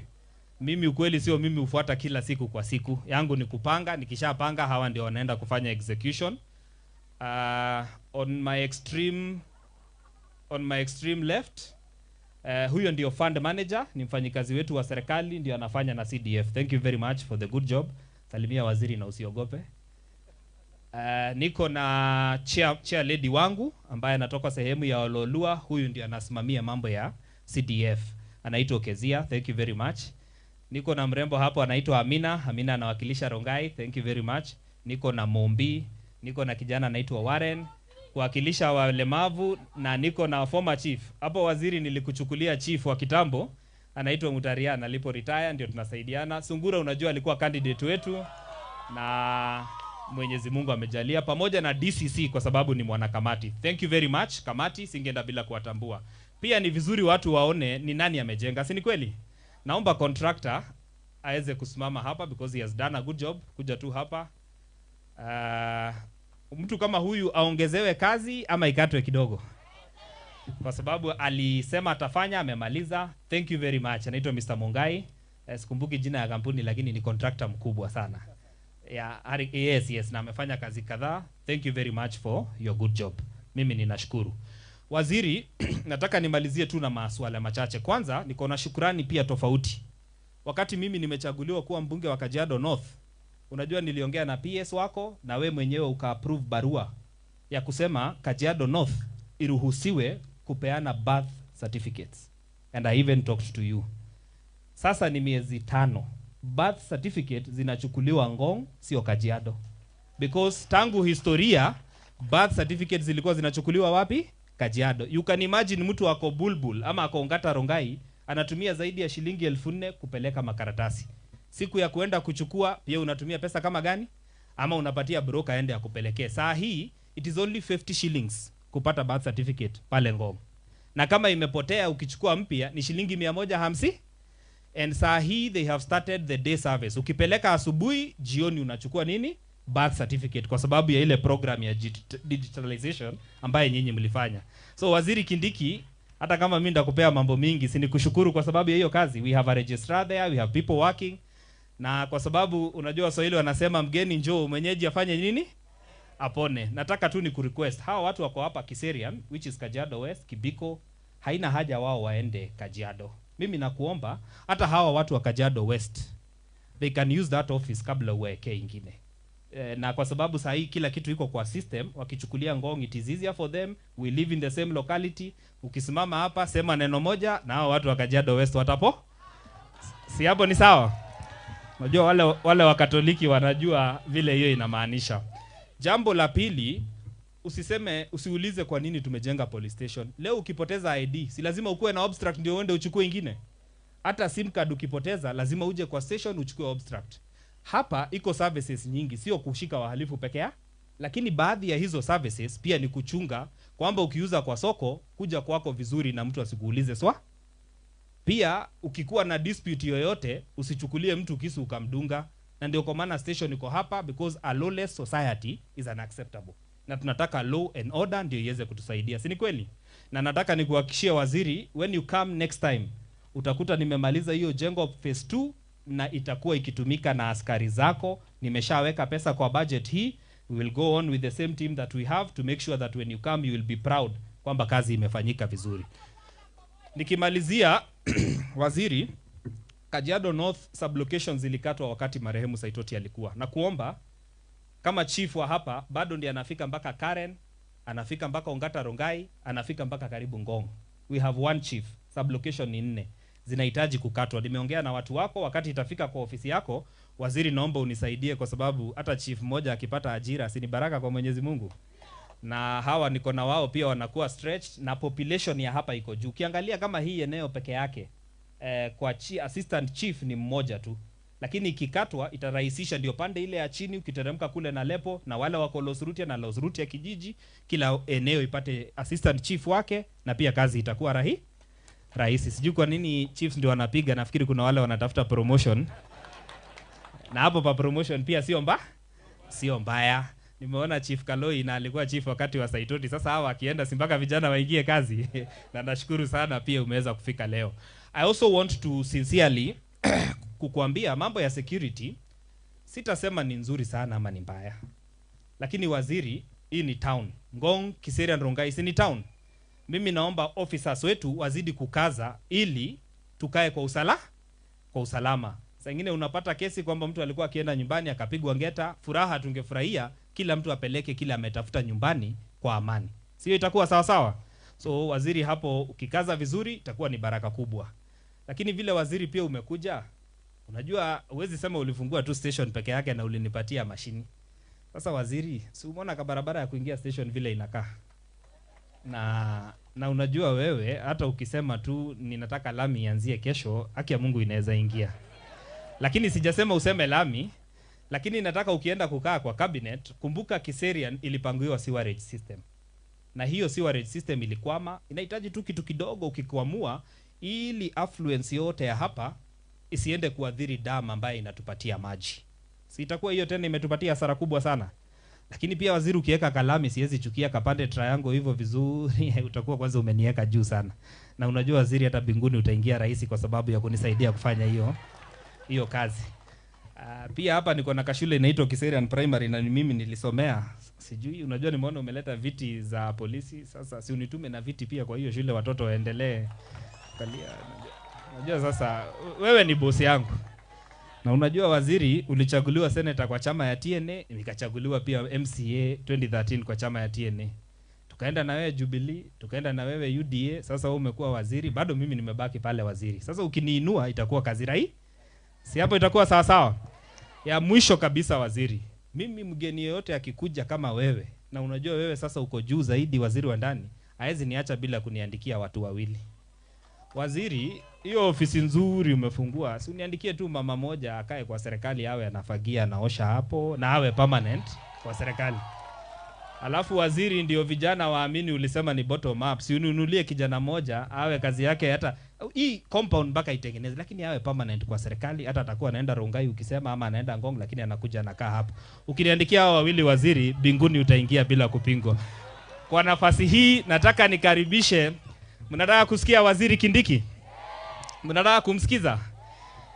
Mimi ukweli sio mimi hufuata kila siku kwa siku. Yangu ni kupanga, nikishapanga hawa ndio wanaenda kufanya execution. On my extreme left, huyo ndio fund manager, ni mfanyikazi wetu wa serikali, ndio anafanya na CDF. Thank you very much for the good job. Salimia waziri na usiogope. Niko na chair lady wangu ambaye anatoka sehemu ya Ololua, huyu ndio anasimamia mambo ya CDF. Anaitwa Kezia, thank you very much. Niko na mrembo hapo anaitwa Amina, Amina anawakilisha Rongai, thank you very much. Niko na Mombi, niko na kijana anaitwa Warren kuwakilisha walemavu, na niko na former chief. Hapo waziri nilikuchukulia chief wa kitambo, anaitwa Mutariana, alipo retire ndio tunasaidiana. Sungura unajua alikuwa candidate wetu na Mwenyezi Mungu amejalia, pamoja na DCC kwa sababu ni mwanakamati. Thank you very much kamati, singeenda bila kuwatambua. Pia ni vizuri watu waone ni nani amejenga, si ni kweli? Naomba contractor aweze kusimama hapa because he has done a good job. Kuja tu hapa. Mtu kama huyu aongezewe kazi ama ikatwe kidogo, kwa sababu alisema atafanya, amemaliza. Thank you very much. Anaitwa Mr. Mungai. Sikumbuki jina ya kampuni lakini ni contractor mkubwa sana. Yeah, yes, na amefanya kazi kadhaa. Thank you very much for your good job. Mimi ninashukuru. Waziri, nataka nimalizie tu na maswala machache. Kwanza, niko na shukrani pia tofauti. Wakati mimi nimechaguliwa kuwa mbunge wa Kajiado North, unajua niliongea na PS wako na we mwenyewe uka-approve barua ya kusema Kajiado North iruhusiwe kupeana birth certificates. And I even talked to you. Sasa ni miezi 5. Birth certificate zinachukuliwa Ngong, sio Kajiado. Because tangu historia birth certificates zilikuwa zinachukuliwa wapi? Kajiado. You can imagine mtu ako Bulbul ama ako Ongata Rongai anatumia zaidi ya shilingi 4,000 kupeleka makaratasi. Siku ya kuenda kuchukua pia unatumia pesa kama gani? Ama unapatia broker aende akupelekee. Saa hii it is only 50 shillings kupata birth certificate pale Ngong. Na kama imepotea ukichukua mpya ni shilingi 150. And saa hii they have started the day service. Ukipeleka asubuhi, jioni unachukua nini? Birth certificate, kwa sababu ya ile program ya digitalization ambaye nyinyi mlifanya. So Waziri Kindiki, hata kama mimi ndakupea mambo mingi, si nikushukuru kwa sababu ya hiyo kazi. We have a registrar there, we have people working. Na kwa sababu unajua Waswahili wanasema mgeni njoo, mwenyeji afanye nini? Apone. Nataka tu ni kurequest hawa watu wako hapa Kiserian, which is Kajiado West, Kibiko, haina haja wao waende Kajiado. Mimi nakuomba hata hawa watu wa Kajiado West, they can use that office kabla uweke ingine. Na kwa sababu saa hii kila kitu iko kwa system, wakichukulia Ngong it is easier for them. We live in the same locality. Ukisimama hapa sema neno moja na hawa watu wa Kajiado West watapo. Si hapo ni sawa? Unajua wale wa Katoliki wanajua vile hiyo inamaanisha. Jambo la pili, usiulize kwa nini tumejenga police station. Leo ukipoteza ID, si lazima ukuwe na obstruct ndio uende uchukue ingine. Hata SIM card ukipoteza lazima uje kwa station uchukue obstruct. Hapa iko services nyingi, sio kushika wahalifu pekee, lakini baadhi ya hizo services pia ni kuchunga kwamba ukiuza kwa soko kuja kwako vizuri na mtu asikuulize swa. Pia ukikuwa na dispute yoyote usichukulie mtu kisu ukamdunga, na ndio kwa maana station iko hapa, because a lawless society is unacceptable. Na tunataka law and order ndio iweze kutusaidia, si ni kweli? Na nataka nikuhakikishie waziri, when you come next time utakuta nimemaliza hiyo jengo phase 2 na itakuwa ikitumika na askari zako. Nimeshaweka pesa kwa budget hii. We will go on with the same team that we have to make sure that when you come you will be proud kwamba kazi imefanyika vizuri. Nikimalizia waziri, Kajiado North sublocations zilikatwa wakati marehemu Saitoti alikuwa. Na kuomba kama chief wa hapa bado ndiye anafika mpaka Karen, anafika mpaka Ongata Rongai, anafika mpaka karibu Ngong. We have one chief, sublocation ni 4. Zinahitaji kukatwa. Nimeongea na watu wako, wakati itafika kwa ofisi yako, waziri naomba unisaidie kwa sababu hata chief mmoja akipata ajira si ni baraka kwa Mwenyezi Mungu. Na hawa niko na wao pia wanakuwa stretched na population ya hapa iko juu. Ukiangalia kama hii eneo peke yake kwa assistant chief ni mmoja tu. Lakini ikikatwa itarahisisha, ndio pande ile ya chini ukiteremka kule na Lepo na wale wako Losrutia na Losrutia kijiji, kila eneo ipate assistant chief wake na pia kazi itakuwa rahisi. Sijui kwa nini chiefs ndio wanapiga, nafikiri kuna wale wanatafuta promotion. Na hapo pa promotion pia sio mbaya. Nimeona Chief Kaloi na alikuwa chief wakati wa Saitoti. Sasa hawa akienda si mpaka vijana waingie kazi. Na nashukuru sana pia umeweza kufika leo. I also want to sincerely kukuambia mambo ya security, sitasema ni nzuri sana ama ni mbaya. Lakini waziri, hii ni town. Ngong, Kiserian, Rongai si ni town. Mimi naomba officers wetu wazidi kukaza ili tukae kwa usalama. Saa ingine unapata kesi kwamba mtu alikuwa akienda nyumbani akapigwa ngeta. Furaha tungefurahia kila mtu apeleke kila ametafuta nyumbani kwa amani. Sio itakuwa sawa sawa? So waziri hapo ukikaza vizuri itakuwa ni baraka kubwa. Lakini vile waziri pia umekuja, unajua huwezi sema ulifungua tu station peke yake na ulinipatia mashini. Sasa waziri, si umeona ka barabara ya kuingia station vile inakaa? Na unajua wewe hata ukisema tu ninataka lami ianzie kesho, haki ya Mungu inaweza ingia. Lakini sijasema useme lami, lakini nataka ukienda kukaa kwa cabinet, kumbuka Kiserian ilipangiwa sewerage system. Na hiyo sewerage system ilikwama, inahitaji tu kitu kidogo ukikwamua ili affluence yote ya hapa isiende kuadhiri dam ambayo inatupatia maji. Si itakuwa hiyo tena imetupatia hasara kubwa sana. Lakini pia waziri ukiweka kalami siwezi chukia kapande triangle hivyo vizuri, utakuwa kwanza umeniweka juu sana. Na unajua waziri hata mbinguni utaingia rahisi kwa sababu ya kunisaidia kufanya hiyo kazi. Pia hapa niko na kashule inaitwa Kiserian Primary na mimi nilisomea. Sijui unajua nimeona umeleta viti za polisi, sasa si unitume na viti pia kwa hiyo shule watoto waendelee. Unajua sasa wewe ni bosi yangu. Na unajua waziri ulichaguliwa senator kwa chama ya TNA, nikachaguliwa pia MCA 2013 kwa chama ya TNA. Tukaenda na wewe Jubilee, tukaenda na wewe UDA, sasa wewe umekuwa waziri, bado mimi nimebaki pale waziri. Sasa ukiniinua itakuwa kazi rahisi. Si hapo itakuwa sawa sawa? Ya mwisho kabisa waziri, mimi mgeni yeyote akikuja kama wewe, na unajua wewe sasa uko juu zaidi waziri wa ndani, haezi niacha bila kuniandikia watu wawili. Waziri, hiyo ofisi nzuri umefungua, si uniandikie tu mama moja akae kwa serikali awe anafagia anaosha hapo na awe permanent kwa serikali. Alafu waziri ndio vijana waamini ulisema ni bottom up, si uninunulie kijana moja awe kazi yake hata hii compound mpaka itengeneze, lakini awe permanent kwa serikali, hata atakuwa anaenda Rongai ukisema ama anaenda Ngong, lakini anakuja anakaa hapo. Ukiniandikia hao wawili waziri, mbinguni utaingia bila kupingwa. Kwa nafasi hii nataka nikaribishe, mnataka kusikia Waziri Kindiki? Mnataka kumsikiza?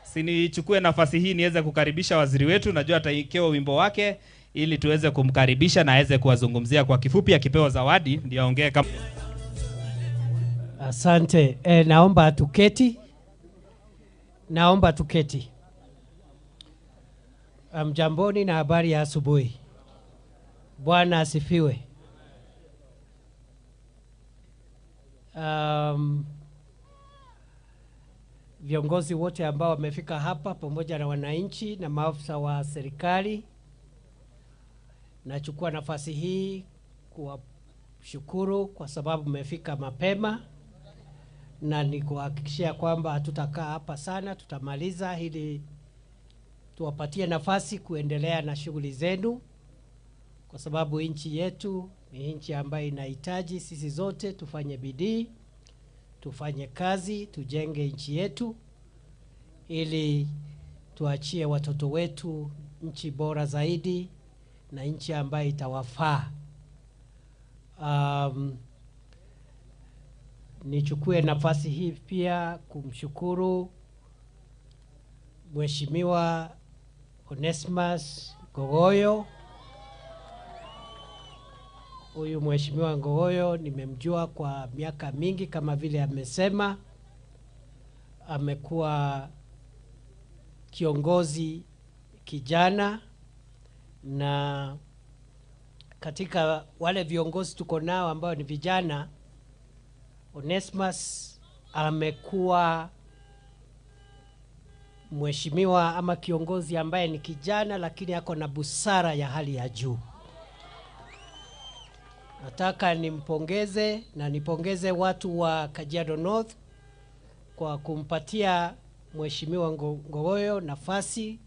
Sinichukue nafasi hii niweze kukaribisha waziri wetu, najua ataikewa wimbo wake ili tuweze kumkaribisha na aweze kuwazungumzia kwa kifupi, akipewa zawadi ndio aongee kama. Asante. Naomba tuketi. Naomba tuketi. Mjamboni na habari ya asubuhi. Bwana asifiwe. Viongozi wote ambao wamefika hapa pamoja na wananchi na maafisa wa serikali, nachukua nafasi hii kuwashukuru kwa sababu mmefika mapema, na nikuhakikishia kwamba hatutakaa hapa sana, tutamaliza ili tuwapatie nafasi kuendelea na shughuli zenu, kwa sababu nchi yetu ni nchi ambayo inahitaji sisi zote tufanye bidii, tufanye kazi, tujenge nchi yetu ili tuachie watoto wetu nchi bora zaidi na nchi ambayo itawafaa. Nichukue nafasi hii pia kumshukuru Mheshimiwa Onesmus Ngogoyo. Huyu Mheshimiwa Ngogoyo nimemjua kwa miaka mingi, kama vile amesema, amekuwa kiongozi kijana, na katika wale viongozi tuko nao ambao ni vijana, Onesmus amekuwa mheshimiwa ama kiongozi ambaye ni kijana lakini ako na busara ya hali ya juu. Nataka nimpongeze na nipongeze watu wa Kajiado North kwa kumpatia Mheshimiwa Ngogoyo nafasi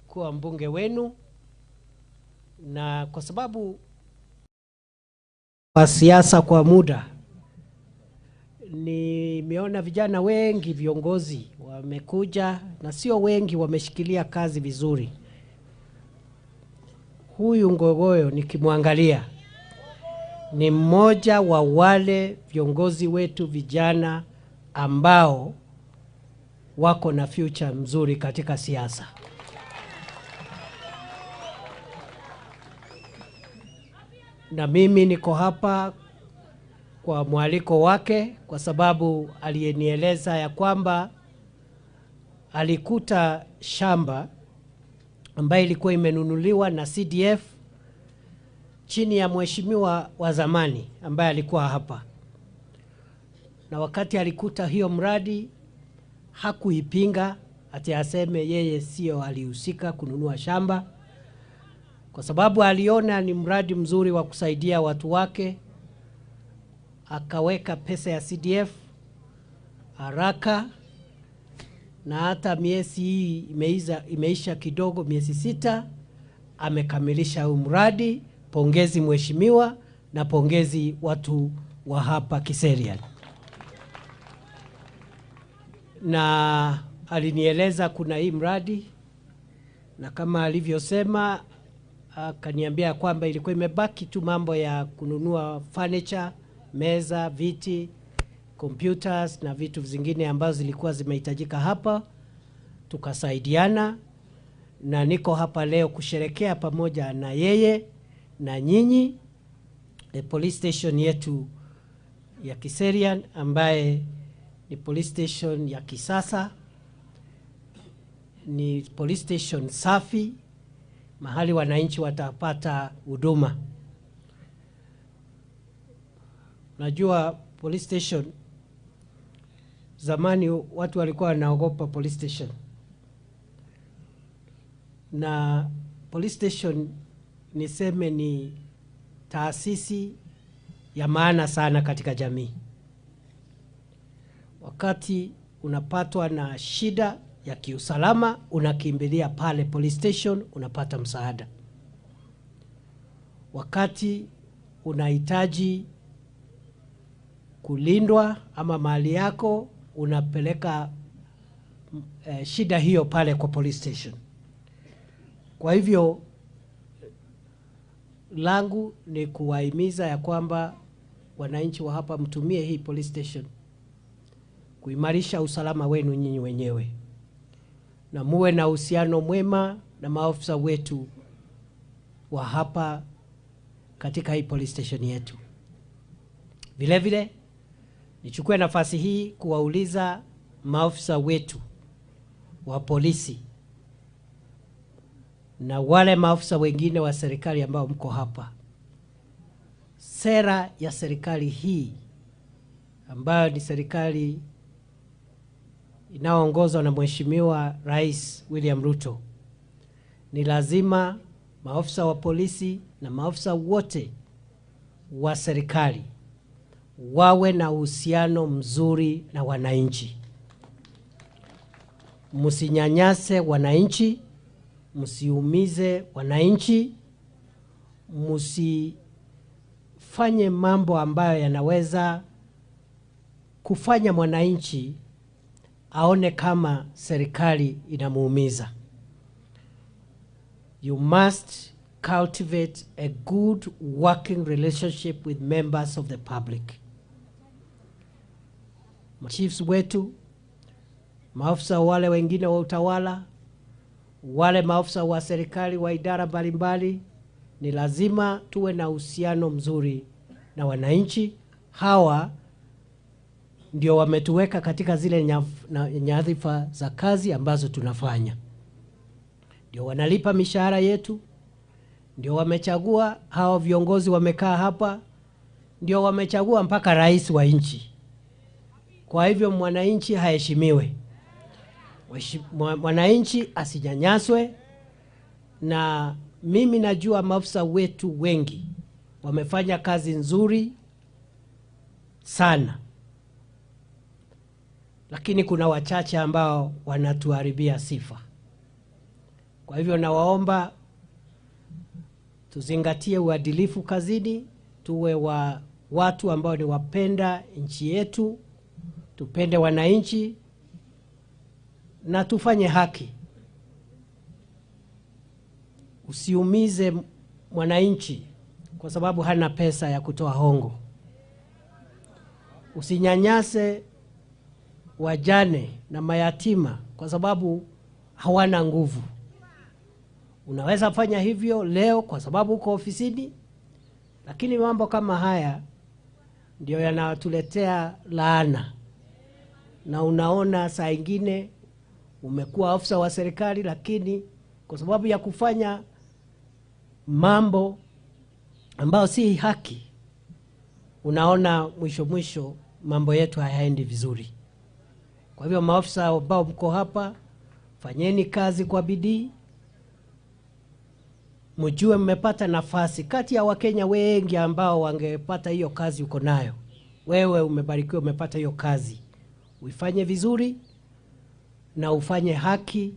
kuwa mbunge wenu, na kwa sababu wa siasa kwa muda nimeona vijana wengi viongozi wamekuja, na sio wengi wameshikilia kazi vizuri. Huyu Ngogoyo nikimwangalia ni mmoja wa wale viongozi wetu vijana ambao wako na future mzuri katika siasa. Na mimi niko hapa kwa mwaliko wake, kwa sababu aliyenieleza ya kwamba alikuta shamba ambayo ilikuwa imenunuliwa na CDF chini ya mheshimiwa wa zamani ambaye alikuwa hapa. Na wakati alikuta hiyo mradi hakuipinga ati aseme yeye sio alihusika kununua shamba, kwa sababu aliona ni mradi mzuri wa kusaidia watu wake. Akaweka pesa ya CDF haraka, na hata miezi hii imeisha kidogo, miezi 6 amekamilisha huu mradi. Pongezi mheshimiwa, na pongezi watu wa hapa Kiserian. Na alinieleza kuna hii mradi, na kama alivyosema akaniambia kwamba ilikuwa imebaki tu mambo ya kununua furniture, meza, viti, computers na vitu vingine ambazo zilikuwa zimehitajika hapa. Tukasaidiana, na niko hapa leo kusherekea pamoja na yeye na nyinyi police station yetu ya Kiserian ambaye ni police station ya kisasa, ni police station safi, mahali wananchi watapata huduma. Najua police station, zamani watu walikuwa wanaogopa police station. Na police station niseme ni taasisi ya maana sana katika jamii. Wakati unapatwa na shida ya kiusalama, unakimbilia pale police station, unapata msaada. Wakati unahitaji kulindwa ama mali yako, unapeleka shida hiyo pale kwa police station. Kwa hivyo langu ni kuwahimiza ya kwamba wananchi wa hapa mtumie hii police station kuimarisha usalama wenu nyinyi wenyewe, na muwe na uhusiano mwema na maafisa wetu wa hapa katika hii police station yetu. Vile vile nichukue nafasi hii kuwauliza maafisa wetu wa polisi na wale maafisa wengine wa serikali ambao mko hapa, sera ya serikali hii ambayo ni serikali inayoongozwa na Mheshimiwa Rais William Ruto, ni lazima maafisa wa polisi na maafisa wote wa serikali wawe na uhusiano mzuri na wananchi. Msinyanyase wananchi, msiumize wananchi, msifanye mambo ambayo yanaweza kufanya mwananchi aone kama serikali inamuumiza. You must cultivate a good working relationship with members of the public. Chiefs wetu, maafisa wale wengine wa utawala, wale maafisa wa serikali wa idara mbalimbali, ni lazima tuwe na uhusiano mzuri na wananchi. Hawa ndio wametuweka katika zile nyadhifa za kazi ambazo tunafanya. Ndio wanalipa mishahara yetu, ndio wamechagua hao viongozi wamekaa hapa, ndio wamechagua mpaka rais wa nchi. Kwa hivyo mwananchi haheshimiwe, mwananchi asinyanyaswe. Na mimi najua maafisa wetu wengi wamefanya kazi nzuri sana, lakini kuna wachache ambao wanatuharibia sifa. Kwa hivyo nawaomba tuzingatie uadilifu kazini, tuwe wa watu ambao ni wapenda nchi yetu, tupende wananchi na tufanye haki. Usiumize mwananchi kwa sababu hana pesa ya kutoa hongo. Usinyanyase wajane na mayatima kwa sababu hawana nguvu. Unaweza fanya hivyo leo kwa sababu uko ofisini, lakini mambo kama haya ndio yanatuletea laana. Na unaona saa ingine umekuwa afisa wa serikali, lakini kwa sababu ya kufanya mambo ambayo si haki, unaona mwisho mwisho mambo yetu hayaendi vizuri. Kwa hivyo maafisa ambao mko hapa, fanyeni kazi kwa bidii. Mjue mmepata nafasi kati ya Wakenya wengi ambao wangepata hiyo kazi uko nayo. Wewe umebarikiwa, umepata hiyo kazi. Uifanye vizuri na ufanye haki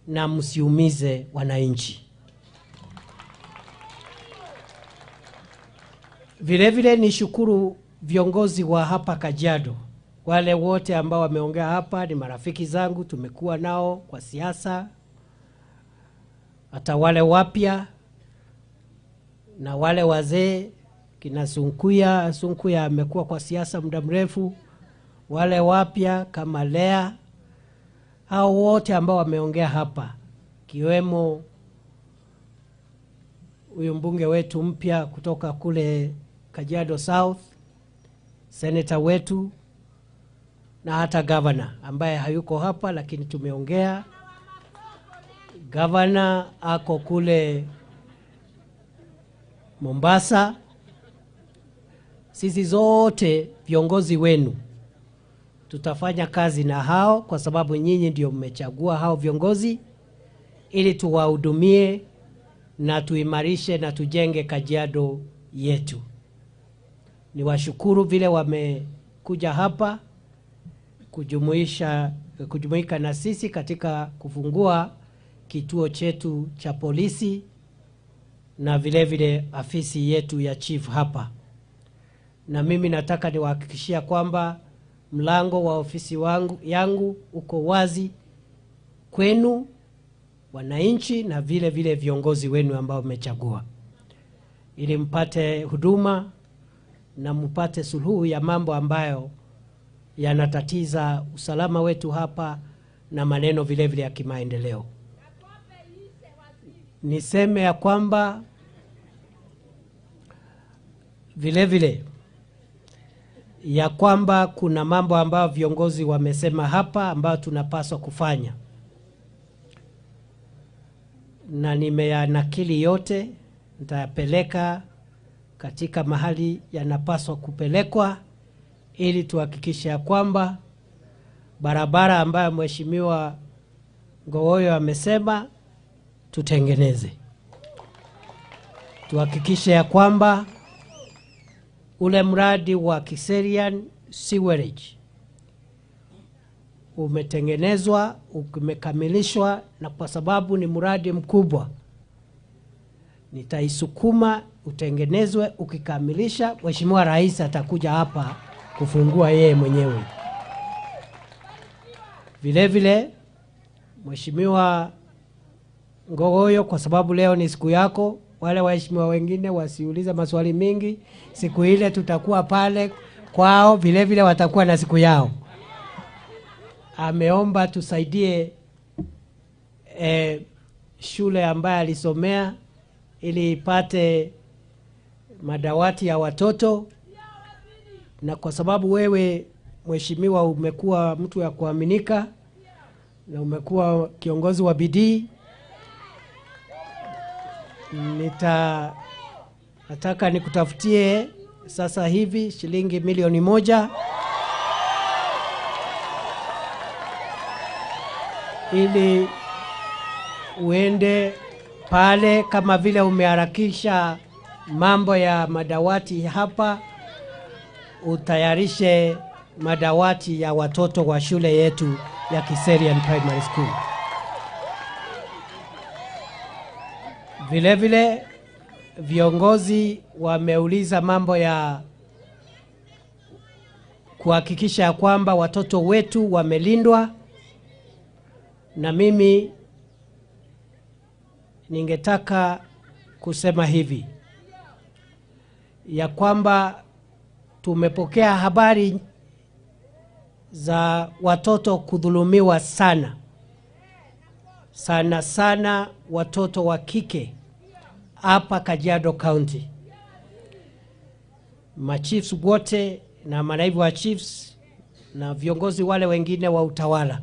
na msiumize wananchi. Vile vile nishukuru viongozi wa hapa Kajiado. Wale wote ambao wameongea hapa ni marafiki zangu, tumekuwa nao kwa siasa. Hata wale wapya na wale wazee, kina Sunkuya, Sunkuya amekuwa kwa siasa muda mrefu, wale wapya kama Lea, hao wote ambao wameongea hapa, kiwemo huyu mbunge wetu mpya kutoka kule Kajiado South, senator wetu, na hata governor ambaye hayuko hapa lakini tumeongea. Governor ako kule Mombasa. Sisi zote viongozi wenu tutafanya kazi na hao kwa sababu nyinyi ndio mmechagua hao viongozi, ili tuwahudumie na tuimarishe na tujenge Kajiado yetu. Niwashukuru vile wamekuja hapa kujumuika na sisi katika kufungua kituo chetu cha polisi na vile vile afisi yetu ya chief hapa. Na mimi nataka niwahakikishia kwamba mlango wa ofisi yangu uko wazi kwenu wananchi na vile vile viongozi wenu ambao mmechagua, ili mpate huduma na mpate suluhu ya mambo ambayo yanatatiza usalama wetu hapa na maneno vile vile ya kimaendeleo. Niseme ya kwamba vile vile ya kwamba kuna mambo ambayo viongozi wamesema hapa ambayo tunapaswa kufanya, na nimeyanakili yote, nitayapeleka katika mahali yanapaswa kupelekwa ili tuhakikishe ya kwamba barabara ambayo Mheshimiwa Ngogoyo amesema tutengeneze. Tuhakikishe ya kwamba ule mradi wa Kiserian Sewerage umetengenezwa, umekamilishwa, na kwa sababu ni mradi mkubwa nitaisukuma utengenezwe. Ukikamilisha, Mheshimiwa Rais atakuja hapa kufungua yeye mwenyewe. Vile vile Mheshimiwa Ngogoyo, kwa sababu leo ni siku yako, Wale waheshimiwa wengine wasiulize maswali mingi. Siku ile tutakuwa pale kwao, vile vile watakuwa na siku yao. Ameomba tusaidie shule ambayo alisomea ili ipate madawati ya watoto. Na kwa sababu wewe mheshimiwa umekuwa mtu ya kuaminika na umekuwa kiongozi wa bidii, nataka nikutafutie sasa hivi shilingi 1,000,000 ili uende pale, kama vile umeharakisha mambo ya madawati hapa, utayarishe madawati ya watoto wa shule yetu ya Kiserian Primary School. Vile vile viongozi wameuliza mambo ya kuhakikisha kwamba watoto wetu wamelindwa, na mimi ningetaka kusema hivi ya kwamba tumepokea habari za watoto kudhulumiwa sana sana sana, watoto wa kike hapa Kajiado County. Machiefs wote na manaibu wa chiefs na viongozi wale wengine wa utawala,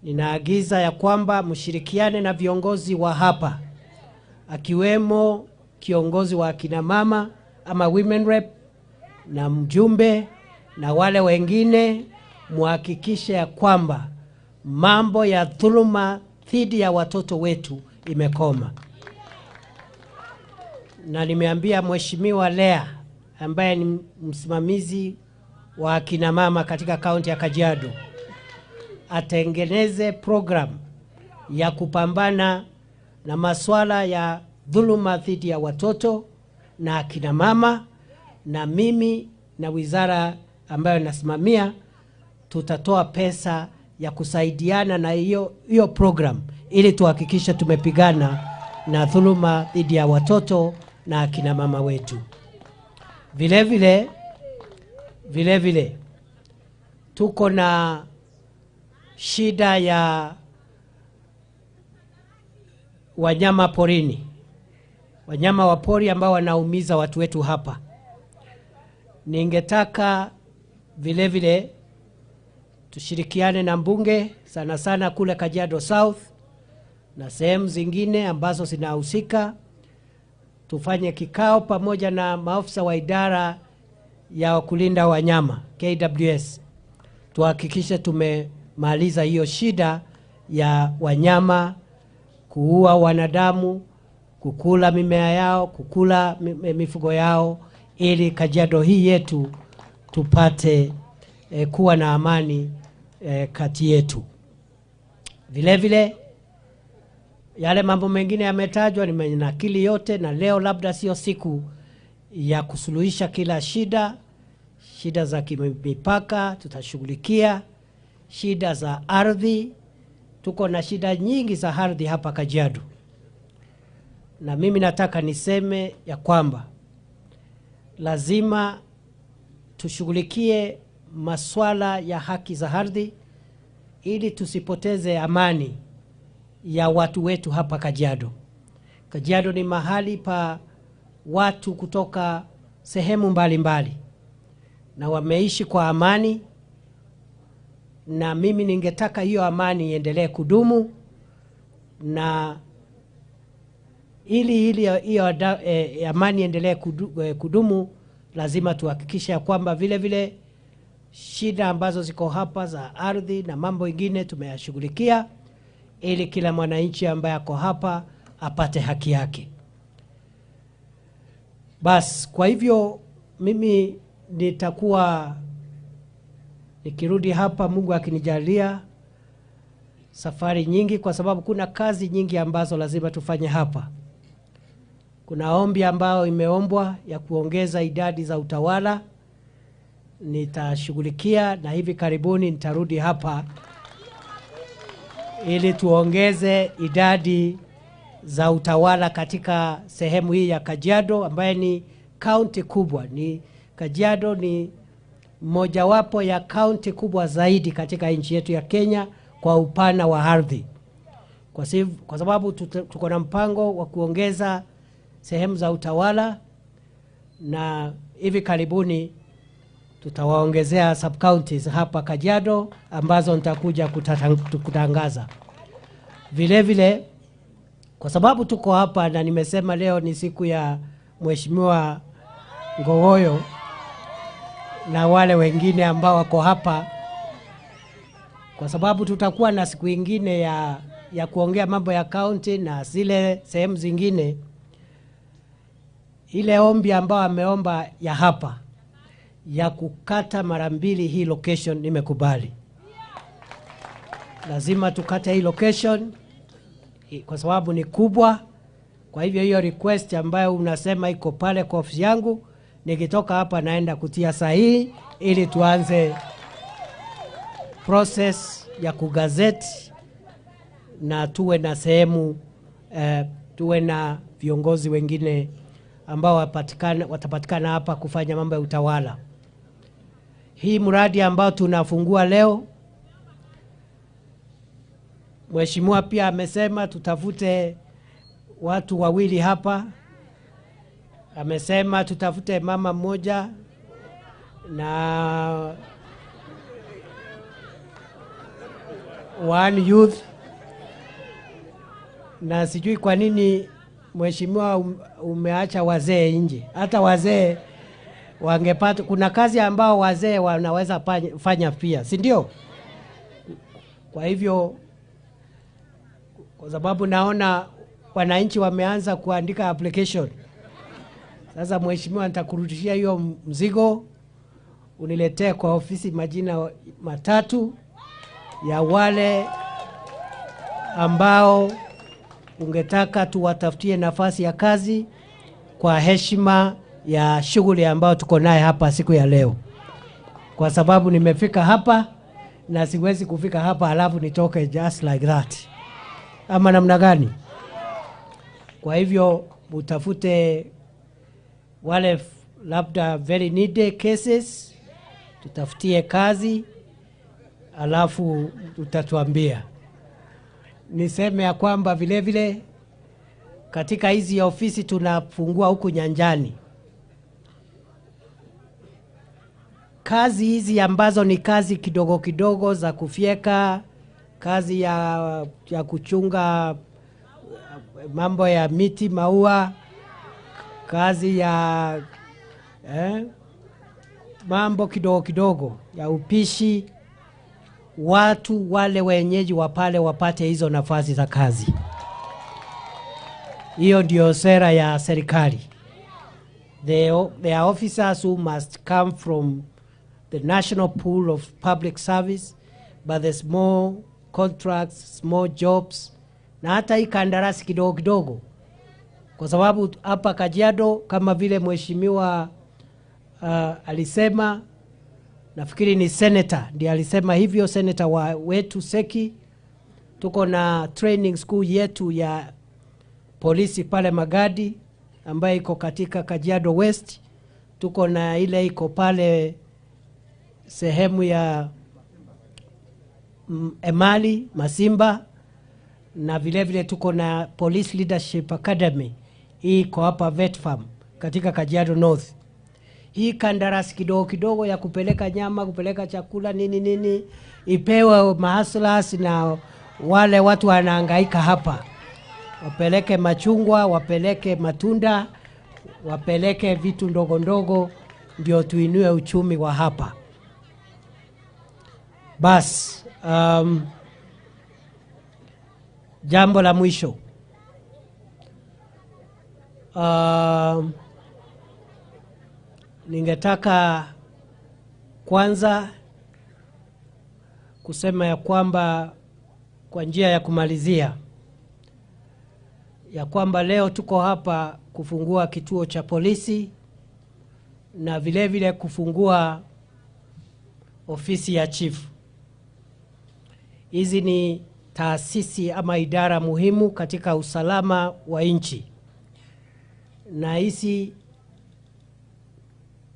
ninaagiza ya kwamba mshirikiane na viongozi wa hapa, akiwemo kiongozi wa akina mama ama women rep na mjumbe na wale wengine, muhakikishe ya kwamba mambo ya dhuluma dhidi ya watoto wetu imekoma. Na nimeambia Mheshimiwa Lea ambaye ni msimamizi wa akina mama katika kaunti ya Kajiado atengeneze program ya kupambana na masuala ya dhuluma dhidi ya watoto na akina mama, na mimi na wizara ambayo nasimamia tutatoa pesa ya kusaidiana na hiyo program ili tuhakikishe tumepigana na dhuluma dhidi ya watoto na akina mama wetu. Vile vile tuko na shida ya wanyama porini, wanyama wa pori ambao wanaumiza watu wetu hapa. Ningetaka vile vile tushirikiane na mbunge sana sana kule Kajiado South na sehemu zingine ambazo zinahusika, tufanye kikao pamoja na maafisa wa idara ya kulinda wanyama KWS, tuhakikishe tumemaliza hiyo shida ya wanyama kuua wanadamu, kukula mimea yao, kukula mifugo yao, ili Kajiado hii yetu tupate kuwa na amani kati yetu. Vile vile yale mambo mengine yametajwa, nimenakili yote, na leo labda sio siku ya kusuluhisha kila shida. Shida za kimipaka tutashughulikia, shida za ardhi, tuko na shida nyingi za ardhi hapa Kajiado. Na mimi nataka niseme ya kwamba lazima tushughulikie masuala ya haki za ardhi ili tusipoteze amani ya watu wetu hapa Kajiado. Kajiado ni mahali pa watu kutoka sehemu mbalimbali na wameishi kwa amani, na mimi ningetaka hiyo amani iendelee kudumu, na ili hiyo amani iendelee kudumu lazima tuhakikishe kwamba vile vile shida ambazo ziko hapa za ardhi na mambo mengine tumeyashughulikia, ili kila mwananchi ambaye ako hapa apate haki yake. Bas, kwa hivyo mimi nitakuwa nikirudi hapa, Mungu akinijalia, safari nyingi, kwa sababu kuna kazi nyingi ambazo lazima tufanye hapa. Kuna ombi ambayo imeombwa ya kuongeza idadi za utawala, nitashughulikia, na hivi karibuni nitarudi hapa ili tuongeze idadi za utawala katika sehemu hii ya Kajiado ambaye ni kaunti kubwa. Ni Kajiado ni mojawapo ya kaunti kubwa zaidi katika nchi yetu ya Kenya kwa upana wa ardhi. Kwa sababu tuko na mpango wa kuongeza sehemu za utawala, na hivi karibuni tutawaongezea sub counties hapa Kajiado ambazo nitakuja kutangaza. Vile vile, kwa sababu tuko hapa na nimesema leo ni siku ya Mheshimiwa Ngogoyo na wale wengine ambao wako hapa, kwa sababu tutakuwa na siku ingine ya kuongea mambo ya county na zile sehemu zingine, ile ombi ambao ameomba ya hapa ya kukata mara mbili hii location nimekubali. Lazima tukate hii location kwa sababu ni kubwa. Kwa hivyo hiyo request ambayo unasema iko pale kwa ofisi yangu, nikitoka hapa naenda kutia sahihi ili tuanze process ya kugazeti na tuwe na sehemu, tuwe na viongozi wengine ambao watapatikana hapa kufanya mambo ya utawala. Hii mradi ambao tunafungua leo, Mheshimiwa pia amesema tutafute watu wawili hapa. Amesema tutafute mama mmoja na one youth. Na sijui kwa nini Mheshimiwa umeacha wazee nje. Hata wazee wangepata, kuna kazi ambao wazee wanaweza fanya pia, si ndio? Kwa hivyo, kwa sababu naona wananchi wameanza kuandika application. Sasa Mheshimiwa, nitakurudishia hiyo mzigo, uniletee kwa ofisi majina matatu ya wale ambao ungetaka tuwatafutie nafasi ya kazi kwa heshima ya shughuli ambayo tuko naye hapa siku ya leo. Kwa sababu nimefika hapa na siwezi kufika hapa halafu nitoke just like that. Ama namna gani? Kwa hivyo mtafute wale labda very needy cases, tutafutie kazi, alafu utatuambia. Niseme ya kwamba vile vile katika hizi ofisi tunafungua huku nyanjani, kazi hizi ambazo ni kazi kidogo kidogo za kufyeka, kazi ya kuchunga mambo ya miti, maua, kazi ya mambo kidogo kidogo ya upishi, watu wale wenyeji wa pale wapate hizo nafasi za kazi. Hiyo ndio sera ya serikali. There are officers who must come from the national pool of public service, but the small contracts, small jobs, na hata hii kandarasi kidogo kidogo. Kwa sababu hapa Kajiado kama vile mheshimiwa alisema, nafikiri ni senator ndiye alisema hivyo, senator wa wetu Seki, tuko na training school yetu ya polisi pale Magadi ambayo iko katika Kajiado West, tuko na ile iko pale sehemu ya Emali Masimba, na vile vile tuko na Police Leadership Academy hii iko hapa Vet Farm katika Kajiado North. Hii kandarasi kidogo kidogo ya kupeleka nyama, kupeleka chakula nini nini, ipewe mahaslas na wale watu wanahangaika hapa. Wapeleke machungwa, wapeleke matunda, wapeleke vitu ndogo ndogo, ndio tuinue uchumi wa hapa. Bas, jambo la mwisho. Ningetaka kwanza kusema ya kwamba kwa njia ya kumalizia ya kwamba leo tuko hapa kufungua kituo cha polisi na vile vile kufungua ofisi ya chief. Hizi ni taasisi ama idara muhimu katika usalama wa nchi, na hizi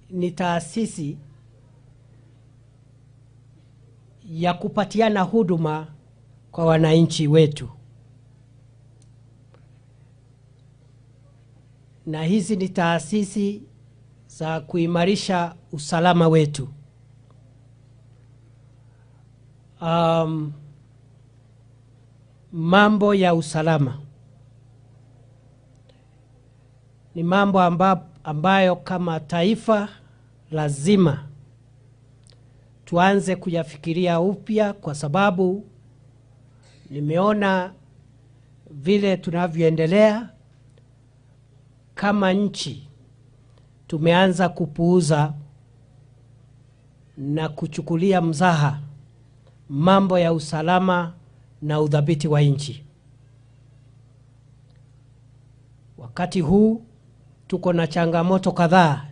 ni taasisi ya kupatiana huduma kwa wananchi wetu, na hizi ni taasisi za kuimarisha usalama wetu. Mambo ya usalama ni mambo ambayo kama taifa lazima tuanze kuyafikiria upya, kwa sababu nimeona vile tunavyoendelea kama nchi, tumeanza kupuuza na kuchukulia mzaha mambo ya usalama na udhabiti wa nchi. Wakati huu tuko na changamoto kadhaa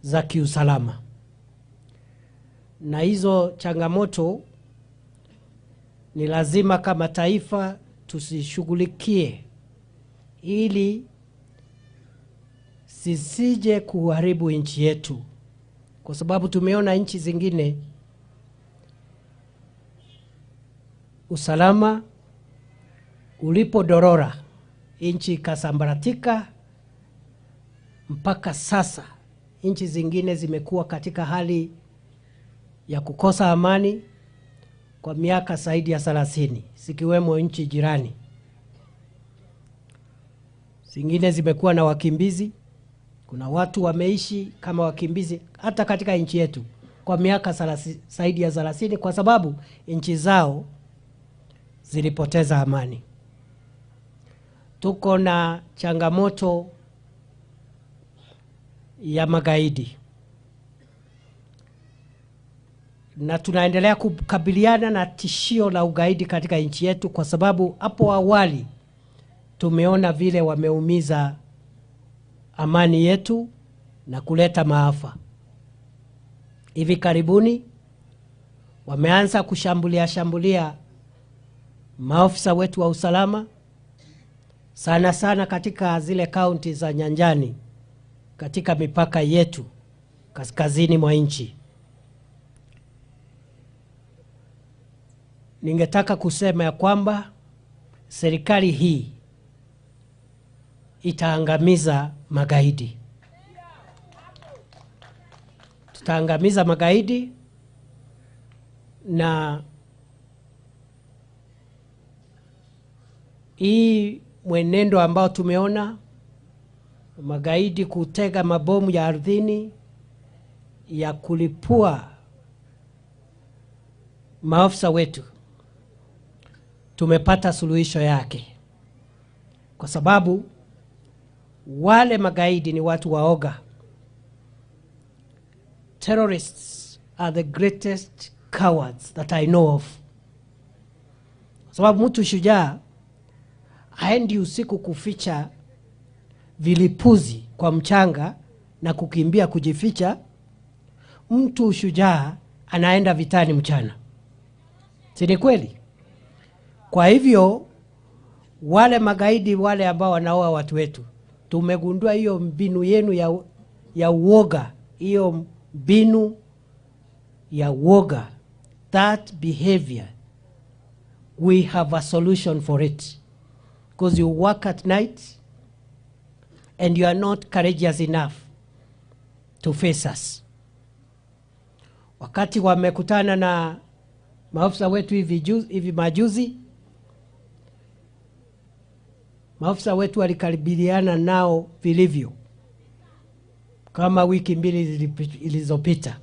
za kiusalama, na hizo changamoto ni lazima kama taifa tusishughulikie ili sisije kuharibu nchi yetu, kwa sababu tumeona nchi zingine usalama ulipodorora, nchi ikasambaratika. Mpaka sasa nchi zingine zimekuwa katika hali ya kukosa amani kwa miaka zaidi ya 30, zikiwemo nchi jirani. Zingine zimekuwa na wakimbizi. Kuna watu wameishi kama wakimbizi hata katika nchi yetu kwa miaka zaidi ya 30, kwa sababu nchi zao zilipoteza amani. Tuko na changamoto ya magaidi, na tunaendelea kukabiliana na tishio la ugaidi katika nchi yetu, kwa sababu hapo awali tumeona vile wameumiza amani yetu na kuleta maafa. Hivi karibuni wameanza kushambulia maofisa wetu wa usalama, sana sana katika zile kaunti za nyanjani katika mipaka yetu kaskazini mwa nchi. Ningetaka kusema ya kwamba serikali hii itaangamiza magaidi. Tutaangamiza magaidi, na hii mwenendo ambao tumeona magaidi kutega mabomu ya ardhini ya kulipua maafisa wetu, tumepata suluhisho yake, kwa sababu wale magaidi ni watu waoga. Terrorists are the greatest cowards that I know of. Kwa sababu mtu shujaa haendi usiku kuficha vilipuzi kwa mchanga na kukimbia kujificha. Mtu shujaa anaenda vitani mchana. Si ni kweli? Kwa hivyo wale magaidi wale ambao wanaoa watu wetu, tumegundua hiyo mbinu yenu ya uoga, hiyo mbinu ya uoga, that behavior, we have a solution for it. Because you work at night and you are not courageous enough to face us. Wakati wamekutana na maafisa wetu hivi majuzi, maafisa wetu walikaribiana nao vilivyo kama wiki mbili zilizopita.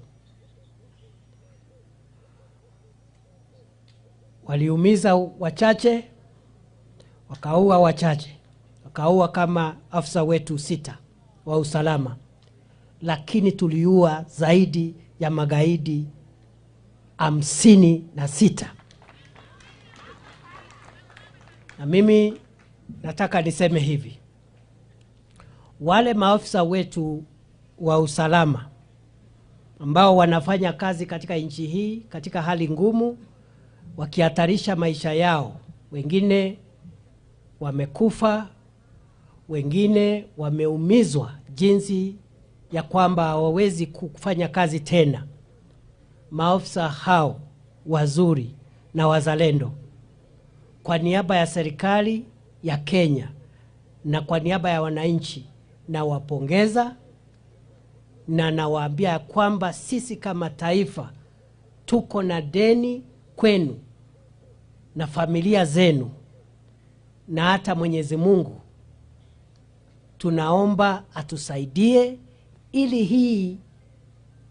Waliumiza wachache, wakaua wachache, wakaua kama afisa wetu 6 wa usalama, lakini tuliua zaidi ya magaidi 56. Na mimi nataka niseme hivi, wale maafisa wetu wa usalama ambao wanafanya kazi katika nchi hii katika hali ngumu, wakihatarisha maisha yao. Wengine wamekufa, wengine wameumizwa jinsi ya kwamba hawawezi kufanya kazi tena. Maafisa hao wazuri na wazalendo, kwa niaba ya serikali ya Kenya na kwa niaba ya wananchi, nawapongeza na nawaambia kwamba sisi kama taifa tuko na deni kwenu na familia zenu, na hata Mwenyezi Mungu tunaomba atusaidie ili hii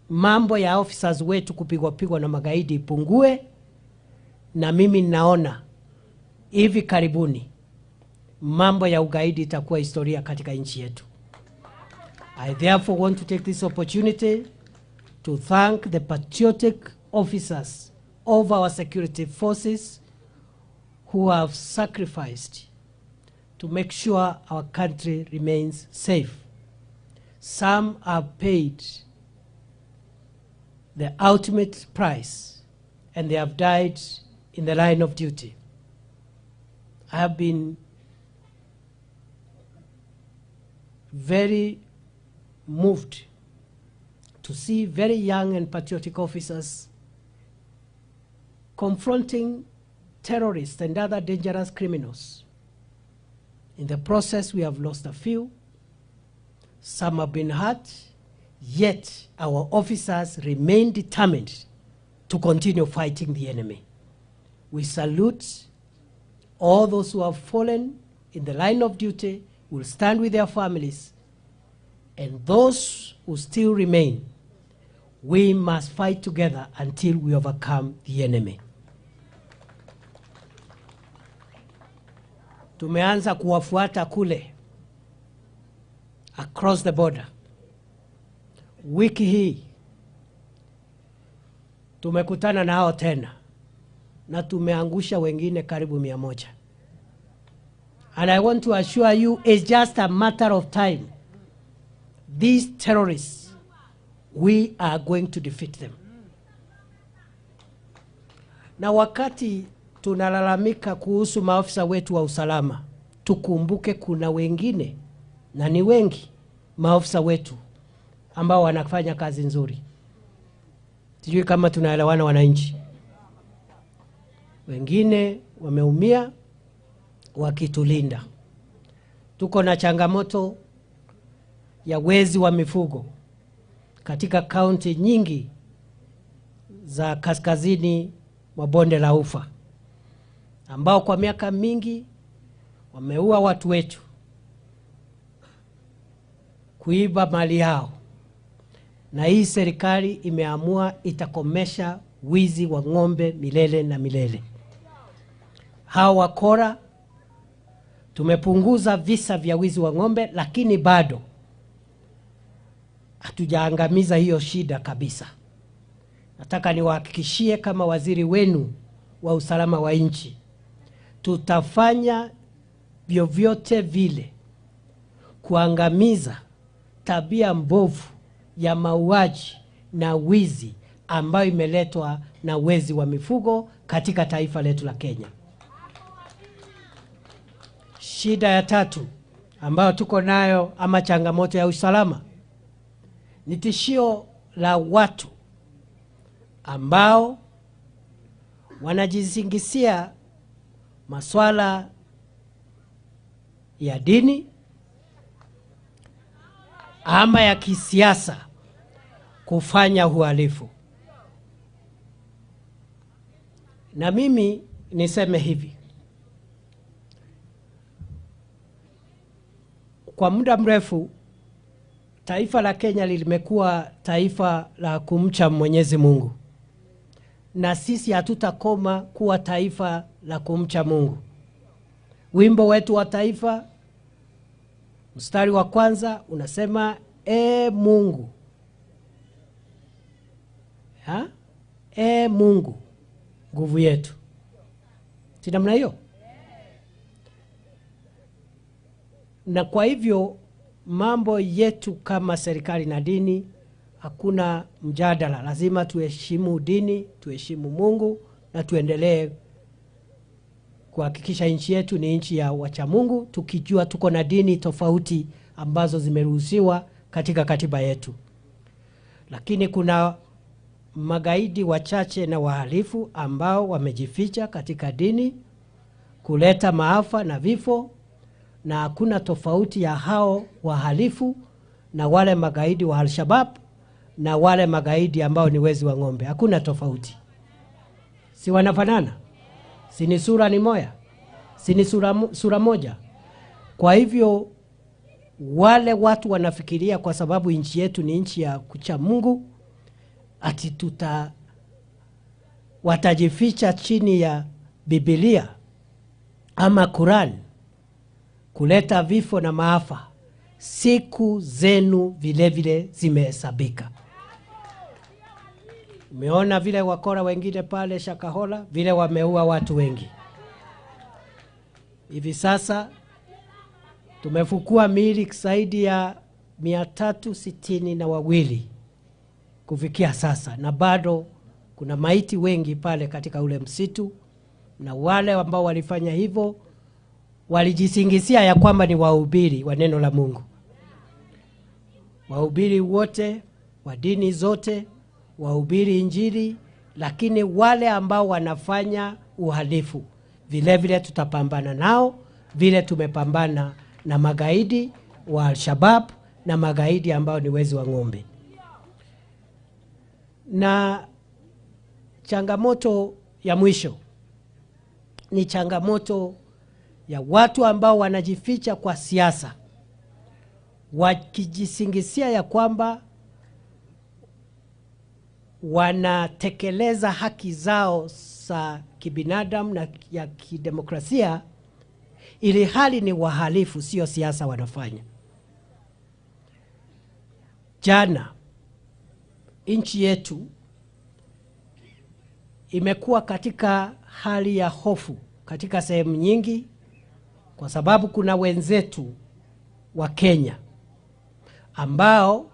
mambo ya officers wetu kupigwa pigwa na magaidi ipungue. Na mimi naona hivi karibuni mambo ya ugaidi itakuwa historia katika nchi yetu. I therefore want to take this opportunity to thank the patriotic officers of our security forces who have sacrificed to make sure our country remains safe. Some have paid the ultimate price and they have died in the line of duty. I have been very moved to see very young and patriotic officers confronting terrorists and other dangerous criminals. In the process, we have lost a few. Some have been hurt, yet our officers remain determined to continue fighting the enemy. We salute all those who have fallen in the line of duty, will stand with their families, and those who still remain, we must fight together until we overcome the enemy. Tumeanza kuwafuata kule across the border. Wiki hii tumekutana na hao tena na tumeangusha wengine karibu 100. And I want to assure you, it's just a matter of time. These terrorists, we are going to defeat them. Na wakati tunalalamika kuhusu maafisa wetu wa usalama, tukumbuke kuna wengine, na ni wengi, maafisa wetu ambao wanafanya kazi nzuri. Sijui kama tunaelewana wananchi. Wengine wameumia wakitulinda. Tuko na changamoto ya wezi wa mifugo katika kaunti nyingi za kaskazini mwa bonde la Ufa, ambao kwa miaka mingi wameua watu wetu, kuiba mali yao. Na hii serikali imeamua itakomesha wizi wa ng'ombe milele na milele. Hawa wakora, tumepunguza visa vya wizi wa ng'ombe, lakini bado hatujaangamiza hiyo shida kabisa. Nataka niwahakikishie kama waziri wenu wa usalama wa nchi, tutafanya vyovyote vile kuangamiza tabia mbovu ya mauaji na wizi ambayo imeletwa na wezi wa mifugo katika taifa letu la Kenya. Shida ya tatu ambayo tuko nayo ama changamoto ya usalama ni tishio la watu ambao wanajisingizia masuala ya dini ama ya kisiasa kufanya uhalifu. Na mimi niseme hivi, kwa muda mrefu taifa la Kenya limekuwa taifa la kumcha Mwenyezi Mungu, na sisi hatutakoma kuwa taifa la kumcha Mungu. Wimbo wetu wa taifa mstari wa kwanza unasema, E Mungu, ha? E Mungu nguvu yetu. Si namna hiyo? Na kwa hivyo mambo yetu kama serikali na dini hakuna mjadala. Lazima tuheshimu dini, tuheshimu Mungu, na tuendelee kuhakikisha nchi yetu ni nchi ya wachamungu, tukijua tuko na dini tofauti ambazo zimeruhusiwa katika katiba yetu. Lakini kuna magaidi wachache na wahalifu ambao wamejificha katika dini kuleta maafa na vifo, na hakuna tofauti ya hao wahalifu na wale magaidi wa Al-Shabaab na wale magaidi ambao ni wezi wa ng'ombe. Hakuna tofauti. Si wanafanana? Si ni sura ni moja? Si ni sura moja? Kwa hivyo wale watu wanafikiria kwa sababu nchi yetu ni nchi ya kucha Mungu, ati watajificha chini ya Biblia ama Quran kuleta vifo na maafa. Siku zenu vile vile zimehesabika. Umeona vile wakora wengine pale Shakahola vile wameua watu wengi. Hivi sasa tumefukua miili zaidi ya 362 kufikia sasa, na bado kuna maiti wengi pale katika ule msitu, na wale ambao walifanya hivyo walijisingizia ya kwamba ni wahubiri wa neno la Mungu. Wahubiri wote wa dini zote wahubiri Injili, lakini wale ambao wanafanya uhalifu vile vile tutapambana nao, vile tumepambana na magaidi wa Al-Shabaab na magaidi ambao ni wezi wa ng'ombe. Na changamoto ya mwisho ni changamoto ya watu ambao wanajificha kwa siasa, wakijisingizia ya kwamba wanatekeleza haki zao za kibinadamu na ya kidemokrasia, ili hali ni wahalifu, sio siasa wanafanya. Jana nchi yetu imekuwa katika hali ya hofu katika sehemu nyingi, kwa sababu kuna wenzetu wa Kenya ambao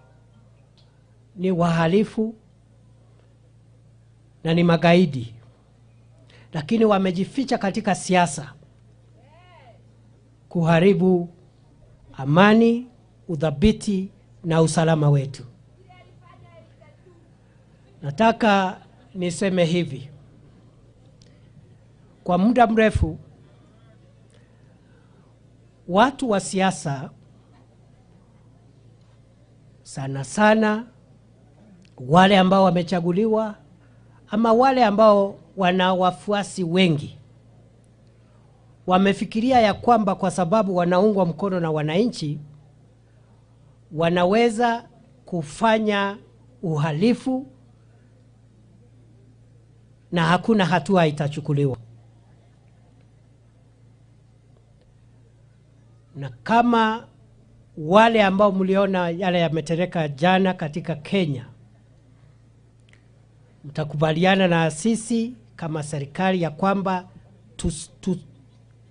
ni wahalifu na ni magaidi, lakini wamejificha katika siasa kuharibu amani, udhabiti na usalama wetu. Nataka niseme hivi, kwa muda mrefu watu wa siasa, sana sana wale ambao wamechaguliwa ama wale ambao wana wafuasi wengi, wamefikiria ya kwamba kwa sababu wanaungwa mkono na wananchi wanaweza kufanya uhalifu na hakuna hatua itachukuliwa. Na kama wale ambao mliona yale yametereka jana katika Kenya, mtakubaliana na sisi kama serikali ya kwamba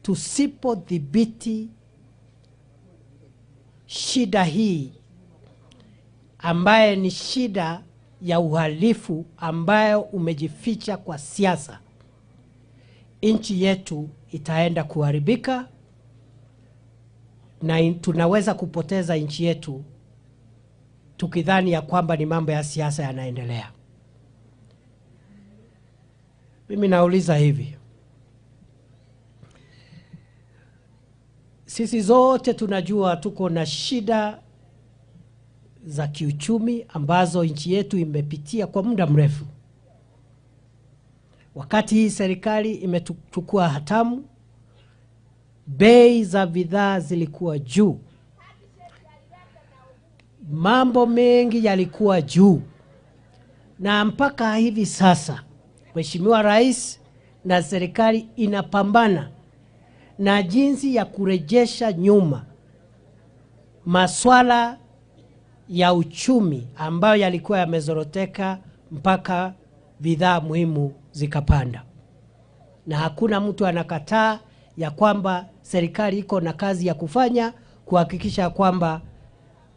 tusipodhibiti shida hii ambaye ni shida ya uhalifu ambayo umejificha kwa siasa, nchi yetu itaenda kuharibika na tunaweza kupoteza nchi yetu tukidhani ya kwamba ni mambo ya siasa yanaendelea. Mimi nauliza hivi, sisi zote tunajua tuko na shida za kiuchumi ambazo nchi yetu imepitia kwa muda mrefu. Wakati hii serikali imechukua hatamu, bei za bidhaa zilikuwa juu, mambo mengi yalikuwa juu, na mpaka hivi sasa Mheshimiwa Rais na serikali inapambana na jinsi ya kurejesha nyuma maswala ya uchumi ambayo yalikuwa yamezoroteka mpaka bidhaa muhimu zikapanda. Na hakuna mtu anakataa ya kwamba serikali iko na kazi ya kufanya kuhakikisha kwamba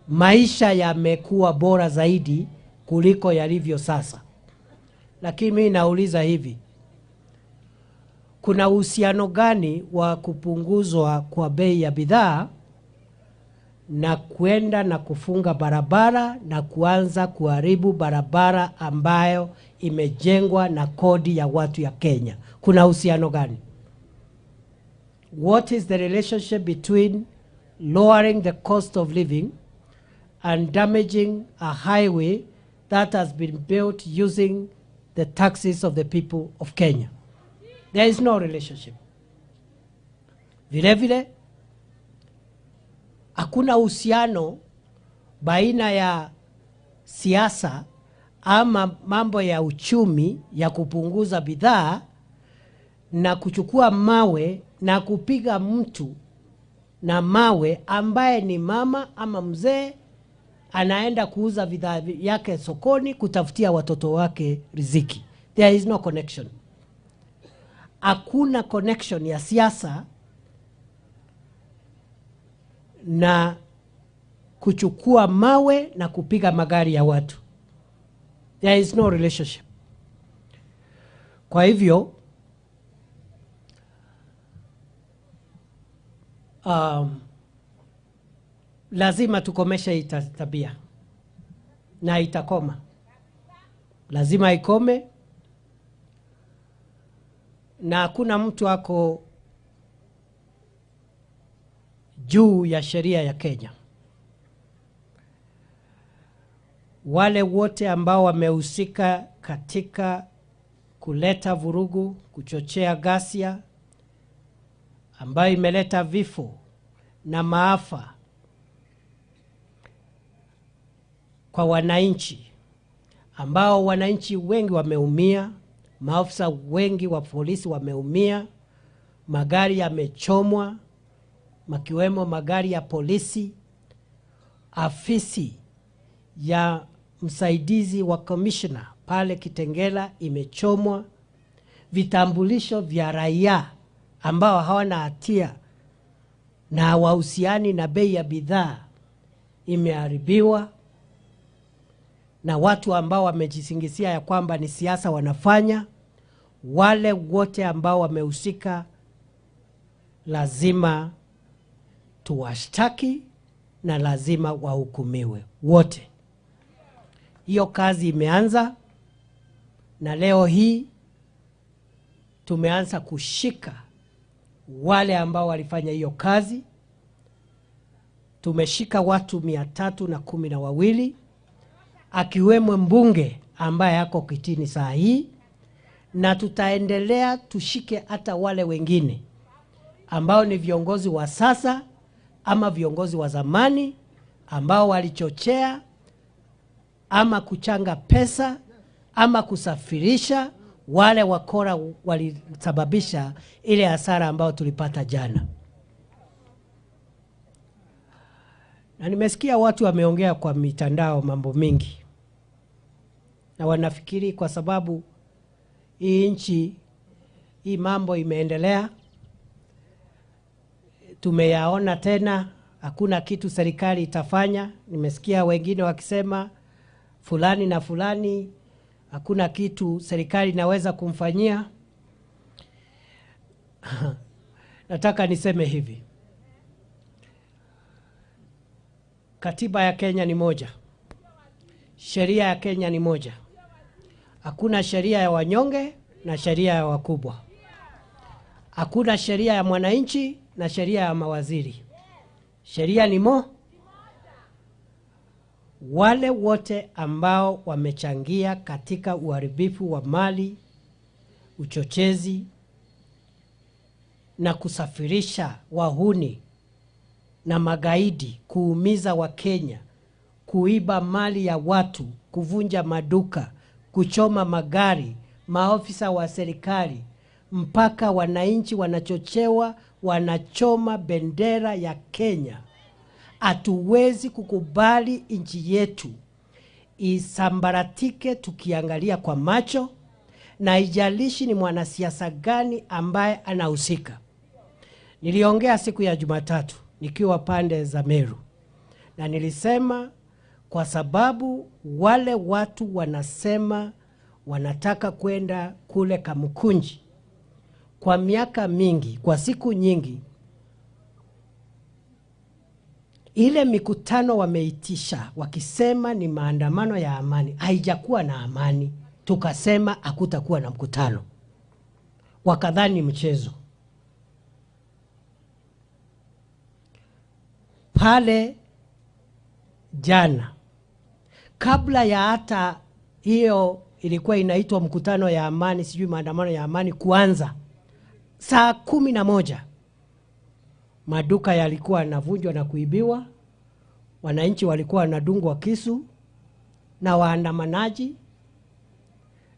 maisha yamekuwa bora zaidi kuliko yalivyo sasa. Lakini mimi nauliza hivi, Kuna uhusiano gani wa kupunguzwa kwa bei ya bidhaa na kwenda na kufunga barabara na kuanza kuharibu barabara ambayo imejengwa na kodi ya watu ya Kenya? Kuna uhusiano gani? What is the relationship between lowering the cost of living and damaging a highway that has been built using the taxes of the people of Kenya? There is no relationship. Vile vile, hakuna uhusiano baina ya siasa ama mambo ya uchumi ya kupunguza bidhaa na kuchukua mawe na kupiga mtu na mawe ambaye ni mama ama mzee anaenda kuuza bidhaa yake sokoni kutafutia watoto wake riziki. There is no connection. Hakuna connection ya siasa na kuchukua mawe na kupiga magari ya watu. There is no relationship. Kwa hivyo, lazima tukomeshe hii tabia, na itakoma. Lazima ikome, na hakuna mtu ako juu ya sheria ya Kenya. Wale wote ambao wamehusika katika kuleta vurugu, kuchochea ghasia ambayo imeleta vifo na maafa kwa wananchi, ambao wananchi wengi wameumia, maafisa wengi wa polisi wameumia, magari yamechomwa, makiwemo magari ya polisi, afisi ya msaidizi wa commissioner pale Kitengela imechomwa, vitambulisho vya raia ambao hawana hatia na hawahusiani na bei ya bidhaa imeharibiwa, na watu ambao wamejisingizia ya kwamba ni siasa wanafanya. Wale wote ambao wamehusika lazima tuwashtaki na lazima wahukumiwe wote. Hiyo kazi imeanza, na leo hii tumeanza kushika wale ambao walifanya hiyo kazi. Tumeshika watu 312, akiwemo mbunge ambaye ako kitini saa hii, na tutaendelea tushike hata wale wengine ambao ni viongozi wa sasa ama viongozi wa zamani ambao walichochea ama kuchanga pesa ama kusafirisha wale wakora walisababisha ile hasara ambayo tulipata jana. Na nimesikia watu wameongea kwa mitandao mambo mingi, na wanafikiri kwa sababu hii nchi, hii mambo imeendelea, tumeyaona tena, hakuna kitu serikali itafanya. Nimesikia wengine wakisema fulani na fulani hakuna kitu serikali inaweza kumfanyia. Nataka niseme hivi. Katiba ya Kenya ni moja. Sheria ya Kenya ni moja. Hakuna sheria ya wanyonge na sheria ya wakubwa. Hakuna sheria ya mwananchi na sheria ya mawaziri. Sheria ni mo. Wale wote ambao wamechangia katika uharibifu wa mali, uchochezi na kusafirisha wahuni na magaidi kuumiza wa Kenya, kuiba mali ya watu, kuvunja maduka, kuchoma magari, maofisa wa serikali, mpaka wananchi wanachochewa, wanachoma bendera ya Kenya. Hatuwezi kukubali nchi yetu isambaratike tukiangalia kwa macho, na haijalishi ni mwanasiasa gani ambaye anahusika. Niliongea siku ya Jumatatu nikiwa pande za Meru, na nilisema kwa sababu wale watu wanasema wanataka kwenda kule Kamukunji Kwa miaka mingi, kwa siku nyingi, ile mikutano wameitisha wakisema ni maandamano ya amani, haijakuwa na amani. Tukasema hakutakuwa na mkutano, wakadhani mchezo. Pale jana, kabla ya hata hiyo ilikuwa inaitwa mkutano ya amani, sijui maandamano ya amani kuanza, saa 11 maduka yalikuwa yanavunjwa na kuibiwa, wananchi walikuwa wanadungwa kisu na waandamanaji.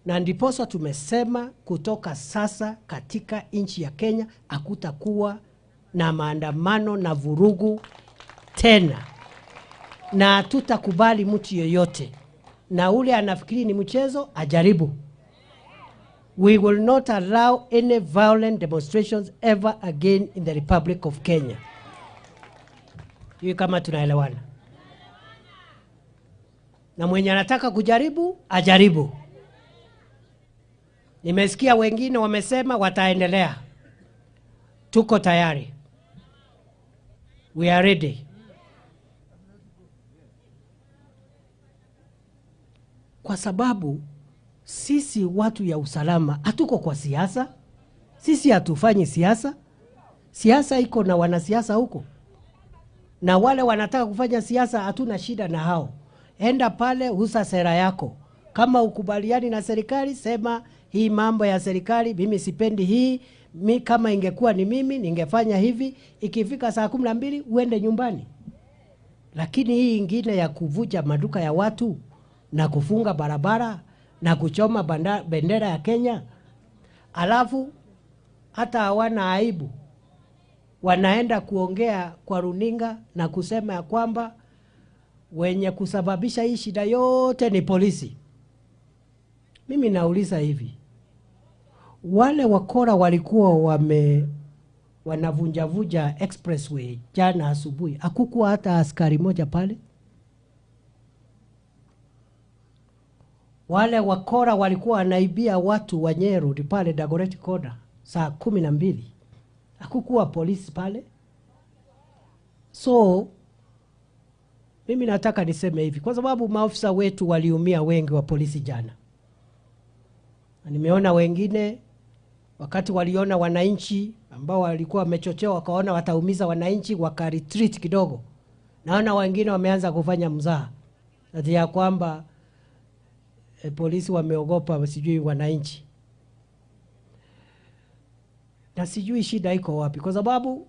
Na ndiposa tumesema kutoka sasa katika nchi ya Kenya hakutakuwa na maandamano na vurugu tena, na hatutakubali mtu yeyote, na ule anafikiri ni mchezo ajaribu. We will not allow any violent demonstrations ever again in the Republic of Kenya. Hiyo kama tunaelewana. Na mwenye anataka kujaribu ajaribu. Nimesikia wengine wamesema wataendelea. Tuko tayari. We are ready. Kwa sababu sisi watu ya usalama hatuko kwa siasa. Sisi hatufanyi siasa. Siasa iko na wanasiasa huko. Na wale wanataka kufanya siasa hatuna shida na hao. Enda pale uza sera yako. Kama ukubaliani na serikali, sema hii mambo ya serikali mimi sipendi hii, mi kama ingekuwa ni mimi ningefanya hivi. Ikifika saa 12 uende nyumbani. Lakini hii ingine ya kuvuja maduka ya watu na kufunga barabara na kuchoma bendera ya Kenya, alafu hata hawana aibu, wanaenda kuongea kwa runinga na kusema ya kwamba wenye kusababisha hii shida yote ni polisi. Mimi nauliza hivi, wale wakora walikuwa wanavunjavuja expressway jana asubuhi, hakukuwa hata askari moja pale? Wale wakora walikuwa wanaibia watu wa Nyeri pale Dagoretti Corner saa 12, hakukuwa polisi pale? So mimi nataka niseme hivi, kwa sababu maafisa wetu waliumia wengi wa polisi jana. Na nimeona wengine wakati waliona wananchi ambao walikuwa wamechochewa wakaona wataumiza wananchi, waka retreat kidogo. Naona wengine wameanza kufanya mzaha ati ya kwamba polisi wameogopa sijui wananchi. Na sijui shida iko wapi, kwa sababu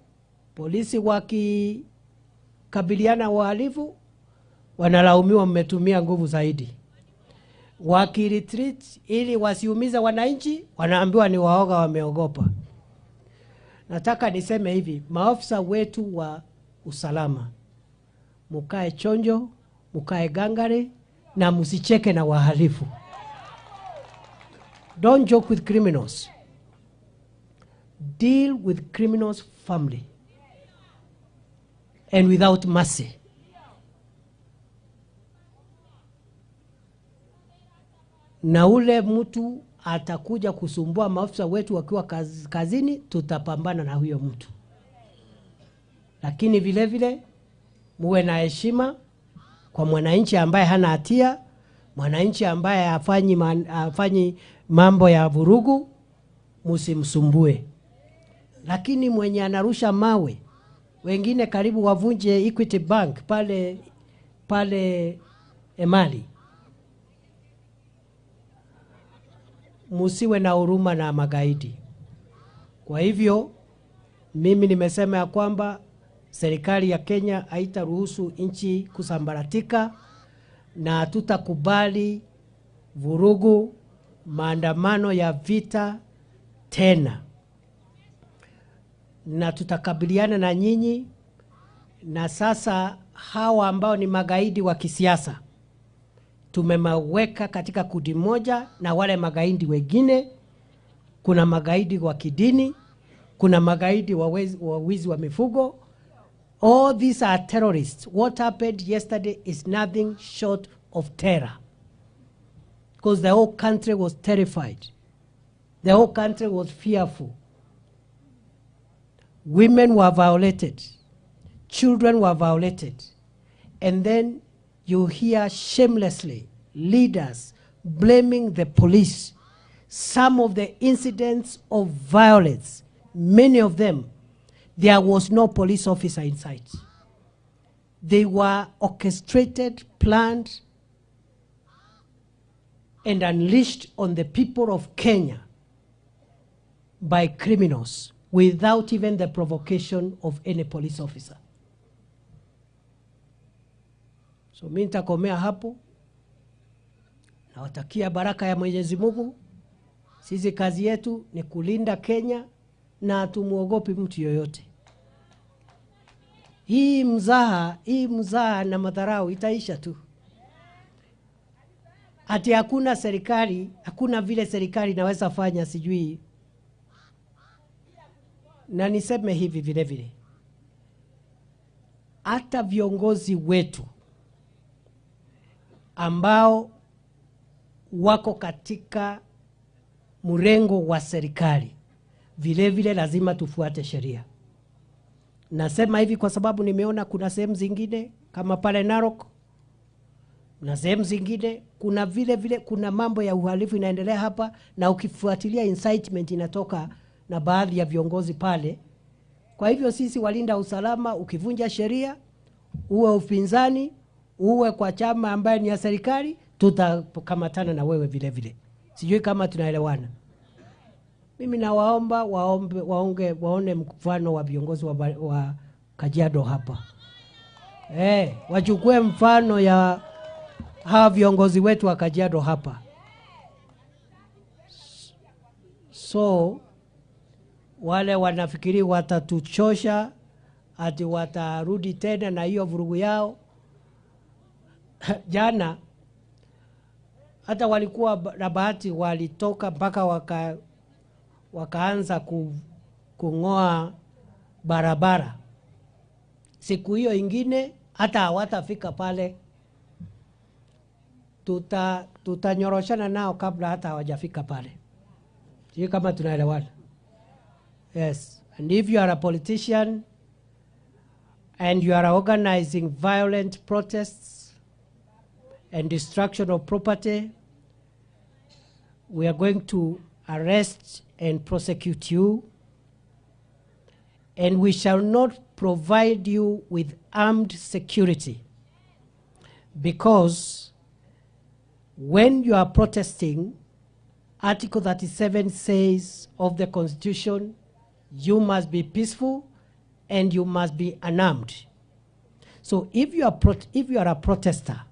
polisi wakikabiliana wahalifu wanalaumiwa mmetumia nguvu zaidi. Wakiretreat ili wasiumize wananchi wanaambiwa ni waoga, wameogopa. Nataka niseme hivi, maafisa wetu wa usalama, mukae chonjo, mukae gangare na msicheke na wahalifu. Don't joke with criminals. Deal with criminals firmly and without mercy. Na ule mtu atakuja kusumbua maafisa wetu wakiwa kazini, tutapambana na huyo mtu. Lakini vile vile muwe na heshima kwa mwananchi ambaye hana hatia, mwananchi ambaye hafanyi mambo ya vurugu, msimsumbue. Lakini mwenye anarusha mawe, wengine karibu wavunje Equity Bank pale Emali, musiwe na huruma na magaidi. Kwa hivyo mimi nimesema ya kwamba serikali ya Kenya haitaruhusu nchi kusambaratika, na hatutakubali vurugu, maandamano ya vita tena. Na tutakabiliana na nyinyi. Na sasa hawa ambao ni magaidi wa kisiasa tumemaweka katika kundi moja na wale magaidi wengine. Kuna magaidi wa kidini, kuna magaidi wa wizi wa mifugo. All these are terrorists. What happened yesterday is nothing short of terror. Because the whole country was terrified. The whole country was fearful. Women were violated. Children were violated. And then you hear shamelessly leaders blaming the police. Some of the incidents of violence, many of them, there was no police officer in sight. They were orchestrated, planned, and unleashed on the people of Kenya by criminals without even the provocation of any police officer. So mimi nitakomea hapo. Nawatakia baraka ya Mwenyezi Mungu. Sisi kazi yetu ni kulinda Kenya na hatumuogopi mtu yoyote. Hii mzaha na madharau itaisha tu. Ati hakuna serikali, hakuna vile serikali inaweza fanya sijui. Na niseme hivi vile vile, hata viongozi wetu ambao wako katika mrengo wa serikali, vile vile lazima tufuate sheria. Nasema hivi kwa sababu nimeona kuna sehemu zingine kama pale Narok na sehemu zingine kuna vile vile kuna mambo ya uhalifu inaendelea hapa, na ukifuatilia incitement inatoka na baadhi ya viongozi pale. Kwa hivyo sisi walinda usalama, ukivunja sheria, uwe upinzani, uwe kwa chama ambaye ni ya serikali, tutakamatana na wewe vile vile. Sijui kama tunaelewana. Mimi nawaomba waone mfano wa viongozi wa Kajiado hapa. Wachukue mfano ya hawa viongozi wetu wa Kajiado hapa. So wale wanafikiri watatuchosha ati watarudi tena na hiyo vurugu yao. Jana hata walikuwa na bahati, walitoka mpaka wakaanza kungoa barabara. Siku hiyo ingine hata hawatafika pale. Tutanyoroshana nao kabla hata hawajafika pale. Sio kama tunaelewana. Yes, and if you are a politician and you are organizing violent protests and destruction of property, we are going to arrest and prosecute you, and we shall not provide you with armed security, because when you are protesting, Article 37 says of the Constitution, you must be peaceful and you must be unarmed. So if you are a protester,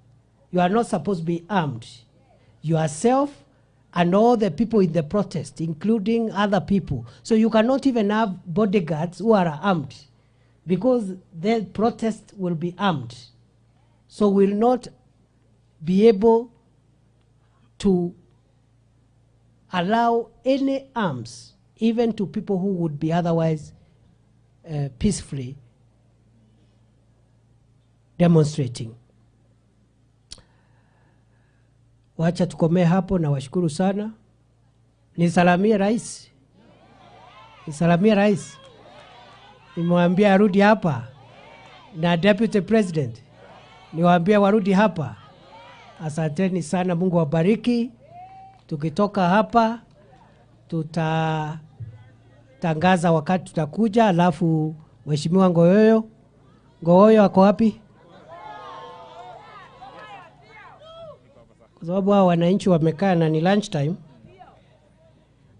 you are not supposed to be armed. Yourself and all the people in the protest, including other people. So you cannot even have bodyguards who are armed, because the protest will be armed. So we'll not be able to allow any arms, even to people who would be otherwise peacefully demonstrating. Wacha tukomee hapo na washukuru sana. Nisalamie rais. Nisalamie rais. Nimwambie arudi hapa. Na deputy president. Niwaambie warudi hapa. Asanteni sana, Mungu awabariki. Tukitoka hapa tutatangaza wakati tutakuja. Alafu Mheshimiwa Ngoyoyo. Ngoyoyo ako wapi? Kwa sababu hao wananchi wamekaa na ni lunch time.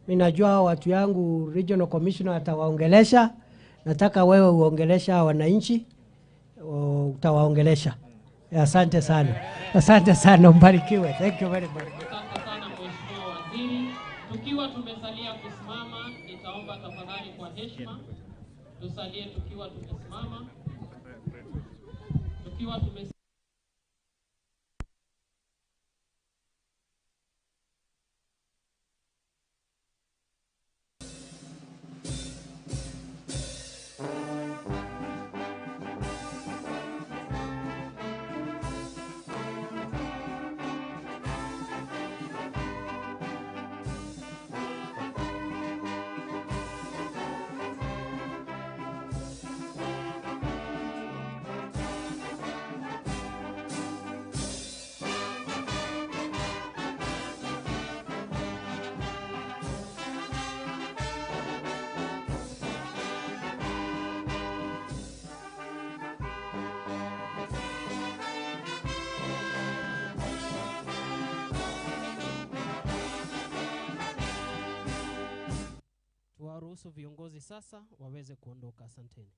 Mimi najua hao watu yangu regional commissioner atawaongelesha. Nataka wewe uongelesha hao wananchi, utawaongelesha. Asante sana. Asante sana, mbarikiwe. Thank you very much. Asante sana Mheshimiwa Waziri. Tukiwa tumesalia kusimama, nitaomba tafadhali kwa heshima tusalie tukiwa tumesimama. Tukiwa tumesimama. Nitaruhusu viongozi sasa waweze kuondoka. Asanteni.